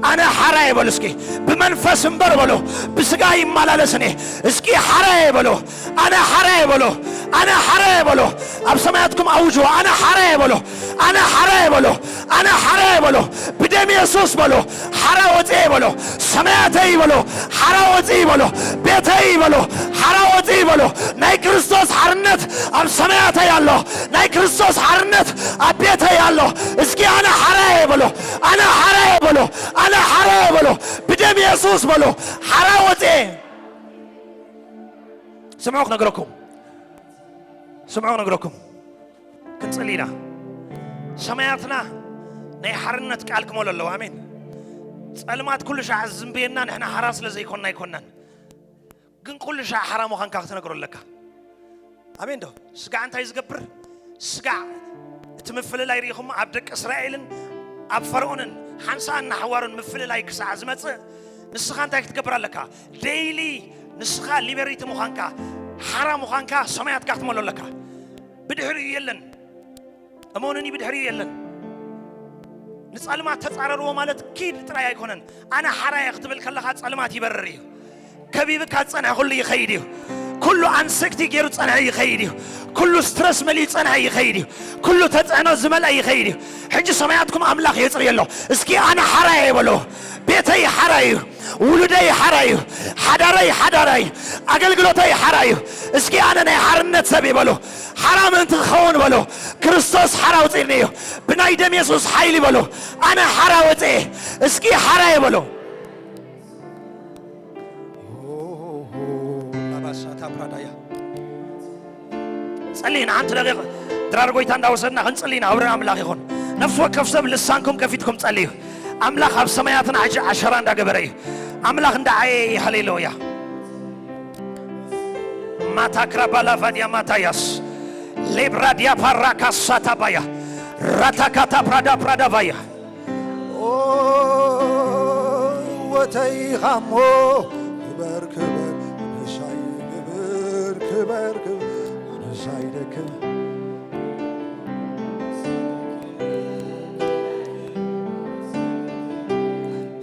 ኣነ ሓራየ በሉ። እስኪ ብመንፈስ እምበር በሉ፣ ብስጋ ይመላለስኒ። እስኪ ሓራየ በሉ። ኣነ ሓራየ በሉ። ኣነ ሓራየ በሉ። ኣብ ሰማያትኩም ኣውጅዎ። ኣነ ሓራየ በሉ። ኣነ ሓራየ በሉ። ኣነ ሓራየ በሉ። ብደም የሱስ በሉ። ሓራ ወፅኤ በሉ። ሰማያተይ በሉ። ሓራ ወፅኢ በሉ። ቤተይ በሉ። ሓራ ወፅኢ በሉ። ናይ ክርስቶስ ሓርነት ኣብ ሰማያተይ ኣሎ። ናይ ክርስቶስ ሓርነት ኣብ ቤተይ ኣሎ። እስኪ ኣነ ሓራየ በሉ። ኣነ ሓራየ በሉ። ኣነ ሓራየ በሉ። ብደም የሱስ በሉ። ሓራ ወፅኤ ስምዑ ክነግረኩም፣ ስምዑ ክነግረኩም። ክንጽሊ ኢና። ሰማያትና ናይ ሓርነት ቃል ክመሎ ኣለዎ። ኣሜን። ጸልማት ኩሉ ሻዕ ዝዝንብየና ንሕና ሓራ ስለ ዘይኮንና ኣይኮንናን። ግን ኩሉ ሻዕ ሓራ ምዃንካ ክትነግሮ ኣለካ። ኣሜን ዶ? ስጋዕ እንታይ ዝገብር? ስጋዕ እቲ ምፍልላይ ርኢኹሞ ኣብ ደቂ እስራኤልን ኣብ ፈርኦንን ሓንሳእን ንሓዋሩን ምፍልላይ ክሳዕ ዝመጽእ ንስኻ እንታይ ክትገብር ኣለካ? ዴይሊ ንስኻ ሊበሪቲ ምዃንካ፣ ሓራ ምዃንካ ሰማያትካ ክትመሎ ኣለካ። ብድሕሪኡ የለን። እመኑኒ፣ ብድሕሪኡ የለን። ንጸልማት ተጻረርዎ ማለት ኪድ ጥራይ ኣይኮነን። ኣነ ሓራየ ክትብል ከለኻ ጸልማት ይበርር እዩ። ከቢብካ ዝጸንሐ ኩሉ ይኸይድ እዩ። ኩሉ ኣንሰክቲ ገይሩ ዝጸንሐ ይኸይድ እዩ። ኩሉ ስትረስ መሊኡ ዝጸንሐ ይኸይድ እዩ። ኩሉ ተጽዕኖ ዝመልአ ይኸይድ እዩ። ሕጂ ሰማያትኩም ኣምላኽ የጽርዮ ኣሎ። እስኪ ኣነ ሓራየ በሎ። ቤተይ ሓራይ እዩ። ውሉደይ ሓራይ እዩ። ሓዳረይ ሓዳራይ እዩ። ኣገልግሎተይ ሓራይ እዩ። እስኪ ኣነ ናይ ሓርነት ሰብ እየ በሎ። ሓራ ምእንቲ ክኸውን በሎ። ክርስቶስ ሓራ ኣውጺእኒ እዩ። ብናይ ደም የሱስ ሓይሊ በሎ። ኣነ ሓራ ወጽኤ። እስኪ ሓራየ በሎ። ላባሳታ ብራዳያ ጸልይና ሓንቲ ደቂቕ ድራር ጎይታ እንዳወሰድና ክንጽልይና። ክብሪ ኣምላኽ ይኹን። ነፍሲ ወከፍ ሰብ ልሳንኩም ከፊትኩም ጸልዩ። ኣምላኽ ኣብ ሰማያትና ሕጂ ዓሸራ እንዳገበረ እዩ። ኣምላኽ እንዳዓየ እዩ። ሃሌሉያ። ማታክራ ባላቫድያ ማታያስ ሌብራድያ ፓራካሳታ ባያ ራታካታ ፕራዳ ፕራዳ ባያ ኦ ወተይኻሞ ክበር ክበር ንሻይ ክብር ክበር ክበር ንሻይ ደክም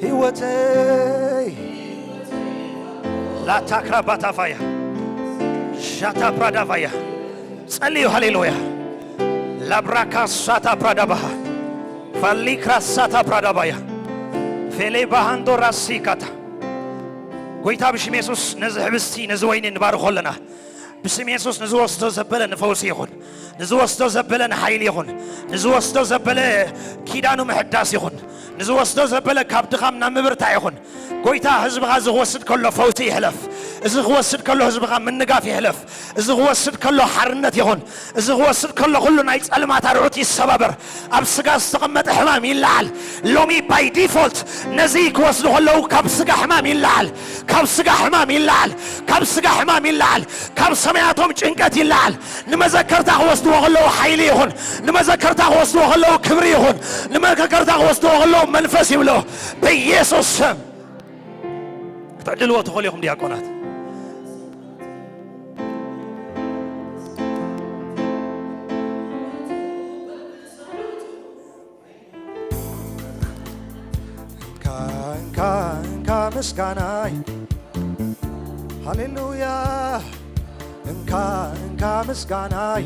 ህይወተይ ላታክራ ባታፋያ ሻታ ፕራዳፋያ ጸልዩ። ሃሌሉያ። ላብራካ ሳታ ፕራዳባሃ ፋሊክራ ሳታ ፕራዳባያ ፌሌ ባሃንዶ ራሲካታ። ጎይታ ብሽም የሱስ ነዚ ሕብስቲ ነዚ ወይኒ ንባርኾ ኣለና። ብስም የሱስ ንዝወስዶ ዘበለ ንፈውሲ ይኹን፣ ንዝወስዶ ዘበለ ንሓይሊ ይኹን፣ ንዝወስዶ ዘበለ ኪዳኑ ምሕዳስ ይኹን፣ ንዝወስዶ ዘበለ ካብ ድኻም ናብ ምብርታዕ ይኹን። ጎይታ፣ ህዝብኻ እዚ ክወስድ ከሎ ፈውሲ ይሕለፍ። እዚ ክወስድ ከሎ ህዝብኻ ምንጋፍ ይሕለፍ። እዚ ክወስድ ከሎ ሓርነት ይኹን። እዚ ክወስድ ከሎ ኩሉ ናይ ጸልማት ኣርዑት ይሰባበር። ኣብ ስጋ ዝተቐመጠ ሕማም ይለዓል። ሎሚ by default ነዚ ክወስዱ ከለዉ ካብ ስጋ ሕማም ይለዓል። ካብ ስጋ ሕማም ይለዓል። ካብ ስጋ ሕማም ይለዓል። ካብ ሰማያቶም ጭንቀት ይለዓል። ንመዘከርታ ክወስድዎ ከለዉ ሓይሊ ይኹን። ንመዘከርታ ክወስድዎ ከለዉ ክብሪ ይኹን። ንመዘከርታ ክወስድዎ ከለዉ መንፈስ ይብሎ። ብኢየሱስ ስም ክትዕድልዎ ትኽእሉ ኢኹም ዲያቆናት። እንካ፣ እንካ፣ እንካ ምስጋናይ። ሃሌሉያ። እንካ፣ እንካ ምስጋናይ።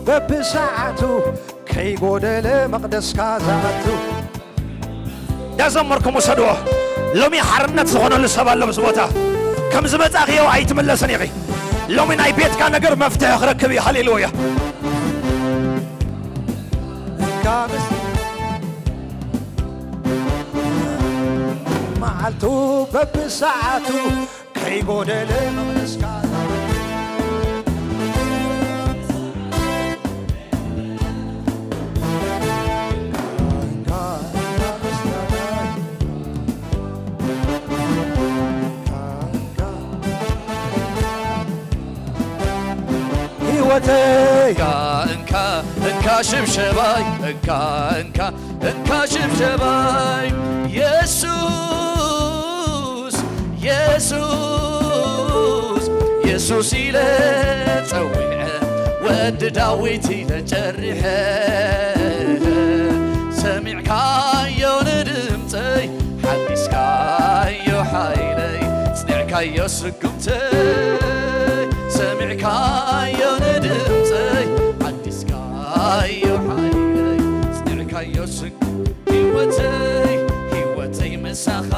በብሰዓቱ ከይጎደለ መቕደስካ ዝኣቱ። እንዳዘመርኩም ውሰድዎ። ሎሚ ሓርነት ዝኾነሉ ሰብ ኣሎ ኣብዚ ቦታ። ከም ዝመጻእኽዮ ኣይትምለስን ኢኺ። ሎሚ ናይ ቤትካ ነገር መፍትሒ ክረክብ እዩ። ሃሌሉያ። ካብ መዓልቱ በብሰዓቱ ከይጎደለ መቕደስካ ህይወተይ እንካ እንካ እንካ ሽብሸባይ እንካ እንካ እንካ ሽብሸባይ የሱስ የሱስ የሱስ ኢለ ጸዊዐ ወዲ ዳዊት ኢለ ጨሪሐ ሰሚዕካዮ ንድምፀይ ሓዲስካዮ ሓይለይ ጽኒዕካዮ ስጉምተይ ሰሚዕካዮ ንድምፀይ ሓዲስካዮ ሓይለይ ጽኒዕካዮ ስጉ ህይወተይ ህይወተይ ምሳኻ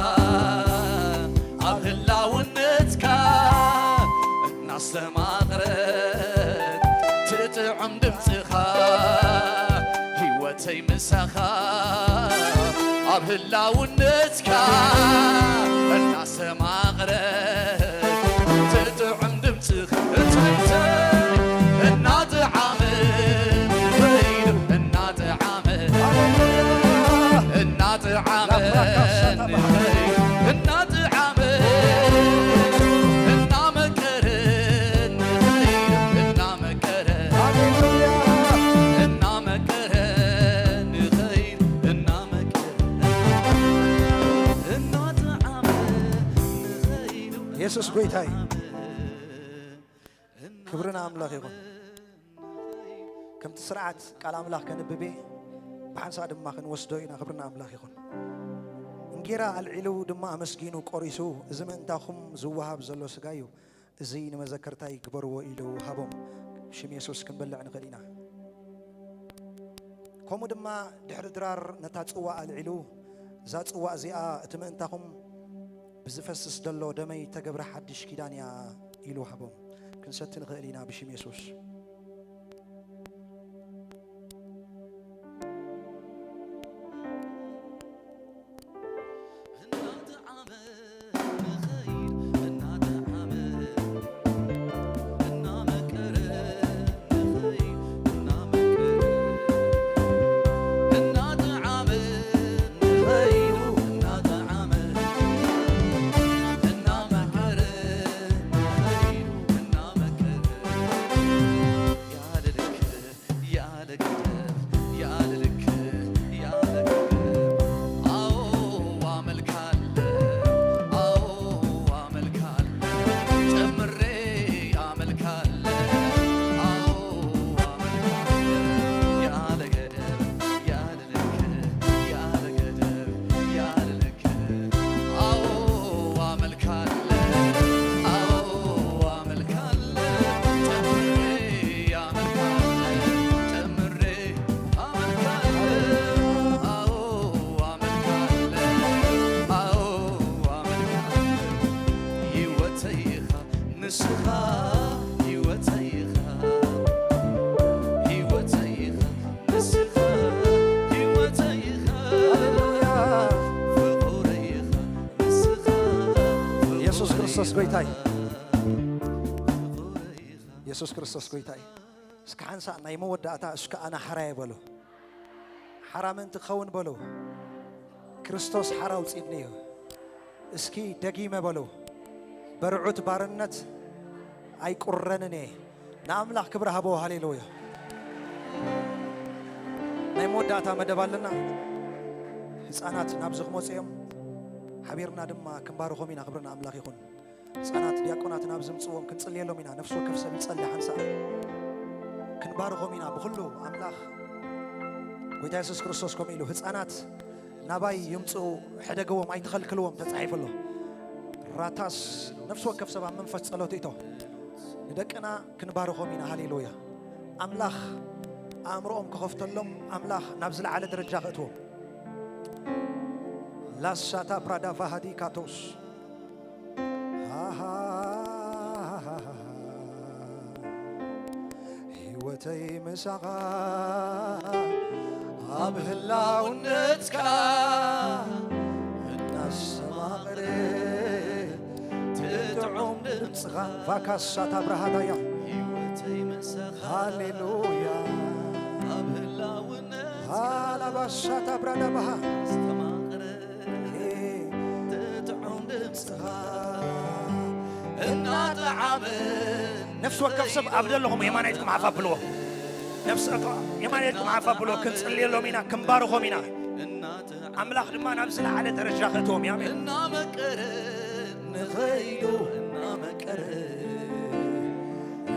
ኣብ ህላውነትካ እናስተማቕረት ትጥዑም ድምፅኻ ህይወተይ ምሳኻ ኣብ ህላውነትካ እናስተማቕረት ትጥዑም ድምፅኻ እትንተይ እናጥዓመ ከይዱ እናጥዓመ እናጥዓመ እናጥዓመ እናመቀረ እናመቀረ እናመቀረ እናመቀረ እናጥዓመ የሱስ ጎይታ እዩ። ክብሪ ንኣምላኽ ይኹን። ከምቲ ስርዓት ቃል ኣምላኽ ከንብብ እየ፣ ብሓንሳእ ድማ ክንወስዶ ኢና። ክብሪ ንኣምላኽ ይኹን። እንጌራ ኣልዒሉ ድማ ኣመስጊኑ ቆሪሱ፣ "እዚ ምእንታኹም ዝወሃብ ዘሎ ስጋ እዩ፣ እዚ ንመዘከርታይ ግበርዎ" ኢሉ ሃቦም። ሽም የሱስ ክንበልዕ ንኽእል ኢና። ከምኡ ድማ ድሕሪ ድራር ነታ ጽዋእ ኣልዒሉ፣ "እዛ ጽዋእ እዚኣ እቲ ምእንታኹም ብዝፈስስ ዘሎ ደመይ ተገብረ ሓድሽ ኪዳን እያ" ኢሉ ሃቦም። ክንሰቲ ንኽእል ኢና ብሽም የሱስ። ንስኻ ህይወተይ ኢኻ፣ ህይወተይ ኢኻ፣ ንስኻ ህይወተይ ኢኻ። ሃሌሉያ። ፍቑረይ ኢኻ፣ ንስኻ ፍቑረይ ኢኻ። የሱስ ክርስቶስ ጎይታይ። ፍቑረይ ኢኻ። የሱስ ክርስቶስ ጎይታይ። እስከ ሓንሳእ ናይ መወዳእታ እስከ ኣነ ሓራየ በሉ። ሓራ ምእንቲ ክኸውን በሉ። ክርስቶስ ሓራ ኣውጺእኒ እዩ። እስኪ ደጊመ በሉ። በርዑት ባርነት ኣይቁረንን እየ። ንኣምላኽ ክብሪ ሃቦ። ሃሌሉያ። ናይ መወዳእታ መደብ ኣለና። ህፃናት ናብዚ ክመፁ እዮም። ሓቢርና ድማ ክንባርኾም ኢና። ክብሪ ንኣምላኽ ይኹን። ህፃናት ዲያቆናት ናብዚ ምፅዎም ክንፅልየሎም ኢና። ነፍሲ ወከፍ ሰብ ይፀሊ ሓንሳእ። ክንባርኾም ኢና ብኹሉ ኣምላኽ። ጎይታ የሱስ ክርስቶስ ከምኡ ኢሉ ህፃናት ናባይ ይምፅኡ፣ ሕደገዎም፣ ኣይትኸልክልዎም ተፃሒፉ ኣሎ። ራታስ ነፍሲ ወከፍ ሰብ ኣብ መንፈስ ጸሎት እቶ። ንደቅና ክንባርኾም ኢና። ሃሌሉያ። ኣምላኽ ኣእምሮኦም ክኸፍተሎም፣ ኣምላኽ ናብ ዝለዓለ ደረጃ ከእትዎም። ላሳታ ፕራዳ ቫሃዲ ካቶስ። ሃሃ። ህይወተይ ምሳኻ ኣብ ህላውነትካ እናስተማቕረ ትጥዑም ድምፅኻ ቫካሳ ታብራሃዳያ። ህይወተይ ምሳኻ ሃሌሉያ። ኣብ ህላውነትካ ሃላባሳ ታብራዳባሃ ኣስተማቕረ ትጥዑም ድምፅኻ እናጠዓመ ነፍሲ ወከፍ ሰብ ኣብ ዘለኹም የማናይትኩም ሓፍ ኣብልዎ። ነፍሲ ወከፍ የማናይትኩም ሓፍ ኣብልዎ። ክንጽልየሎም ኢና፣ ክንባርኾም ኢና። ኣምላኽ ድማ ናብ ዝለዓለ ደረጃ ከእትዎም እዩ። ኣሜን። እናመቀረ ንኸይዱ፣ እናመቀረ፣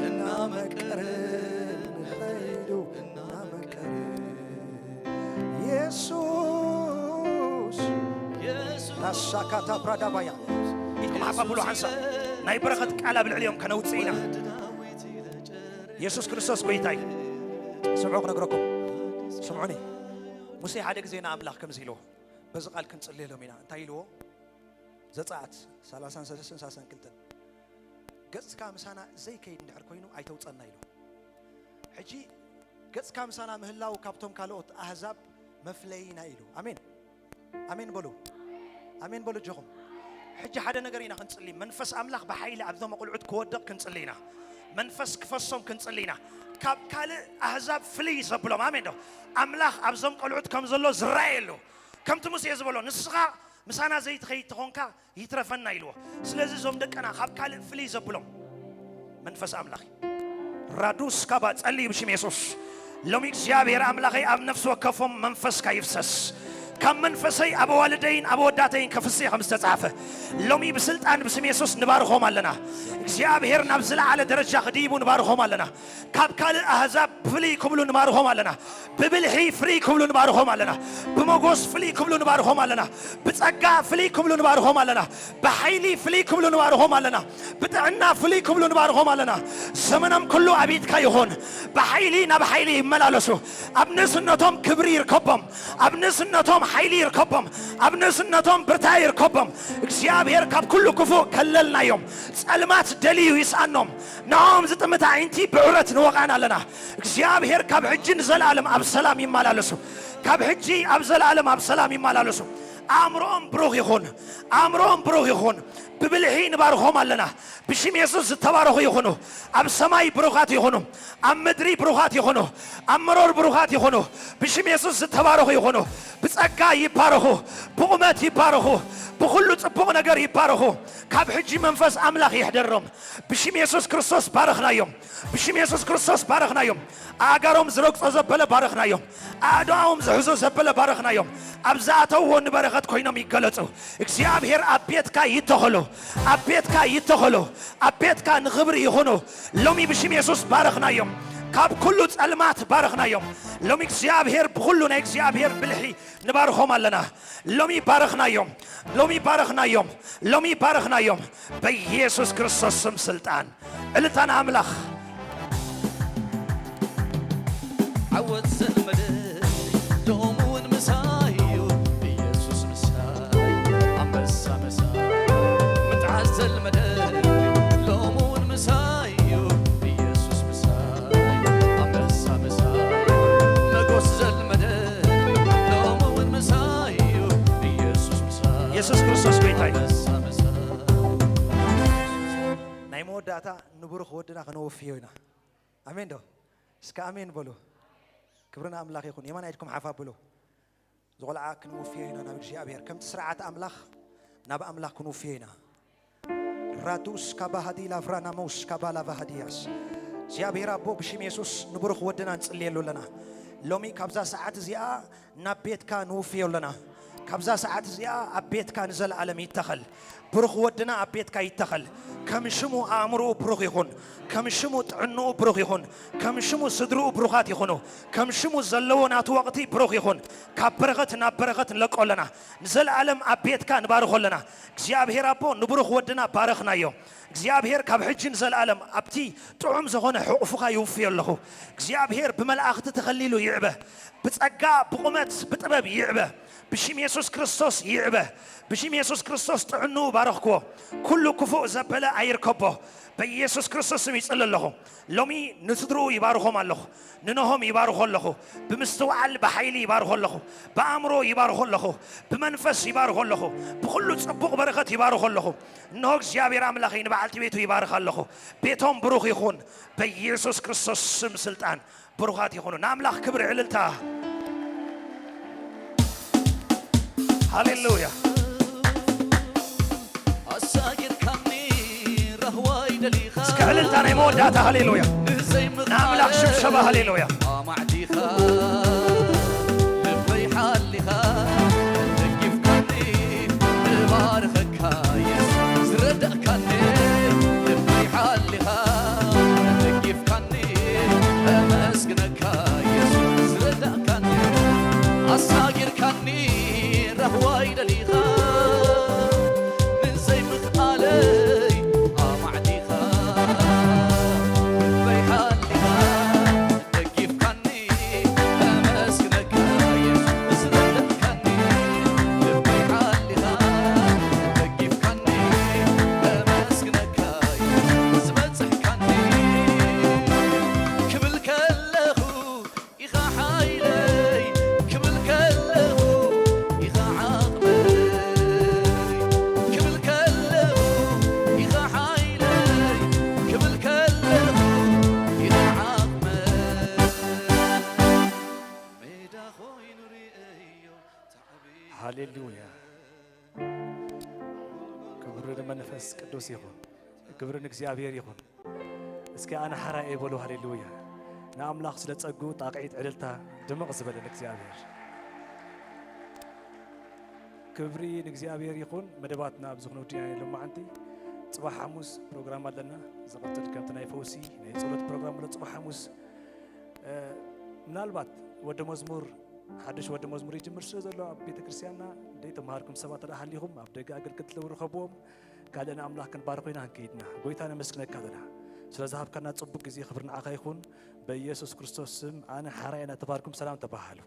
እናመቀረ ንኸይዱ፣ እናመቀረ። የሱስ፣ የሱስ። ታሻካታ ፕራዳባያ። ኢድኩም ሓፍ ኣብሉ ሓንሳእ። ናይ በረኸት ቃል ኣብ ልዕሊኦም ከነውጽእ ኢና። የሱስ ክርስቶስ ጎይታይ። ስምዑ ክነግረኩም። ስምዑኒ። ሙሴ ሓደ ግዜ ንኣምላኽ ከምዚ ኢልዎ። በዚ ቃል ክንጽልየሎም ኢና። እንታይ ኢልዎ? ዘጸኣት ሰላሳን ሰለስተን ሰላሳን ክልተን። ገጽካ ምሳና ዘይከይድ እንድሕር ኮይኑ ኣይተውጸና ኢሉ። ሕጂ ገጽካ ምሳና ምህላው ካብቶም ካልኦት ኣህዛብ መፍለይና ኢሉ። ኣሜን። ኣሜን በሉ። ኣሜን በሉ እጆኹም። ሕጂ ሓደ ነገር ኢና ክንጽሊ። መንፈስ ኣምላኽ ብሓይሊ ኣብዞም ኣቑልዑት ክወድቕ ክንጽሊ ኢና። መንፈስ ክፈሶም ክንጽሊ ኢና። ካብ ካልእ ኣህዛብ ፍልይ ዘብሎም። ኣሜን ዶ? ኣምላኽ ኣብዞም ቆልዑት ከም ዘሎ ዝረኣየሉ። ከምቲ ሙሴ ዝበሎ፣ ንስኻ ምሳና ዘይትኸይድ ተኾንካ ይትረፈና ኢልዎ። ስለዚ እዞም ደቀና ካብ ካልእ ፍልይ ዘብሎም መንፈስ ኣምላኽ እዩ። ራዱስ ካባ ጸልዩ ብሽም የሱስ። ሎሚ እግዚኣብሔር ኣምላኸይ ኣብ ነፍሲ ወከፎም መንፈስካ ይፍሰስ። ካብ መንፈሰይ ኣብ ኣዋልደይን ኣብ ኣወዳተይን ከፍስየ ከም ዝተጻሕፈ ሎሚ ብስልጣን ብስም የሱስ ንባርኾም ኣለና። እግዚኣብሔር ናብ ዝለዓለ ደረጃ ክድይቡ ንባርኾም ኣለና። ካብ ካልእ ኣህዛብ ፍልይ ክብሉ ንባርኾም ኣለና። ብብልሒ ፍልይ ክብሉ ንባርኾም ኣለና። ብመጎስ ፍልይ ክብሉ ንባርኾም ኣለና። ብጸጋ ፍልይ ክብሉ ንባርኾም ኣለና። ብሓይሊ ፍልይ ክብሉ ንባርኾም ኣለና። ብጥዕና ፍልይ ክብሉ ንባርኾም ኣለና። ዘመኖም ኩሉ ኣብ ኢድካ ይኹን። ብሓይሊ ናብ ሓይሊ ይመላለሱ። ኣብ ንእስነቶም ክብሪ ይርከቦም። ኣብ ንእስነቶም ሓይሊ ይርከቦም። ኣብ ንእስነቶም ብርታ ይርከቦም። እግዚኣብሔር ካብ ኩሉ ክፉእ ከለልና እዮም። ጸልማት ደልዩ ይስኣኖም። ንዕኦም ዝጥምት ኣዒንቲ ብዕረት ንወቕዐን ኣለና። እግዚኣብሔር ካብ ሕጂ ንዘለኣለም ኣብ ሰላም ይመላለሱ። ካብ ሕጂ ኣብ ዘለኣለም ኣብ ሰላም ይመላለሱ። ኣእምሮኦም ብሩኽ ይኹን። ኣእምሮኦም ብሩኽ ይኹን። ብብልሒ ንባርኾም ኣለና። ብሽም የሱስ ዝተባረኹ ይኹኑ። ኣብ ሰማይ ብሩኻት ይኹኑ። ኣብ ምድሪ ብሩኻት ይኹኑ። ኣብ መሮር ብሩኻት ይኹኑ። ብሽም የሱስ ዝተባረኹ ይኹኑ። ብጸጋ ይባረኹ። ብቑመት ይባረኹ። ብኹሉ ጽቡቕ ነገር ይባረኹ። ካብ ሕጂ መንፈስ ኣምላኽ ይሕደሮም። ብሽም የሱስ ክርስቶስ ባረኽናዮም። ብሽም የሱስ ክርስቶስ ባረኽናዮም። ኣእጋሮም ዝረግጾ ዘበለ ባረኽናዮም። ኣእዳዎም ዝሕዞ ዘበለ ባረኽናዮም። ኣብ ዝኣተውዎ ንበረኸት ኮይኖም ይገለጹ። እግዚኣብሔር ኣብ ቤትካ ይተኸሎ። ኣብ ቤትካ ይተኸሎ። ኣብ ቤትካ ንኽብሪ ይኹኑ። ሎሚ ብሽም የሱስ ባረኽናዮም። ካብ ኩሉ ጸልማት ባረኽናዮም። ሎሚ እግዚኣብሔር ብኹሉ ናይ እግዚኣብሔር ብልሒ ንባርኾም ኣለና። ሎሚ ባረኽናዮም። ሎሚ ባረኽናዮም። ሎሚ ባረኽናዮም። በኢየሱስ ክርስቶስ ስም ስልጣን። እልልታ ንኣምላኽ። ዓወት ዘልመደ ሎሚ እውን ምሳይ እዩ። ኢየሱስ ምሳይ ኣንበሳ መሳይ። ምትዓስ ዘልመደ ሎሚ እውን ናይ መወዳእታ ንብሩኽ ወድና ክንወፍዮ ኢና። ኣሜን ዶ? እስከ ኣሜን በሉ። ክብሪ ንኣምላኽ ይኹን። የማን ኢድኩም ሓፍ ኣብሉ። ዝቆልዓ ክንውፍዮ ኢና ናብ እግዚኣብሔር። ከምቲ ስርዓት ኣምላኽ ናብ ኣምላኽ ክንውፍዮ ኢና። ራቱስ ካባሃዲ ላቭራናሞስ ካባላቫሃዲያስ። እግዚኣብሔር ኣቦ፣ ብሽም የሱስ ንብሩኽ ወድና ንጽልየሉ ኣለና። ሎሚ ካብዛ ሰዓት እዚኣ ናብ ቤትካ ንውፍዮ ኣለና። ካብዛ ሰዓት እዚኣ ኣብ ቤትካ ንዘለኣለም ይተኸል። ብሩኽ ወድና ኣብ ቤትካ ይተኸል። ከም ሽሙ ኣእምሮኡ ብሩኽ ይኹን። ከም ሽሙ ጥዕንኡ ብሩኽ ይኹን። ከም ሽሙ ስድርኡ ብሩኻት ይኹኑ። ከም ሽሙ ዘለዎ ናቱ ወቕቲ ብሩኽ ይኹን። ካብ በረኸት ናብ በረኸት ንለቆ ኣለና። ንዘለኣለም ኣብ ቤትካ ንባርኾ ኣለና። እግዚኣብሔር ኣቦ፣ ንብሩኽ ወድና ባረኽናዮ። እግዚኣብሔር ካብ ሕጂ ንዘለኣለም ኣብቲ ጥዑም ዝኾነ ሕቑፍኻ ይውፍዮ ኣለኹ። እግዚኣብሔር ብመላእኽቲ ተኸሊሉ ይዕበ። ብጸጋ፣ ብቑመት፣ ብጥበብ ይዕበ። ብሽም የሱስ ክርስቶስ ይዕበ። ብሽም የሱስ ክርስቶስ ጥዕንኡ ባረኽክዎ። ኩሉ ክፉእ ዘበለ ኣይርከቦ። በኢየሱስ ክርስቶስ ስም ይጽሊ ኣለኹ። ሎሚ ንስድርኡ ይባርኾም ኣለኹ። ንኖሆም ይባርኾ ኣለኹ። ብምስትውዓል ብሓይሊ ይባርኾ ኣለኹ። ብኣእምሮ ይባርኾ ኣለኹ። ብመንፈስ ይባርኾ ኣለኹ። ብኹሉ ጽቡቕ በረኸት ይባርኾ ኣለኹ። እንሆ እግዚኣብሔር ኣምላኸይ ንበዓልቲ ቤቱ ይባርኽ ኣለኹ። ቤቶም ብሩኽ ይኹን። በኢየሱስ ክርስቶስ ስም ስልጣን ብሩኻት ይኹኑ። ንኣምላኽ ክብሪ ዕልልታ። ሃሌሉያ። ኣሳጊርካኒ ራህዋይ ደሊኻ እስከ ዕልልታ ናይ መወዳእታ ሃሌሉያ። ንዘይምኽኣል ንኣምላኽ ሽብሸባ ሃሌሉያ። ኣማዕዲኻ ልበይ ሓሊኻ ደጊፍካኒ እባርኸካ የሱስ ዝረዳእካኒ ልበይ ሓሊኻ ደጊፍካኒ ኣመስግነካ የሱስ ዝረዳእካኒ ኣሳጊርካኒ ራህዋይ ደሊኻ ንዘይምኽኣለይ ኣማዕዲኻ ልበይ ሓሊኻ ደጊፍካኒ ኣመስግነካ የሱስ ዝረዳእካኒ ልበይ ሓሊኻ ደጊፍካኒ ኣመስግነካ የሱስ ዝበጽሕካኒ ክብል ከለኹ ኢኻ ሓይለይ ክብል ከለኹ ኢኻ ዓቕመይ ክብል ከለኹ ኢኻ ሓይለይ ክብል ከለኹ ኢኻ ዓቕመይ ሜዳ ኮይኑ ርእዮ ተዓብዩ ሃሌሉያ። ክብሪ ንመንፈስ ቅዱስ ይኹን። ክብሪ ንእግዚኣብሔር ይኹን። እስኪ ኣነ ሓራይ እየ በሉ። ሃሌሉያ። ንኣምላኽ ስለ ጸጉ ጣቕዒት ዕልልታ ድምቕ ዝበለ ንእግዚኣብሔር። ክብሪ ንእግዚኣብሔር ይኹን። መደባትና ኣብዚ ክንውድእ ኢና ሎማዓንቲ። ጽባሕ ሓሙስ ፕሮግራም ኣለና። ዝቕጽል ከምቲ ናይ ፈውሲ ናይ ጸሎት ፕሮግራም ኣሎ ጽባሕ ሓሙስ። እ፣ ምናልባት ወዲ መዝሙር ሓድሽ ወዲ መዝሙር ይጅምር ስለ ዘሎ ኣብ ቤተ ክርስቲያንና ደይ ተምሃርኩም ሰባት ተደኣ ሃሊኹም ኣብ ደገ ኣገልግል ትለውሩ ከብዎም ካልእ ንኣምላኽ ክንባርኾ ኢና ክንከይድና። ጎይታ ነመስግነካ ኣለና ስለ ዝሃብካና ጽቡቅ ግዜ። ክብሪ ንዓኻ ይኹን። በኢየሱስ ክርስቶስ ስም ኣነ ሓራይ እናተባልኩም ሰላም ተባሃሉ።